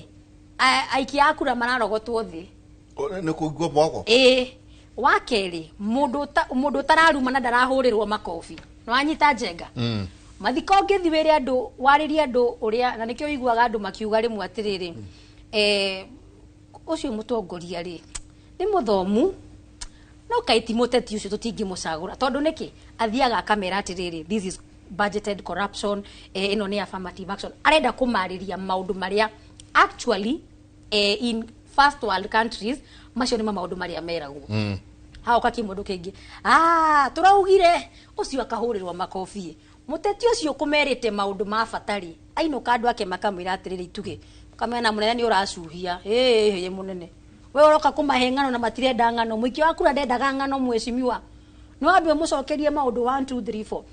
aikia a kura mararogotwo thĩ.
Nĩ kũigua mwago.
Ĩĩ. Wa kerĩ, mũndũ ũtararumana ndarahũrĩrwo makobi. Nĩwanyita, Njenga? Mathiko ũngĩthiĩ wĩre andũ, warĩrie andũ ũrĩa, na nĩkĩo ũiguaga andũ makiuga rĩmwe atĩrĩrĩ, ũcio mũtongoria rĩ, nĩ mũthomu, no kaĩ ti mũteti ũcio tũtingĩmũcagũra, tondũ nĩkĩ athiaga akamera atĩrĩrĩ, this is budgeted corruption, ĩno nĩ affirmative action. Arenda kũmarĩria maũndũ marĩa actually, in first world countries, macio nĩmo maũndũ marĩa meragwo. Haoka kĩmũndũ kĩngĩ, tũraugire ũcio akahũrĩrwo makobi. Mũteti ũcio kũmerĩte maũndũ ma bata rĩ, ainũka andũ ake makamwĩra atĩrĩrĩ, itugĩ kamena mũnene nĩ ũracuhia. Ĩĩ mũnene, we ũroka kũmahe ng'ano na matirenda ng'ano. Mũikia wa kura ndendaga ng'ano, mheshimiwa, nĩ wambe ũmũcokerie maũndũ 1 2 3 4.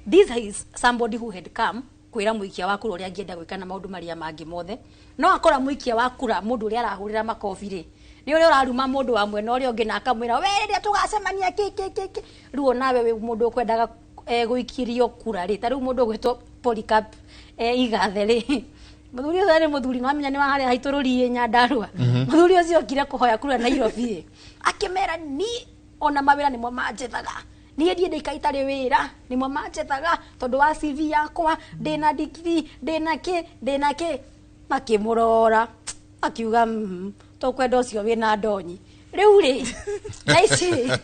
This is somebody who had come kwĩra mũikia wa kura ũrĩa angĩenda gwĩka na maũndũ marĩa mangĩ mothe, no akora mũikia wa kura, mũndũ ũrĩa arahũrĩra makobi rĩ, Nĩ ũrĩa ũraruma mũndũ wa mwena ũrĩa ũngĩ na akamwĩra we rĩrĩa tũgacemania kĩ kĩ kĩ kĩ. Rĩu onawe wĩ mũndũ ũkwendaga gũikirio kura rĩ, ta rĩu mũndũ ũgwĩtwo Polycarp Igathe rĩ, mũthuri ũcio nĩ mũthuri nwamenya nĩ wa harĩa haitũrũri Nyandarua. Mũthuri ũcio okire kũhoya kura Nairobi ĩ, akĩmera ni ona mawĩra nĩmo manjethaga, niĩ ndiĩ ndĩika itarĩ wĩra, nĩmo manjethaga tondũ wa CV yakwa, ndĩna degree, ndĩna kĩ ndĩna kĩ. Makĩmũrora akiuga tũkwenda ũcio wĩna ndonyi. Rĩu rĩ, thaa ici rĩ,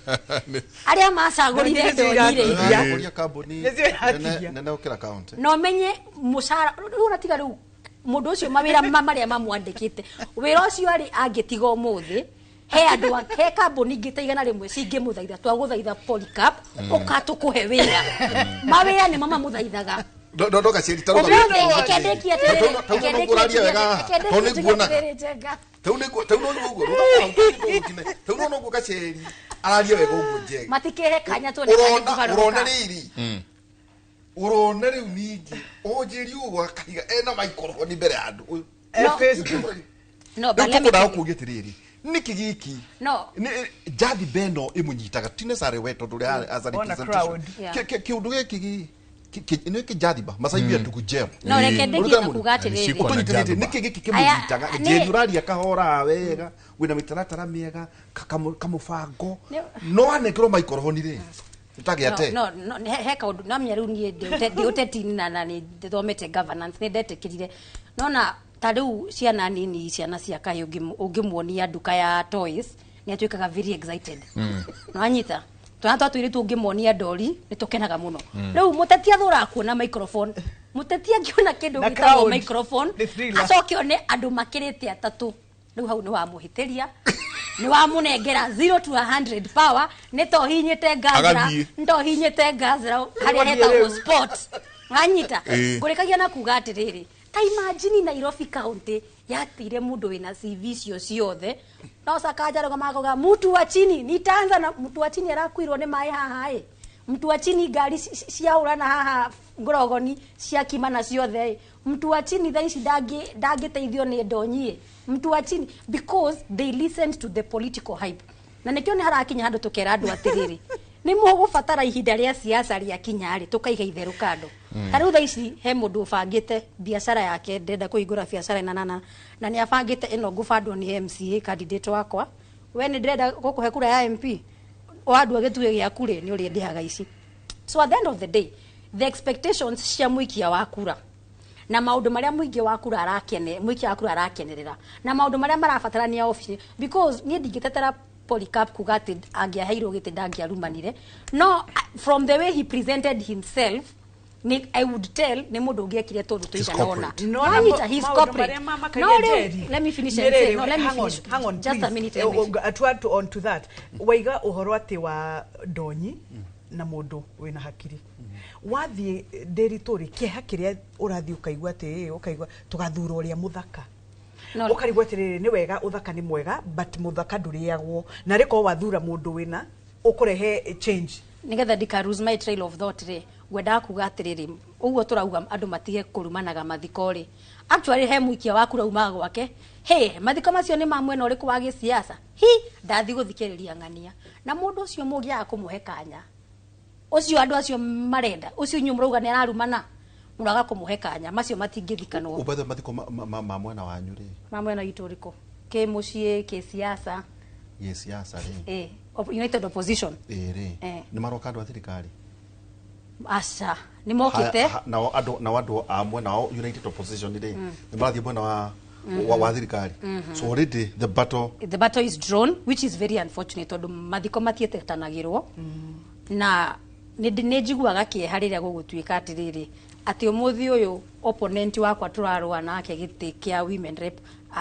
arĩa macagũrire ndonyi rĩ,
Kũria kambuni nene gũkĩra county.
No menye mũcara rĩu natiga rĩu mũndũ ũcio mawĩra marĩa mamwandĩkĩte, wĩra ũcio arĩ angĩtiga ũmũthĩ, he andũ he kambuni ingĩ ta 100 cingĩmũthaitha, twagũthaitha Polycarp ũka tũkũhe wĩra. Mawĩra nĩmo mamũthaithaga.
Ndo gaciri ta
Ũmũthĩ
Tau no ngũraria wega haha. Tondũ nĩ nguonaga. Tau nĩ tau no ũguo tau no ũguo gaceri araria wega ũguo njega.
Matikĩhe kanya tuone
Ũrona ũrona rĩrĩ ũrona rĩu ningĩ ũnjĩri ũguo akahiga ena microphone mbere ya andũ ũyũ.
No, but
Rĩu
let me
tũkwendaga
tell you.
kũũria atĩrĩrĩ, nĩkĩ gĩkĩ
No.
njathi beno ĩmũnyitaga ti necessarily we tondũ ũrĩa as a
Ona
representation
crowd.
Yeah.
Kĩũndũ gĩkĩ nĩ kĩnjathiba macaibia ndugu njema.
No, reke ndĩkie na kuga atĩrĩrĩ.
Ũtũnyitĩrĩte nĩkĩ gĩkĩ
Aya,
kĩmũnyitaga njeri ũraria kahora wega wĩna mĩtaratara mĩega kamũbango no anengerwo microphone rĩ ũtagĩa te.
No, he kaũndũ namenya rĩu niĩ ndĩ ũteti-inĩ na nĩ ndĩthomete governance, nĩ ndetĩkĩrire nona ta rĩu ciana nini, ciana cia kahĩ ũngĩmuonia nduka ya toys nĩ atuĩkaga very excited. Nwanyita twana twa tũirĩtu ũngĩmuonia ndori nĩ tũkenaga mũno. Rĩu mũteti athũraga kuona microphone, mũteti angĩona kĩndũ
Na
gĩtagwo
crowd.
microphone
Nĩ thriller.
acoke one andũ makĩrĩte atatũ, rĩu hau nĩ wamũhĩtĩria, nĩ wamũnengera 0 to 100 power, nĩ to hinyĩte ngazra,
Agathiĩ.
nĩ to hinyĩte ngazra harĩa
Agathiĩ
hetagwo
rĩu.
sport. Wanyita ngũrĩkagia na kuga atĩrĩrĩ, ta imagine Nairobi County yatire mũndũ wĩna CV icio ciothe, no Sakaja arũgamaga akauga mtu wa chini nitaanza na mtu wa chini arakuirwo nĩ maĩ haha ĩ, mtu wa chini ngari ciahũrana haha ngorogoni ciakimana ciothe ĩ, mtu wa chini thaa ici ndangĩteithio nĩ ndonyi ĩ, mtu wa chini, because they listened to the political hype. Na nĩkĩo nĩ harakinya handũ tũkera andũ atĩrĩrĩ, nĩ mũgũbatara ihinda rĩa siasa rĩakinya rĩ, tũkaiga itherũ kando. Ta rĩu thaa ici he mũndũ ũbangĩte biacara yake, ndĩrenda kũhingũra biacara ĩna na na nĩ abangĩte ĩno ngũbandwo nĩ MCA candidate wakwa, we nĩ ndĩrenda gũkũhe kura ya MP wandua gĩtugĩ gĩaku rĩ, nĩ ũrĩndĩhaga ici. So at the end of the day, the expectations cia mũikia wa kura na maũndũ marĩa mũingĩ wa kura arakene, mũikia wa kura arakenerera, na maũndũ marĩa marabatarania obici, because niĩ ndingĩtetera Polycarp kuga atĩ angĩaheirwo gĩtĩ ndangĩarumanire, no from the way he presented himself ni I would tell nĩ mũndũ ũngĩekire tũndũ tũigana ũna.
No,
Wanyita, he's
maũndũ
corporate.
marĩa mamakagia
No, rĩu,
Njeri,
let me finish
nĩ
and say,
rĩrĩ,
no, let me
hang on,
finish.
hang on,
Just a
please.
minute, let me
To add on to that, waiga ũhoro atĩ wa ndonyi na mũndũ wĩna hakiri wathiĩ ndĩritũ rĩ, kĩeha kĩrĩa ũrathiĩ ũkaigua atĩ ĩ, ũkaigua tũgathura ũrĩa mũthaka,
No.
ũkarigwo atĩrĩrĩ, nĩ wega ũthaka nĩ mwega, but mũthaka ndũrĩagwo na rĩkorwo wathura mũndũ wĩna ũkũrehe change.
Nigetha ndika lose my trail of thought rĩ, ngwendaga kuga atĩrĩrĩ, ũguo tũrauga andũ matige kũrumanaga mathiko rĩ, actually he mũikia wa kura umaga gwake, hey, mathiko macio nĩ ma mwena ũrĩkũ wa gĩsiasa, hi ndathi gũthikĩrĩria ng'ania na mũndũ ũcio mũngĩaga kũmũhe kanya ũcio andũ acio marenda ũcio inyuĩ mũrauga nĩ ararumana, mũraga kũmũhe kanya macio matingĩthikanwo.
Ũbathe mathiko ma mwena wanyu rĩ?
Ma mwena witũ ũrĩkũ, kĩ mũciĩ, kĩ siasa?
Gĩsiasa rĩ.
United Opposition.
Ĩ rĩ, nĩ maroka andũ a thirikari?
Aca, nĩ mokĩte.
Nao andũ a mwena wa United Opposition rĩ, nĩ marathiĩ mwena wa thirikari. So already the battle
The battle is drawn, which is very unfortunate, tondũ mathiko matietetanagĩrwo na nĩ njiguaga kĩeha rĩrĩa gũgũtuĩka atĩrĩrĩ, atĩ ũmũthĩ ũyũ opponent wakwa tũrarũa nake gĩtĩ kĩa women rep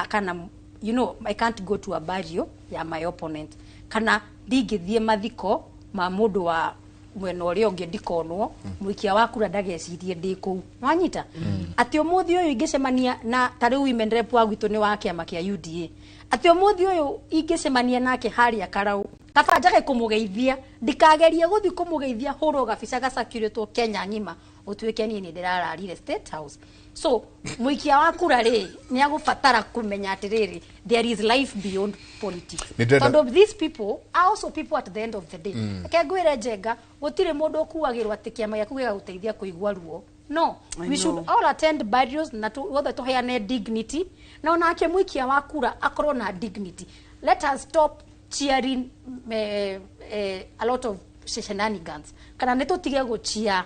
kana I can't go to a burial ya my opponent, kana ndingĩthiĩ mathiko ma mũndũ wa mwena ũrĩa ũngĩ ndikonwo mũikia wa kura ndagecirie ndĩ kũu. Wanyita atĩ ũmũthĩ ũyũ ingĩcemania na ta rĩu women rep wa gwitũ nĩ wa kĩama kĩa UDA, atĩ ũmũthĩ ũyũ ingĩcemania nake harĩa karau, kaba njage kũmũgeithia, ndikagerie gũthiĩ kũmũgeithia, hũrwo gabica gacakirĩtwo Kenya ng'ima. Ũtuĩke niĩ nĩ ndĩrararire State House. So mũikia wa kura rĩ, nĩ agũbatara kũmenya atĩrĩrĩ, there is life beyond politics,
Nĩ ndĩrenda-
tondũ these people are also people at the end of the day. Reke ngwĩre, Njenga, gũtirĩ mũndũ ũkuagĩrwo atĩ kĩama gĩaku gĩgagũteithia kũigua ruo. No
I
we should
know.
all attend burials na othe tũheane dignity, na onake mũikia wa kura akorwo na dignity. Let us stop cheering a lot of shenanigans, kana nĩ tũtige gũchia,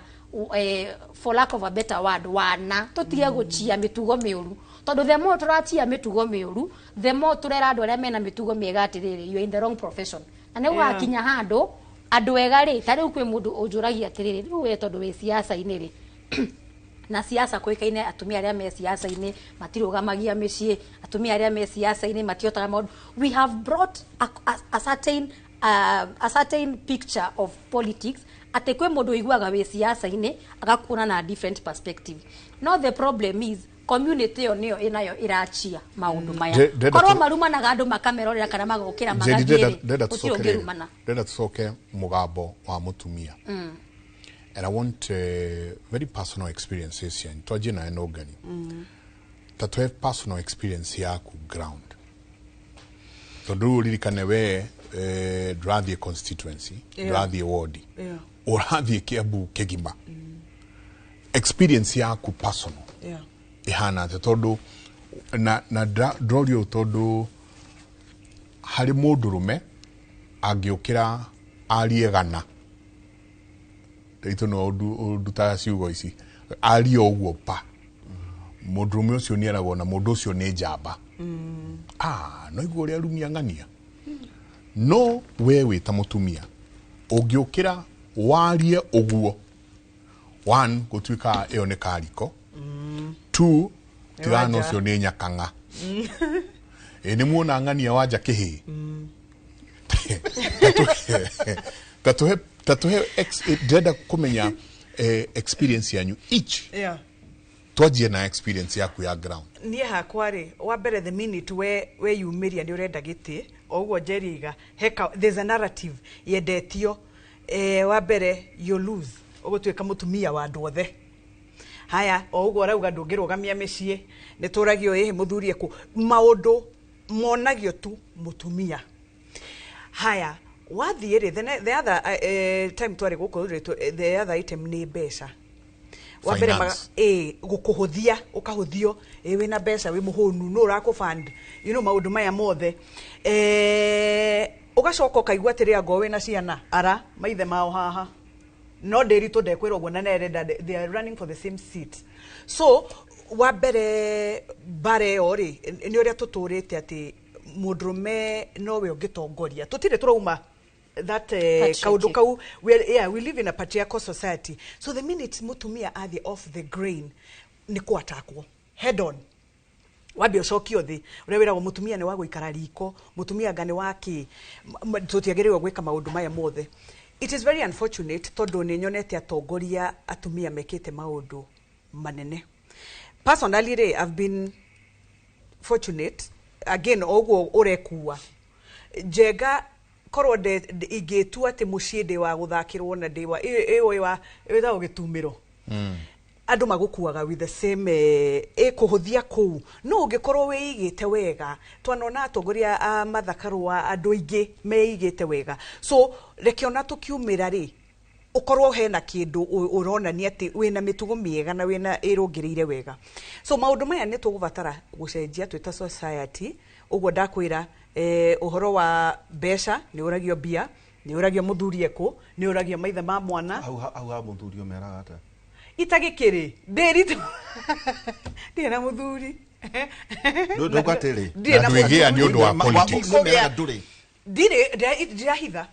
for lack of a better word, wana tũtige gũchia mĩtugo mĩũru, tondũ the more tũrachia mĩtugo mĩũru, the more tũrera andũ arĩa mena mĩtugo mĩega atĩrĩrĩ, you are in the wrong profession. Na nĩ gũgakinya handũ andũ ega rĩ, ta rĩu kwĩ mũndũ ũnjũragia atĩrĩrĩ, rĩu we tondũ wĩ siasa-inĩ rĩ, na siasa kũĩkaine atumia arĩa me siasa-inĩ matirũgamagia mĩciĩ, atumia arĩa me siasa-inĩ matihotaga maũndũ. We have brought a certain picture of politics atĩ kwĩ mũndũ ũiguaga wĩ siasa-inĩ agakuona na different perspective. No the problem is community ĩyo nĩyo ĩnayo ĩrachia maũndũ maya.
Ndĩrenda
Korwo marumanaga andũ makamerorera kana magokĩra
Njeri,
magathiĩ rĩ,
ndĩrenda
gũtirĩ
tũcoke rĩrĩ.
ũngĩrumana.
Ndĩrenda tũcoke mũgambo wa mũtumia, and I want very personal experiences cianyu. Twanjie nawe Nũngari. Ta tũhe personal experience yaku ground, tondũ rĩu ũririkane we ndũrathiĩ constituency, ndũrathiĩ ward, ũrathiĩ Kiambu kĩgima. Experience yaku personal ĩhana atĩa? Tondũ na ndrorio ũũ tondũ harĩ mũndũrũme angĩũkĩra arie gana itũ no ndutaga ciugo ici, arie ũguo pa mũndũrũme ũcio nĩ eragwo na mũndũ ũcio nĩ njamba. Ah, no igua ũrĩa arumia ng'ania. No we wĩ ta mũtumia ũngĩũkĩra warie ũguo, one, gũtuĩka ĩyo nĩ kariko. Two, tigana
Wanja.
Ũcio nĩ nyakang'a. Ĩ nĩ muona ng'ania wanja kĩhĩ. Tatuhe ndĩrenda kũmenya experience yanyu each. Twanjie na experience yaku ya ground.
Niĩ hakwa rĩ, wa mbere, the minute we weyumĩria nĩ ũrenda gĩtĩ, o ũguo Njeri iga heka, there's a narrative yendetio. Wa mbere, you lose ũgũtuĩka mũtumia wa andũ othe. Haya, o ũguo arauga ndũngĩrũgamia mĩciĩ, nĩ tũragio ĩhĩ mũthuri ekũ maũndũ monagio tu mũtumia. Haya, wathiĩ rĩ, the other time twarĩ gũkũ rĩ, the other item nĩ mbeca. Wa mbere,
Finance.
Ĩ gũkũhũthia, ũkahũthio, ĩ wĩna mbeca, wĩ mũhũnu, nũ ũrakũfund, maũndũ maya mothe. Ũgacoka ũkaigua atĩrĩ, anga wĩna ciana ara maithe mao haha no ndĩritũ ndekwĩrwo ũguo na nerenda, they are running for the same seat. So wa mbere, mbara ĩyo rĩ, nĩ ũrĩa tũtũrĩte atĩ mũndũrũme nowe ũngĩtongoria, tũtirĩ tũrauma that kaundu
Patriarchy.
kau. We, are, yeah, we live in a patriarchal society, so the minute mutumia athiĩ off the grain, nĩ kũatakwo head on, wambe ũcokio thĩ. Ũrĩa wĩragwo mũtumia nĩ wa gũikara riko, mũtumia anga nĩ wa kĩ, tũtiagĩrĩirwo gwĩka maũndũ maya mothe. It is very unfortunate, tondũ nĩ nyonete atongoria atumia mekĩte maũndũ manene. Personally rĩ, I've been fortunate again, o ũguo ũrekua Njenga, korwo ingĩtua atĩ mũciĩ ndĩ wa gũthakĩrwo na ndĩ wa ĩyo wa ĩtagwo gĩtumĩro, andũ magũkuaga with the same ĩkũhũthia kũu. No ũngĩkorwo wĩigĩte wega, twanona atongoria a mathakarũa, andũ aingĩ meigĩte wega. So reke ona tũkiumĩra rĩ, ũkorwo hena kĩndũ ũronania atĩ wĩna mĩtugo mĩega na wĩna ĩrũngĩrĩire wega. So maũndũ maya nĩ tũgũbatara gũcenjia twĩ ta society. Ũguo ndakwĩra, ũhoro wa mbeca, nĩ ũragio mbia, nĩ ũragio mũthuri ekũ, nĩ ũragio maithe ma mwana.
Hau ha mũthuri ũmeraga atĩa?
Itagĩkĩrĩ ndĩritũ, ndirĩ na mũthuri.
Ndauga atĩrĩ,
Ndirĩ na
Na ndwĩgĩa nĩ ũndũ wa politics.
Nĩ ndũrĩ.
Ndirĩ, ndirahitha,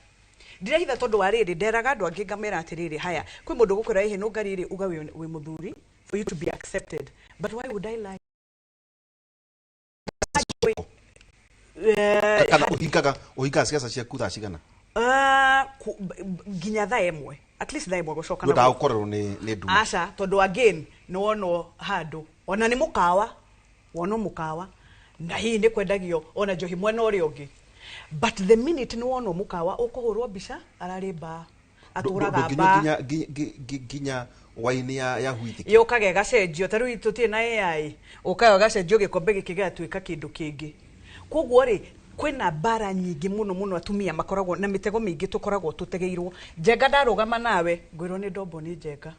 ndirahitha, tondũ wa rĩrĩ, nderaga andũ angĩ ngamera atĩrĩrĩ, haya, kwĩ mũndũ gũkwĩra ĩhĩ nũngari rĩ, uga wĩ mũthuri for you to be accepted. But why would I lie?
Kana ũhingaga ciaca ciaku thaa cigana?
Ah, nginya thaa 1, at least thaa 1 gũcoka na
Nĩ ũkorerwo nĩ nduma.
Aca, tondũ again nĩ wonwo handũ, ona nĩ mũkawa, wonwo mũkawa na hihi nĩ kwendagio ona njohi mwena ũrĩa ũngĩ, but the minute nĩ wonwo mũkawa ũkũhũrwo mbica ararĩ mbaa. Atũraga mbaa.
Nginya waini ya whisky
Yũkaga ĩgacenjio. Ta rĩu tũtirĩ na AI, ũkaga ũgacenjio gĩkombe gĩkĩ gĩgatuĩka kĩndũ kĩngĩ. Koguo rĩ, kwĩna mbara nyingĩ mũno mũno, atumia makoragwo na mĩtego mĩingĩ tũkoragwo tũtegeirwo. Njenga, ndarũgama nawe ngwĩrwo nĩ ndombo nĩ Njenga,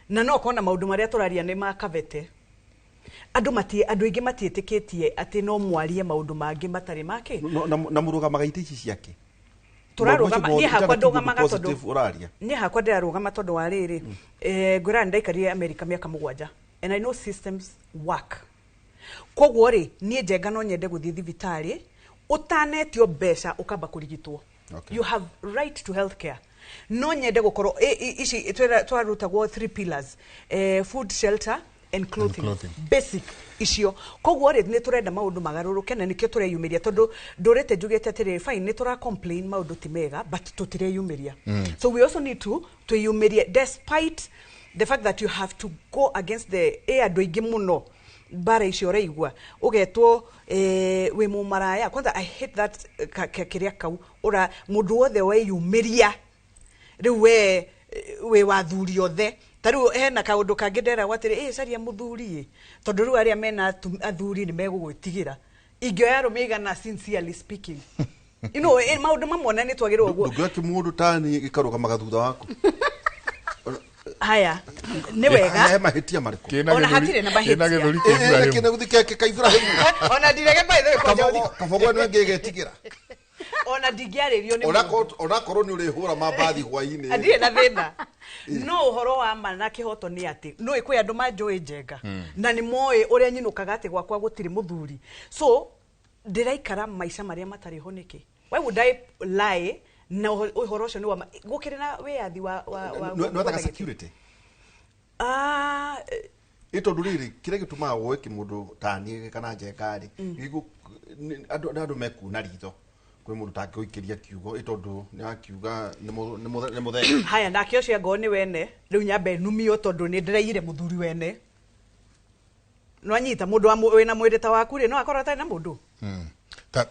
na no ũkona maũndũ marĩa tũraria nĩ ma kavete. Andũ mati andũ aingĩ matiĩtĩkĩtie atĩ no mwarie maũndũ mangĩ matarĩ make.
Na mũrũgamaga itĩ ici ciake?
Tũrarũgama, niĩ hakwa ndũgamaga tondũ
Positive ũraria.
Niĩ hakwa ndĩrarũgama tondũ wa rĩrĩ, ngwĩra nĩ ndaikarire America mĩaka 7 and I know systems work. Koguo rĩ, niĩ Njenga no nyende gũthiĩ thibitarĩ ũtanetio mbeca ũkamba kũrigitwo. You have right to health care. No nyende gũkorwo ici twarutagwo three pillars, food, shelter and clothing.
Clothing.
Basic icio. Koguo rĩ, nĩ tũrenda maũndũ magarũrũke na nĩkĩo tũreyumĩria, tondũ ndũrĩte njugĩte atĩrĩrĩ, fine, nĩ tũra complain maũndũ ti mega, but tũtireyumĩria. So we also need to twĩyumĩrie despite the fact that you have to go against the andũ aingĩ mũno mbara icio ũraigua ũgetwo wĩ mũmaraya. Kwanza I hate that kĩrĩa kau ũra mũndũ wothe weyumĩria rĩu we wĩ wathuri othe. Ta rĩu hena kaũndũ kangĩ nderagwo atĩrĩ, caria mũthuri ĩ, tondũ rĩu arĩa mena athuri nĩ megũgwĩtigĩra. Ingĩoya arũme igana, sincerely speaking, maũndũ mamwe na nĩ twagĩrĩirwo guo.
Ndũngĩoya kĩmũndũ tani gĩkarũgamaga thutha waku?
Haya, nĩ wega.
He mahĩtia marĩkũ?
Ona hatirĩ na mahĩtia.
Kĩna gĩthũri kĩa Ibrahim.
Kĩna gĩthũri kĩa Ibrahim.
Ona ndirege, by the way, kwanja
Kabogo nĩ ngĩgetigĩra.
Ona ndingĩarĩrio nĩ mũndũ.
Onakorwo nĩ ũrĩhũra mambathi hwainĩ.
Ndirĩ na thĩna, no ũhoro wa ma na kĩhoto nĩ atĩ no kwĩ andũ manjũĩ Njenga na nĩ moĩ ũrĩa nyinũkaga atĩ gwakwa gũtirĩ mũthuri, so ndĩraikara maica marĩa matarĩ ho nĩkĩ? Why would I lie? Na ũhoro ũcio nĩ wa ma. Gũkĩrĩ na wĩyathi wa
Nĩ wethaga
gwetha gĩtĩ.
security?
Ah.
Ĩ tondũ rĩrĩ, kĩrĩa gĩtũmaga woe kĩmũndũ tani kana Njenga rĩ, nĩ andũ mekuna ritho kwĩ mũndũ tangĩgũikĩria kiugo, ĩ tondũ nĩ akiuga nĩ mũthee.
Haya, nake ũcio angorwo nĩ wene rĩu nyambe numio tondũ nĩ ndĩraiyire mũthuri wene. Nwanyita mũndũ wĩna mwĩrĩ ta waku rĩ, no akorwo atarĩ na mũndũ.
Ta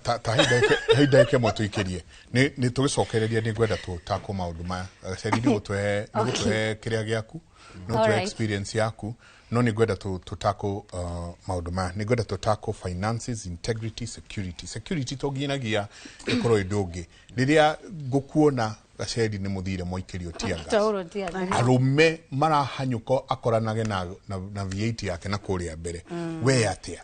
hei ndagĩka ĩmwe tũikĩrie, nĩ tũgĩcokereria, nĩ ngwenda tũtakwo maũndũ maya. Ceri, nĩ gũtũhe kĩrĩa gĩaku, nĩ gũtũhe experience yaku, no nĩ ngwenda tũtakwo maũndũ maya. Nĩ ngwenda tũtakwo finances, integrity, security. Security to nginyagia ĩkorwo ĩ ũndũ ũngĩ. Rĩrĩa ngũkuona Gaceri nĩ mũthire mwaikĩrio tear gas,
Tauro tear gas.
Arũme marahanyũka akoranage na V8 yake na kũrĩa mbere. We atĩa?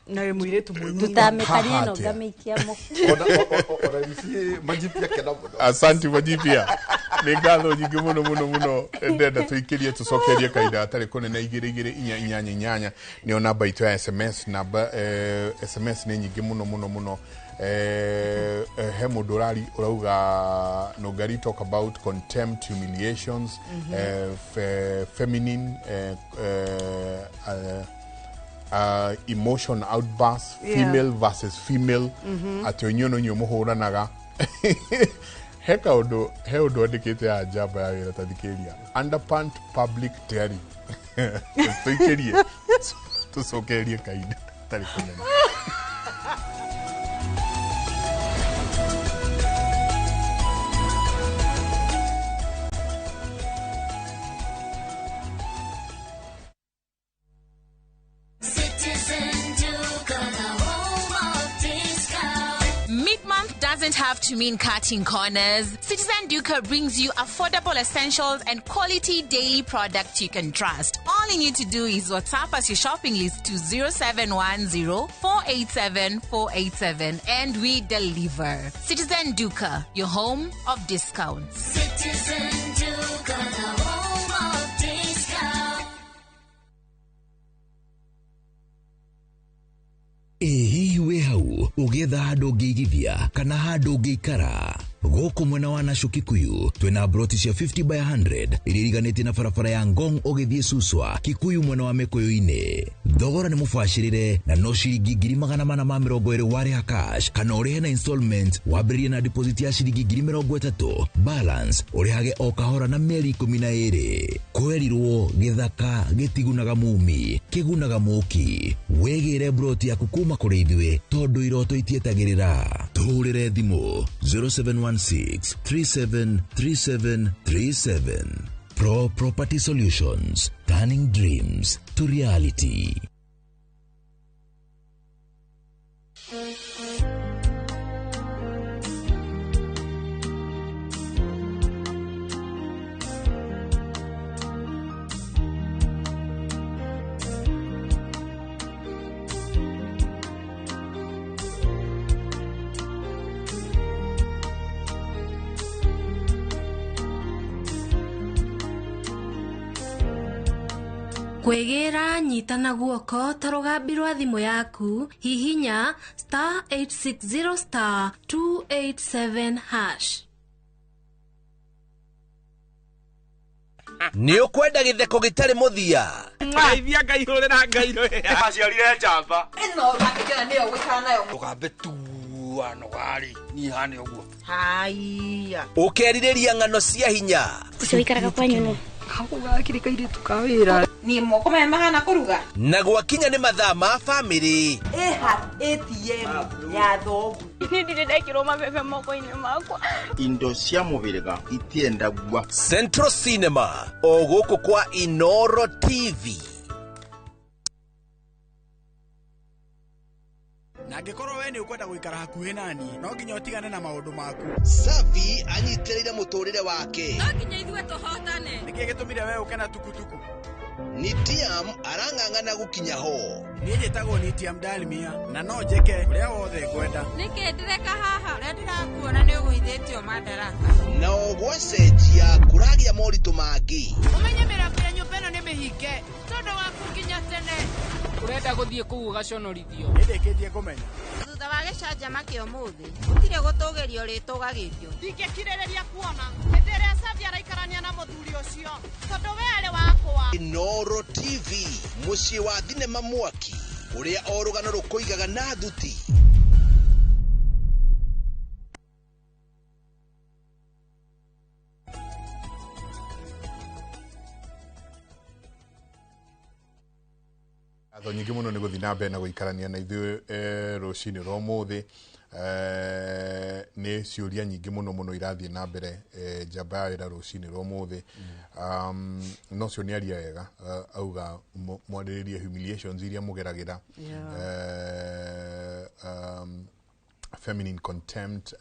Na wĩ mũirĩtu mũnini.
Tutamĩkania
Haha
ĩno
atĩa?
ngamĩikia mũhu.
Ona MC Majipia kena mũno.
Asanti Majipia, nĩ ngatho nyingĩ mũno mũno mũno. Ndenda tũikĩrie tũcokerie kahinda gatarĩ kũnene. 22488 nĩyo namba itũ ya SMS. Namba SMS nĩ nyingĩ mũno mũno mũno. He mũndũ ũrari ũrauga Nũngari talk about contempt, humiliations, feminine emotion outbursts, female versus female, atĩ inyuĩ no inyuĩ mũhũranaga. He kaũndũ, he ũndũ andĩkĩte ya njamba ya wĩra, tathikĩria, underpant public tearing. Tũikĩrie tũcokererie kahinda tarĩ kũnene.
Citizen Duka, the home of discount.
Mid-month doesn't have to mean cutting corners. Citizen Duka brings you affordable essentials and quality daily products you can trust. All you need to do is WhatsApp us your shopping list to 0710 487 487 and we deliver. Citizen Duka, your home of discounts.
Citizen Duka, the home of discount.
Ĩ hihi wĩ hau ũgĩetha handũ ũngĩigithia kana handũ ũngĩikara gũkũ mwena wa Nasho Kikuyu? Twĩna broti cia 50 by 100 iria iriganĩtie na barabara ya Ngong ũgĩthiĩ Suswa Kikuyu mwena wa Mĩkũyũ-inĩ. Thogora nĩ mũbacĩrĩre na no ciringi 420,000 warĩha cash, kana ũrĩhe na installment wambĩrĩrie na deposit ya ciringi 30,000, balance ũrĩhage o kahora na mĩeri 12. Kwerirwo gĩthaka gĩtigunaga mumi, kĩgunaga mũki. Wĩgĩre broti yaku kuma kũrĩ ithuĩ tondũ iroto itietagĩrĩra. Tũhũrĩre thimũ 0716 0716 3737 37. Pro Property Solutions, turning dreams to reality.
Kwĩgĩra nyita na guoko ta rũgambi rwa thimũ yaku hihinya star 860 star 287 hash.
Nĩ ũkwenda gĩtheko gĩtarĩ mũthia.
Ngeithia Ngai hũrĩra Ngai rũhĩa.
Aciarire njamba.
Ĩno ũgakĩkena nĩyo gũikara nayo.
Rũgambe tua nogarĩ niĩ hane ũguo.
Haiya.
Ũkerirĩria ng'ano cia hinya.
Ũcio ũikaraga kwanyu nũ?
Gakĩrĩ kairĩtu ka wĩra. Niĩ moko maya mahana kũruga.
Na gwakinya nĩ mathaa ma bamĩrĩ.
Ĩha ATM ya thoguo.
Niĩ ndirĩ ndekĩrwo mabebe moko-inĩ makwa.
Indo cia mũhĩrĩga itiendagua.
Central Cinema o gũkũ kwa Inoro TV.
Na angĩkorwo we nĩ ũkwenda gũikara hakuhĩ nani no nginya ũtigane na maũndũ maku.
Safi anyitĩrĩire mũtũrĩre wake.
No nginya ithuĩ tũhotane.
Nĩkĩ gĩtũmire we ũke na tukutuku?
Nitiam arang'ang'ana gũkinya ho.
Niĩ njĩtagwo Nitiam Dalmia na no njĩke ũrĩa wothe ngwenda.
Nĩkĩ ndĩreka haha? Ũrĩa ndĩrakuona nĩ ũgũithĩtio madaraka.
Na ogwacenjia kũragĩa moritũ mangĩ.
Ũmenye mĩrango ya nyũmba ĩno nĩ mĩhinge tondũ waku nginya tene.
Ũrenda gũthiĩ kũu ũgaconorithio.
Nĩndĩkĩtie kũmenya.
Thutha wa gĩcanjama kĩa ũmũthĩ gũtirĩ gũtũgĩrio rĩtũgagĩrio.
Ndingĩkirĩrĩria kuona hĩndĩ ĩrĩa Safi araikarania na mũthuri ũcio tondũ we arĩ wakwa.
Inoro TV, mũciĩ wa thinema mwaki ũrĩa o rũgano rũkũigaga na thuti.
Ngatho nyingĩ mũno nĩ gũthiĩ na mbere na gũikarania na ithuĩ rũcinĩ rwa ũmũthĩ. Nĩ ciũria nyingĩ mũno mũno irathiĩ na mbere njamba ya wĩra rũcinĩ rwa ũmũthĩ. No cio nĩ aria wega, auga mwarĩrĩrie humiliations iria mũgeragĩra, feminine contempt,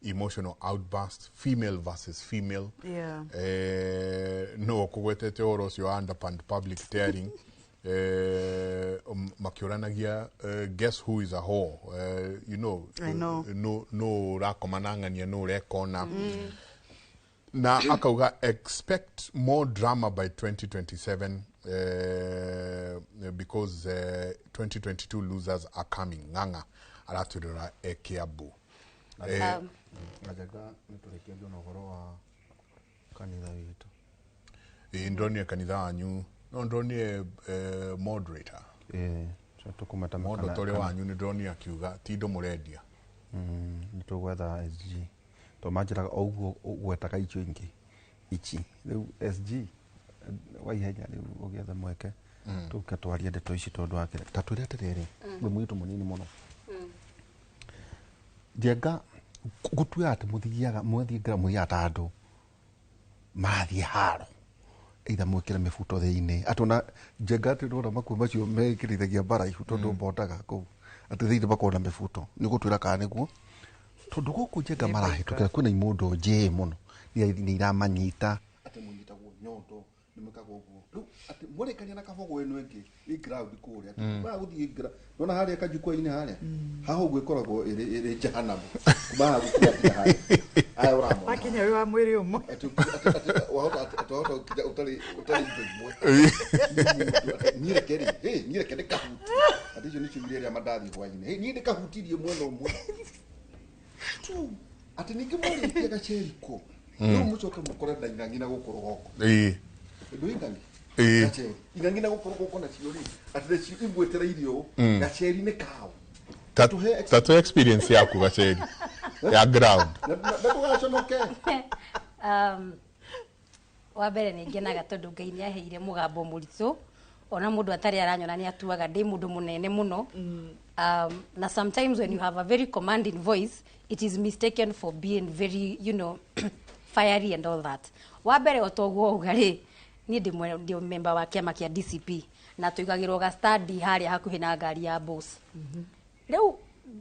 emotional outburst, female versus female. No kũgwetete ũhoro ũcio wa underpant public tearing. Makioranagia guess who is a whore, you know.
I know.
No rakoma na ng'ania no rekona. Na akauga expect more drama by 2027 because 2022 losers are coming. Ng'ang'a aratwĩrĩra Kiambu.
Ngajaga nĩtũrĩkĩrio na ũhoro wa kanitha witũ.
Ndonire kanitha wanyu. No ndonire moderator.
Tũkũmeta
moderator ũrĩa wanyu nĩ ndonire akiuga ti indo mũrendia.
Nĩ tũgwetha SG to manjĩraga o ũguo ũgwetaga icio ingĩ ici rĩu SG wa ihenya rĩu ũgĩetha mweke tũke twarie ndeto ici tondũ wa kĩrĩa ta twĩre atĩrĩrĩ wĩ mũirĩtu mũnini mũno Njenga gũtuĩka atĩ mũthiaga mwathiĩ mũthiaga ta andũ marathiĩ haro either mwĩkĩre mĩbuto thĩinĩ atĩ ona Njenga atĩ ndona makuo macio mekĩrithagia mbaraihu tondũ mbondaga kũu atĩ thĩinĩ makorwo na mĩbuto nĩ gũtwĩra kana nĩguo tondũ gũkũ Njenga marahĩtũkĩra kwĩna imũndũ njĩĩ mũno nĩ iramanyita atĩ mũnyitagwo nyondo nĩ mwĩkagwo ũguo rĩu atĩ mwarĩkania na kabogo ĩno ĩngĩ ĩ ground kũrĩa atĩ mara gũthiĩ nona harĩa kajukwa-inĩ harĩa haha ũguo ĩkoragwo ĩrĩ jehanamu kuma haha gũkinya nginya harĩa aya ũramona
Wakinya wĩ wa mwĩrĩ ũmwe.
Atĩ wahota atĩ wahota gũkinya ũtarĩ indo imwe niĩ reke rĩ niĩ reke ndĩkahuti atĩ icio nĩcio irio iria mandathi hwainĩ niĩ ndĩkahutirie mwena ũmwe tu atĩ ningĩ mwarĩkia gaceriko rĩu mũcoke mũkore na ing'ang'i na gũkũ rũgongo ndũ ing'ang'i gaceri ing'ang'i na gũkũ rũgongo nacio rĩ atĩ nacio igwetereire ũũ gaceri nĩ kao
Ta tũ experience yaku gaceri ya ground.
Na ndũgaconoke.
Wa mbere nĩ ngenaga tondũ Ngai nĩ aheire mũgambo mũritũ ona mũndũ atarĩ aranyona nĩ atuaga ndĩ mũndũ mũnene mũno. Na sometimes when you have a very commanding voice, it is mistaken for being very, fiery and all that. Wa mbere, o toguo uga rĩ, niĩ ndĩ member wa kĩama kĩa DCP na tũigagĩrwo ga stand harĩa hakuhĩ na ngari ya boss. Rĩu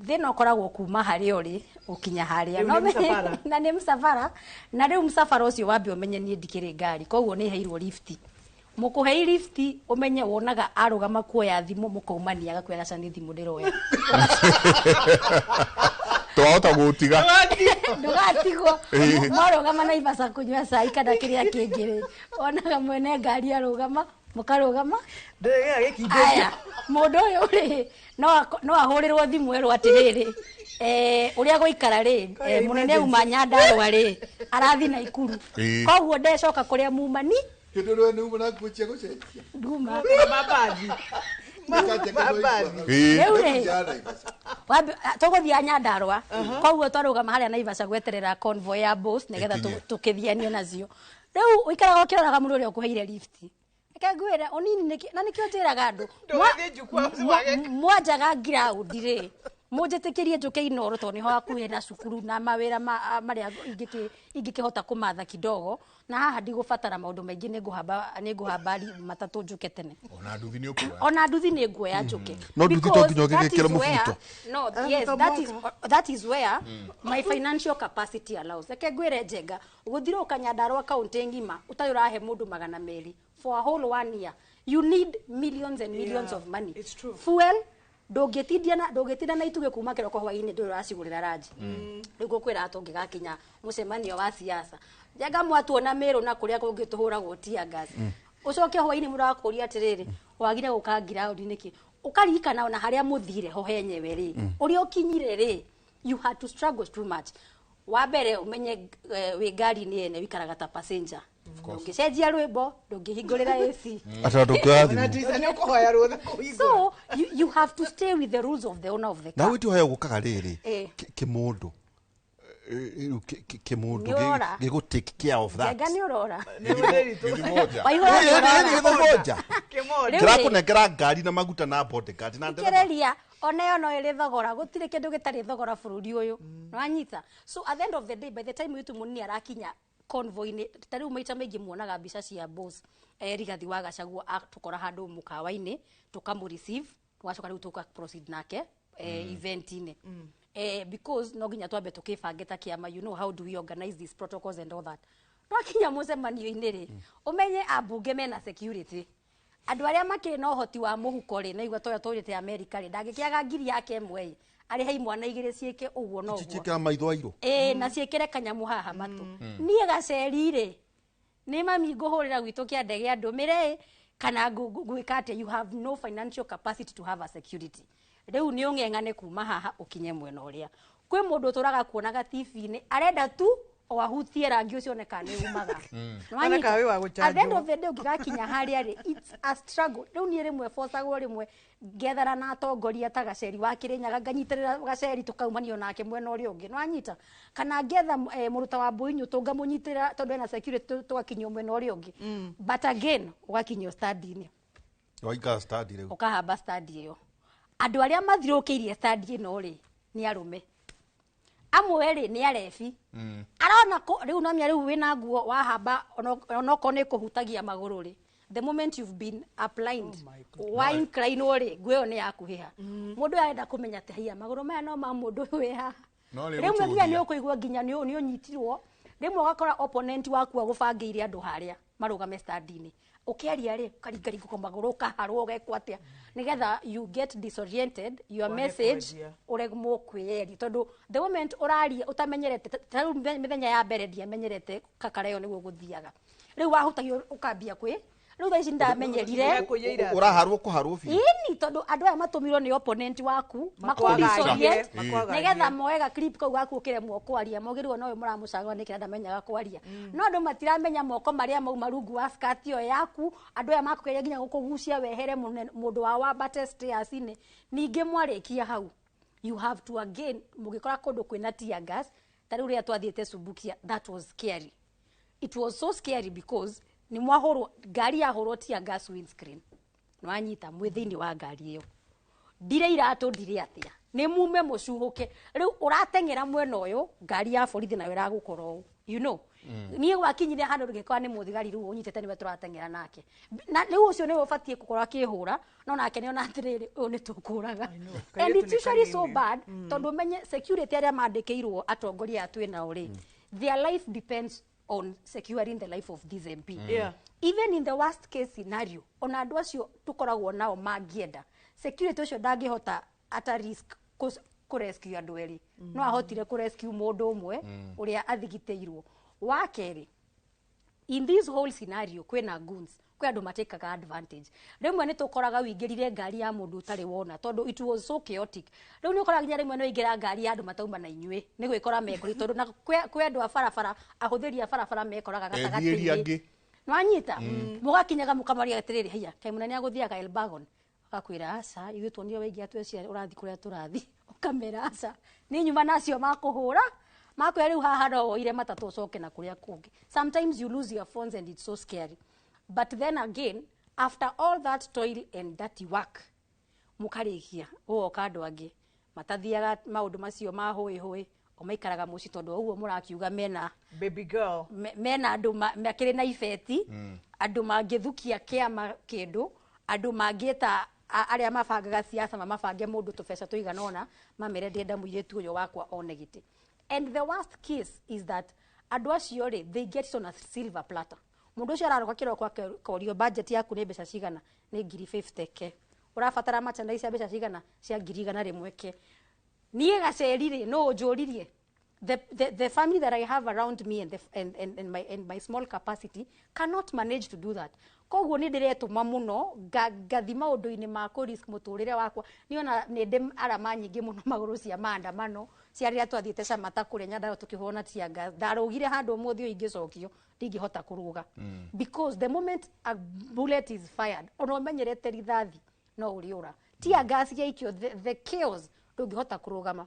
thĩna ũkoragwo kuma harĩa ũrĩ ũkinya harĩa.
Rĩu
No
nĩ msafara.
Na nĩ msafara, na rĩu msafara ũcio wambe ũmenye niĩ ndikĩrĩ ngari, koguo nĩ heirwo lift. Mũkũhei lift, ũmenye wonaga arũgama kuoya thimũ, mũkaumania, agakwĩra aca, nĩ thimũ ndĩroya.
Twahota gũtiga.
Ndũgatigwo. Mwarũgama Naivasha kũnyua cai kana kĩrĩa kĩngĩ rĩ, wonaga mwene ngari arũgama, mũkarũgama. Aya, mũndũ ũyũ rĩ, no ahũrĩrwo thimũ erwo atĩrĩrĩ, ũrĩa gũikara rĩ, mũnene uma Nyandarũa rĩ, arathiĩ Naikuru. Koguo ndecoka kũrĩa mumani.
Hĩndĩ ĩrĩa nĩ uma na nguo cia gũcenjia.
Nduma.
Mabathi. Mabathi.
Rĩu rĩ, tũgũthiĩ Nyandarũa, koguo twarũgama harĩa Naivasha gweterera convoy ya boss nĩgetha
Ĩkinye.
tũkĩthianio nacio. Rĩu ũikaraga ũkĩroraga mũndũ ũrĩa ũkũheire lift. Reke ngwĩre ũnini na nĩkĩo njĩraga andũ,
Ndũgathiĩ jukwaa wage-
mwanjaga ground rĩ, mũnjĩtĩkĩrie njũke Inooro tondũ nĩho hakuhĩ na cukuru na mawĩra marĩa ingĩkĩhota kũmatha kidogo, na haha ndigũbatara maũndũ maingĩ, nĩngũhamba matatũ njũke tene.
Ona nduthi nĩ ũkuoya.
Ona nduthi nĩ nguoya njũke.
No nduthi to
Because
nginya
that
ũgĩgĩkĩra
is where-
mũbuto.
No,
Ah,
yes,
to mwaka.
that is where my financial capacity allows. Reke ngwĩre Njenga, gũthiũrũrũka Nyandarũa kaunti ng'ima ũtarĩ ũrahe mũndũ 200 for a whole one year, you need millions and millions
Yeah,
of money.
it's true.
Fuel, ndũngĩtinda na itugĩ kuma kĩroko hwaĩ-inĩ ndũrĩ ũracigũrĩra ranji. Rĩu ngũkwĩra tũngĩgakinya mũcemanio wa siasa, Njenga, mwatuona Mĩrũ na kũrĩa kũngĩ tũhũragwo tear gas, ũcoke hwaĩ-inĩ mũndũ agakũria atĩrĩrĩ, wagire gũka ground nĩkĩ? Ũkaririkana ona harĩa mũthire ho henyewe rĩ, ũrĩa ũkinyire rĩ, you had to struggle too much. Wa mbere ũmenye, wĩ ngari-inĩ ene wĩikaraga ta passenger, ndũngĩcenjia rwĩmbo, ndũngĩhingũrĩra AC.
Atĩ ndũngĩoya
Ona
thimũ.
Teresa nĩ ũkũhoya rũtha kũhingũra.
So you have to stay with the rules of the owner of the
Na
car.
wĩti ũheo gũkaga rĩrĩ, kĩmũndũ rĩu kĩmũndũ
Nĩ ũrora.
gĩgũ take care of that.
Njenga, nĩ ũrora.
Gĩthimo.
Waihũra nĩ ũrora.
Gĩthimo nja.
Rĩu rĩ,
Kĩrakũnengera ngari na maguta na bodyguard na ndereba.
Thikĩrĩria, ona ĩyo no ĩrĩ thogora, gũtirĩ kĩndũ gĩtarĩ thogora bũrũri ũyũ, nĩwanyita? So at the end of the day, by the time witũ mũnini arakinya convoy-inĩ, ta rĩu maita maingĩ muonaga mbica cia boss, Rigathi wa Gachagua atũkora handũ mũkawa-inĩ, tũkamũ receive, tũgacoka rĩu tũka proceed nake event-inĩ, because no nginya twambe tũkĩbange ta kĩama, how do we organize these protocols and all that. Twakinya mũcemanio-inĩ rĩ, ũmenye ambunge mena security, andũ arĩa makĩrĩ na ũhoti wa mũhuko rĩ, naigua toyo tũrĩte America rĩ, ndangĩkĩaga ngiri yake ĩmwe ĩ, arĩhe imwana igĩrĩ ciĩke ũguo na ũguo.
Ciĩkĩra maitho airũ.
Ĩĩ, na ciĩkĩre kanyamũ haha matũ. Niĩ gaceri rĩ, nĩ mami ngũhũrĩra gwitũ kĩande gĩa ndũmĩre ĩ, kana gwĩka atĩa? You have no financial capacity to have a security. Rĩu nĩ ũng'eng'ane kuma haha ũkinye mwena ũrĩa kwĩ mũndũ ũtũraga kuonaga TV-inĩ, arenda tu o ahutie rangi ũcio one kana nĩ umaga. Nĩwanyita?
One kana wĩ wa
At the end
gũchanjwo.
of the day, ũngĩgakinya harĩa rĩ, it's a struggle. Rĩu niĩ rĩmwe bocagwo, rĩmwe ngethara na atongoria ta Gaceri wa Kĩrĩnyaga, nganyitĩrĩra Gaceri tũkaumanio nake mwena ũrĩa ũngĩ, nĩwanyita? Kana ngetha mũruta wa Mbũinyũ tũngamũnyitĩrĩra tondũ ena security, tũgakinyio mwena ũrĩa ũngĩ. But again, ũgakinyio stand-inĩ.
Waikara stand rĩu.
Ũkahamba stand ĩyo, andũ arĩa mathiũrũrũkĩirie stand ĩno rĩ, nĩ arũme amwe rĩ, nĩ arebi arona rĩu nomia rĩu wĩna nguo wahamba onokorwo nĩ kũhutagia magũrũ rĩ, the moment you've been applied wainclinwo rĩ, nguo ĩyo nĩ yakuhĩha. Mũndũ ũyũ arenda kũmenya atĩ haiya, magũrũ maya no ma mũndũ ũyũ wĩ haha.
No rĩ
Rĩmwe nginya
gũtũria.
nĩ ũkũigua nginya nĩ ũnyitirwo, rĩmwe ũgakora opponent waku agũbangĩire andũ harĩa marũgame stand-inĩ, ũkĩaria rĩ, ũkaringaringũka magũrũ, ũkaharwo, ũgekwo atĩa nĩgetha you get disoriented, your
Wage
message
kwendia.
ũremwo kwĩyeria, tondũ the moment ũraria ũtamenyerete, ta rĩu mĩthenya ya mbere ndiamenyerete kakara ĩyo nĩguo gũthiaga, rĩu wahutagio ũkambia kwĩ rĩu thaa ici ndamenyerire.
Ũraharwo kũharwo biũ.
Ĩni, tondũ andũ aya matũmirwo nĩ opponent waku
Makwagagie,
makũdisorient
makwagagie.
nĩgetha moe ga clip kau gaku ũkĩremwo kwaria, mogĩrwo no ũyũ mũramũcagũra nĩkĩra ndamenyaga kwaria. No andũ matiramenya moko marĩa mauma rungu wa skirt ĩyo yaku, andũ aya makũgeria nginya gũkũgucia wehere mũndũ wa wambate stairs-inĩ. Ningĩ mwarĩkia hau, you have to again, mũgĩkora kũndũ kwĩna tear gas, ta rĩu rĩrĩa twathiĩte Subukia, that was scary. It was so scary because nĩ mwahũrwo ngari, yahũrwo tear gas windscreen, nĩwanyita? Mwĩ thĩinĩ wa ngari ĩyo. Ndirĩ iratũ, ndirĩ atĩa, nĩ mume mũcuhũke. Rĩu ũrateng'era mwena ũyũ, ngari ya borithi nayo ĩragũkora ũũ, you know. Niĩ gwakinyire handũ ngĩkora nĩ mũthigari rĩu ũnyitĩte, nĩwe tũrateng'era nake, na rĩu ũcio nĩwe ũbatiĩ gũkorwo akĩhũra, no nake nĩona atĩrĩrĩ, ũyũ nĩ tũkũraga. And it's usually so bad, tondũ menye security arĩa mandĩkĩirwo atongoria aya twĩ nao rĩ, their life depends on securing the life of this MP. Even in the worst case scenario, ona andũ acio tũkoragwo nao mangĩenda, security ũcio ndangĩhota ata risk kũ rescue andũ erĩ. No ahotire kũ rescue mũndũ ũmwe ũrĩa athigitĩirwo. Wa kerĩ, in this whole scenario kwĩna goons, kwĩ andũ matĩkaga advantage. Rĩmwe nĩ tũkoraga wĩingĩrire ngari ya mũndũ ũtarĩ wona, tondũ it was so chaotic. Rĩu nĩ ũkoraga nginya rĩmwe nĩ waingĩra ngari ya andũ matauma na inyuĩ, nĩ gwĩkora mekũri, tondũ na kwĩ andũ a barabara, ahũthĩri a barabara mekoraga
ethiĩri
gatagatĩ-inĩ.
Angĩ.
Nwanyita mũgakinyaga mũkamaria atĩrĩrĩ, haiya, kaĩ mũnene agũthiaga Elbagon? Agakwĩra aca, ithuĩ tuonire waingĩ atwecia ũrathiĩ kũrĩa tũrathiĩ, ũkamera aca, nĩ nyuma nacio makũhũra makwĩra rĩu haha no woire matatũ ũcoke na kũrĩa kũngĩ. Sometimes you lose your phones and it's so scary. But then again, after all that toil and dirty work, mũkarĩkia ũgoka andũ angĩ matathiaga maũndũ macio ma hũĩ hũĩ, o maikaraga mũciĩ, tondũ ũguo mũrakiuga mena
baby girl,
mena andũ makĩrĩ na ibeti, andũ mangĩthukia kĩama kĩndũ, andũ mangĩta arĩa mabangaga siasa mamabange mũndũ tũbeca tũigana ũna, mamere ndĩrenda mũirĩtu ũyũ wakwa one gĩtĩ. And the worst case is that andũ acio rĩ, they get it on a silver platter. Mũndũ ũcio araroka kĩroko akorio, budget yaku nĩ mbeca cigana? Nĩ ngiri 50 ke. Ũrabatara merchandise cia mbeca cigana? Cia 100,000 ke. Niĩ gaceri rĩ, no ũnjũririe, the family that I have around me and my small capacity cannot manage to do that. Koguo nĩ ndĩretũma mũno ngathi maũndũ-inĩ ma kũ risk mũtũrĩre wakwa. Niona nĩ ndĩ arama nyingĩ mũno magũrũ cia maandamano, cia rĩrĩa twathiĩte Camata kũrĩa Nyandarua tũkĩhũrwo na tear gas. Ndarũgire handũ ũmũthĩ ũyũ ingĩcokio ndingĩhota kũrũga, because the moment a bullet is fired, ona ũmenyerete rithathi no ũrĩũra. Tear gas yaikio, the chaos, ndũngĩhota kũrũgama.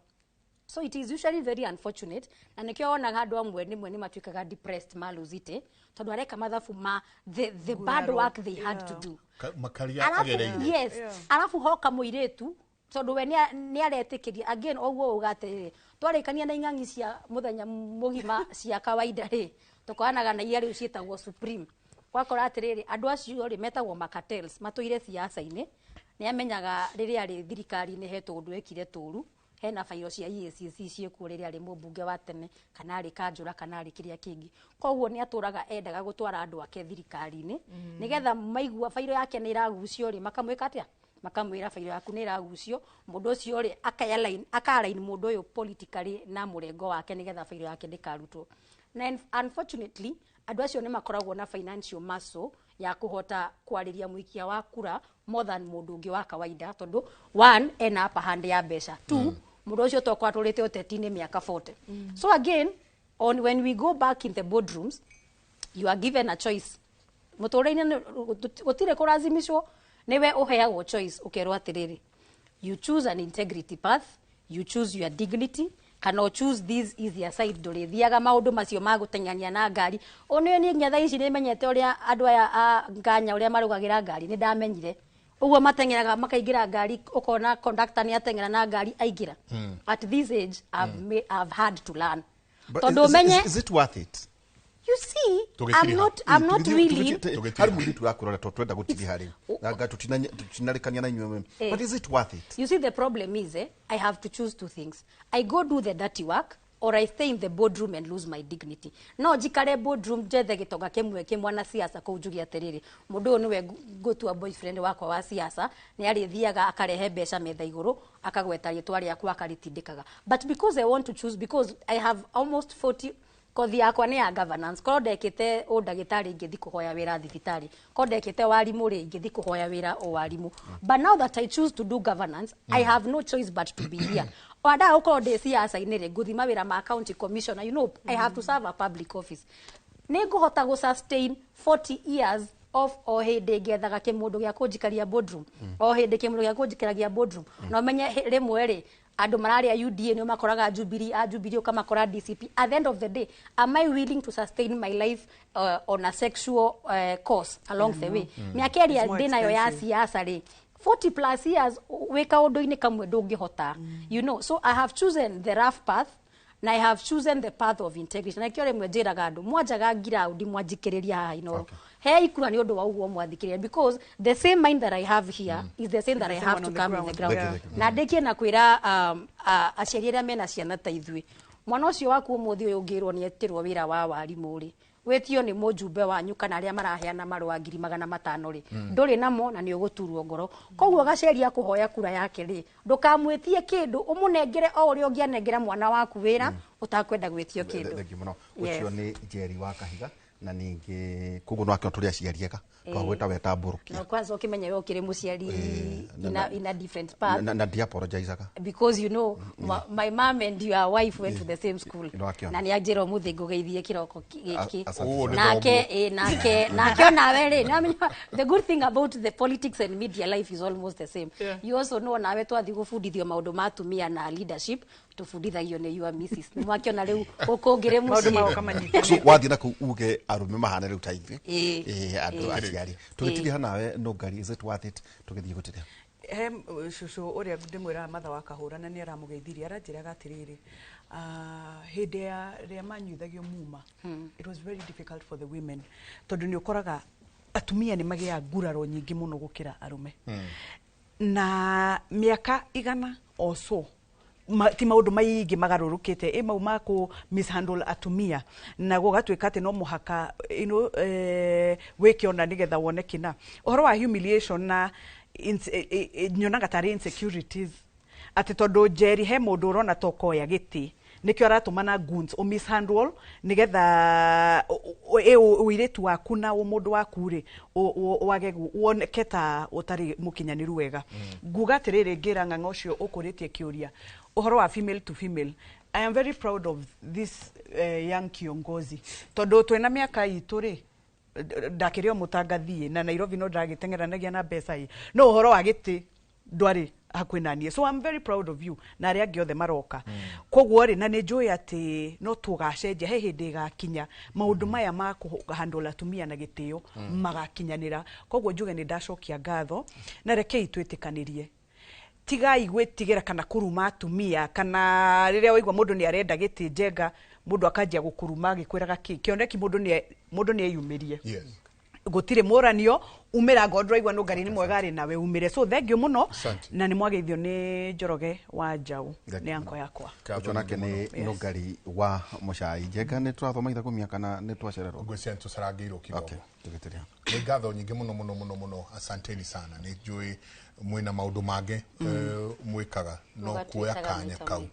So it is usually very unfortunate, na nĩkĩo wonaga andũ amwe rĩmwe nĩ matuĩkaga depressed maluzite, tondũ areka mathabu ma the bad work they had to do.
Makaria
Arafu,
agereire.
Yes, arafu hoka mũirĩtu, tondũ we nĩ aretĩkĩria again ũguo uga atĩrĩrĩ, twarĩkania na ing'ang'i cia mũthenya mũgima cia kawaida rĩ, tũkoranaga na iria rĩu ciĩtagwo supreme. Gwakora atĩrĩrĩ, andũ acio rĩ metagwo macartels, matũire siasa-inĩ, nĩ amenyaga rĩrĩa arĩ thirikari-inĩ he tũndũ ekire tũru, hena bairo cia EACC ciĩkuo rĩrĩa arĩ mũmbunge wa tene, kana arĩ kanjũra, kana arĩ kĩrĩa kĩngĩ. Koguo nĩ atũraga endaga gũtwara andũ ake thirikari-inĩ, nĩgetha maigua bairo yake nĩ ĩragucio rĩ, makamwĩka atĩa? Makamwĩra bairo yaku nĩ ĩragucio. Mũndũ ũcio rĩ aka-align mũndũ ũyũ politically na mũrengo wake, nĩgetha bairo yake ndĩkarutwo. Na unfortunately andũ acio nĩ makoragwo na financial muscle ya kũhota kwarĩria mũikia wa kura more than mũndũ ũngĩ wa kawaida, tondũ one, ena upper hand ya mbeca, two, mũndũ ũcio tokorwo atũrĩte ũteti-inĩ mĩaka 40. So again, on when we go back in the boardrooms, you are given a choice. Mũtũrĩre-inĩ gũtirĩ kũracimicwo, nĩwe ũheagwo choice, ũkerwo atĩrĩrĩ, you choose an integrity path, you choose your dignity, kana o choose this easier side, ndũrĩthiaga maũndũ macio ma gũteng'ania na ngari. O nĩyo niĩ nginya thaa ici nĩmenyete ũrĩa andũ aya a nganya ũrĩa marũgagĩra ngari. Nĩ ndamenyire ũguo mateng'eraga makaingĩra ngari, ũkona conductor nĩ ateng'era na ngari aingĩra. At this age I've had to learn.
But
Tondũ ũmenye
is it worth it?
You see, I'm not willing.
Harĩ mũirĩtu ũrakũrora to twenda gũtiriha rĩu, anga tũtinarĩkania na inyuĩ, but is it worth it?
You see, the problem is, I have to choose two things. I go do the dirty work, or I stay in the boardroom and lose my dignity. No njikare boardroom njethe gĩtonga kĩmwe kĩmwana siasa kũu, njuge atĩrĩrĩ, mũndũ ũyũ nĩwe ngũtua boyfriend wakwa wa siasa, nĩ arĩthiaga akarehe mbeca metha igũrũ, akagweta rĩtwa rĩakwa, akarĩtindĩkaga. But because I want to choose, because I have almost 40, kothi yakwa nĩ ya governance, korwo ndekĩte ũndagĩtarĩ ingĩthi kũhoya wĩra thibitarĩ, korwo ndekĩte warimũ rĩ, ingĩthi kũhoya wĩra o warimũ. But now that I choose to do governance, I have no choice but to be here. Wandaga gũkorwo ndĩ siasa-inĩ rĩ, ngũthi mawĩra ma county commissioner. I have to serve a public office. Nĩ ngũhota gũ sustain 40 years of o hĩndĩ ngethaga kĩmũndũ gĩa kũnjikaria boardroom, o hĩndĩ kĩmũndũ gĩa kũnjikaragia boardroom? Na ũmenye rĩmwe rĩ, andũ mararĩa UDA nĩ ũmakoraga Jubilee, a Jubilee ũkamakora DCP. At the end of the day, am I willing to sustain my life on a sexual course along the way? Mĩaka ĩrĩa
It's more
ndĩ nayo ya
expensive.
siasa rĩ, 40 plus years wĩ kaũndũ-inĩ kamwe ndũngĩhota. You know, so I have chosen the rough path na I have chosen the path of integrity. Na kĩo rĩmwe njĩraga andũ mwanjaga ngiraũndi mwanjikĩrĩria haha Inooro. He ikura nĩ ũndũ wa ũguo mwathikĩrĩria, because the same mind that I have here is the same that I have to come in the ground. Na ndĩkie na kwĩra aciari arĩa mena ciana ta ithuĩ, mwana ũcio waku ũmũthĩ ũyũ ũngĩrwo nĩ etĩrwo wĩra wa warimũ rĩ, wĩtio nĩ mũjumbe wanyu kana arĩa maraheana marũa 500,000 rĩ, ndũrĩ namo na nĩ ũgũturwo ngoro. Koguo gaceria kũhoya kura yake rĩ, ndũkamwĩtie kĩndũ, ũmũnengere o ũrĩa ũngĩanengera mwana waku wĩra ũtakwenda gwĩtio kĩndũ.
Thengiũ mũno. Ũcio nĩ Njeri wa Kahiga, na ningĩ koguo no akĩona tũrĩ aciari ega twagwĩta wetambũrũkia.
No kwanza ũkĩmenya we ũkĩrĩ mũciari in a different path.
Na ndiapologizaga.
Because you know, my mom and your wife went to the same school. Na nĩ anjĩra ũmũthĩ ngũgeithie kĩroko gĩkĩ. Nake nake nake onawe rĩ, the good thing about the politics and media life is almost the same. You also know nawe twathiĩ gũbundithio maũndũ ma atumia na leadership, tũbundithagio nĩ your missus. Nĩ mwakĩona rĩu ũkũngĩrĩ mũciĩ.
So wathiĩ na kũu uge arũme mahana rĩu ta ithuĩ. Andũ aciari. Tũgĩtiriha nawe Nũngari, is it worth it? Tũgĩthiĩ gũtiriha.
He cũcũ ũrĩa ndĩmwĩraga matha wa Kahũra na nĩ aramũgeithirie, aranjĩraga atĩrĩrĩ, hĩndĩ ya rĩrĩa manyuithagio muma, it was very difficult for the women, tondũ nĩ ũkoraga atumia nĩ magĩaga nguraro nyingĩ mũno gũkĩra arũme. Na mĩaka 100 or so ti maũndũ maingĩ magarũrũkĩte, ĩ mau ma kũ mishandle atumia na gũgatuĩka atĩ no mũhaka you know, wĩke ona nĩgetha wone kĩna. Ũhoro wa humiliation na nyonaga tarĩ insecurities, atĩ tondũ Njeri he mũndũ ũrona ta ũkoya gĩtĩ nĩkĩo aratũmana goons ũ mishandle nĩgetha ũirĩtu waku na ũmũndũ waku rĩ wage woneke ta ũtarĩ mũkinyanĩru wega. Nguga atĩrĩrĩ, ngĩra ng'ang'a ũcio ũkũrĩtie kĩũria ũhoro wa female to female, I am very proud of this young kiongozi, tondũ twĩna mĩaka itũ rĩ, ndakĩrĩ o mũtangathie na Nairobi no ndagĩteng'eranagia na mbeca ĩ, no ũhoro wa gĩtĩ ndwarĩ hakuhĩ na niĩ. So I'm very proud of you na arĩa angĩ othe maroka. Koguo rĩ, na nĩ njũĩ atĩ no tũgacenjia, he hĩndĩ ĩgakinya maũndũ maya ma kũhandle atumia na gĩtĩo magakinyanĩra. Koguo njuge nĩ ndacokia ngatho, na rekei twĩtĩkanĩrie, tigai gwĩtigĩra kana kũruma atumia, kana rĩrĩa waigua mũndũ nĩ arenda gĩtĩ njenga mũndũ akanjia gũkũruma agĩkwĩraga kĩ kĩoneki, mũndũ nĩ eyumĩrie. Gũtirĩ mũranio, umĩra ngoro ndũraigua Nũngari nĩ mwega rĩ, nawe umĩre. So thank you mũno, na nĩ mwageithio nĩ Njoroge wa Njaũ, nĩ anko yakwa.
Ũcio nake nĩ Nũngari wa Mũcai. Njenga nĩ tũrathoma ithaa kana nĩ twacererwo?
Ngwĩciria nĩ tũcarangĩirwo kidogo. Nĩ ngatho nyingĩ mũno mũno mũno mũno, asanteni sana. Nĩ njũĩ mwĩna maũndũ mangĩ mwĩkaga, no kuoya kanya kau,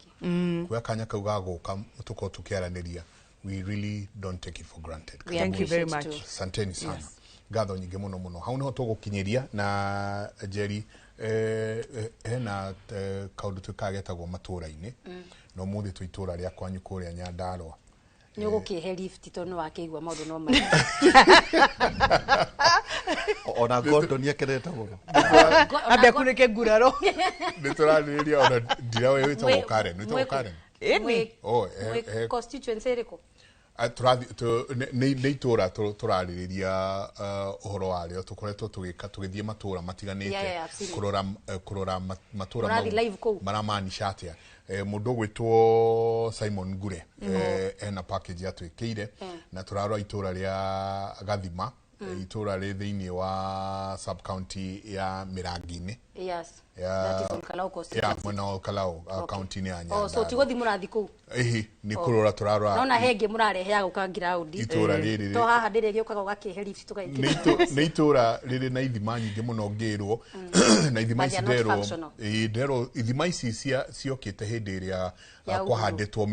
kuoya kanya kau ga gũka tũkorwo tũkĩaranĩria, we really don't take it for granted.
Thank you very much.
Asanteni sana. Ngatho nyingĩ mũno mũno. Hau nĩho tũgũkinyĩria na Njeri, hena kaũndũ twĩkaga getagwo matũra-inĩ, na ũmũthĩ twĩ itũra rĩa kwanyu kũrĩa Nyandarũa.
Nĩ ũgũkĩhe lift tondũ nĩ wakĩigua maũndũ no maingĩ.
Ona Gordon nĩ akenete mũno.
Ambe akunĩke nguraro.
Nĩ tũrarĩrĩria ona ndirawe wĩtagwo Karen, wĩtagwo Karen.
Ĩni.
Oh,
constituency ĩrĩkũ?
Nĩ itũra tũrarĩrĩria ũhoro warĩo, tũkoretwo tũgĩka tũgĩthiĩ matũra matiganĩte kũrora matũra mau maramaanisha atĩa. Mũndũ ũgwĩtwo Simon Ngure ena package atwĩkĩire, na tũrarora itũra rĩa Gathima, itũra rĩ thĩinĩ wa sub county ya Mĩrangi-inĩ.
Yes. That is Olkalau constituency.
Yeah, mwena wa Olkalau, county-inĩ ya Nyandarua.
Oh, so tigũthiĩ mũrathiĩ kũu?
Ĩhĩ, nĩ kũrora tũrarora.
Nona hengĩ mũrarehe ya gũka ngiraũndi.
Itũra rĩrĩ.
To haha ndĩrĩgĩũkaga ũgakĩhe lift tũgaikĩra.
Nĩ itũra rĩrĩ na ithima nyingĩ mũno ngĩrwo, na ithima ici nderwo, ithima ici ciokĩte hĩndĩ ĩrĩa kwahandĩtwo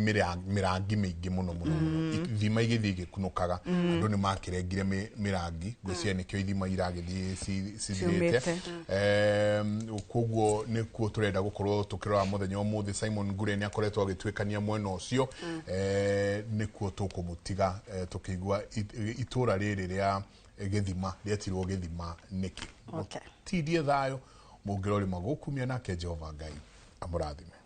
mĩrangi mĩingĩ mũno mũno mũno. Ithima igĩthiĩ igĩkunũkaga, andũ nĩ makĩrengire mĩrangi, ngwĩciria nĩkĩo ithima iragĩthiĩ cithirĩte. Koguo nĩkuo tũrenda gũkorwo tũkĩrora mũthenya ũmũthĩ. Simon Ngure nĩ akoretwo agĩtuĩkania mwena ũcio, nĩkuo tũkũmũtiga tũkĩigua itũra rĩrĩ rĩa Gĩthima rĩetirwo Gĩthima nĩkĩ. Tindie thayũ, mũngĩrorĩ magũkumia nake Jehova Ngai amũrathime.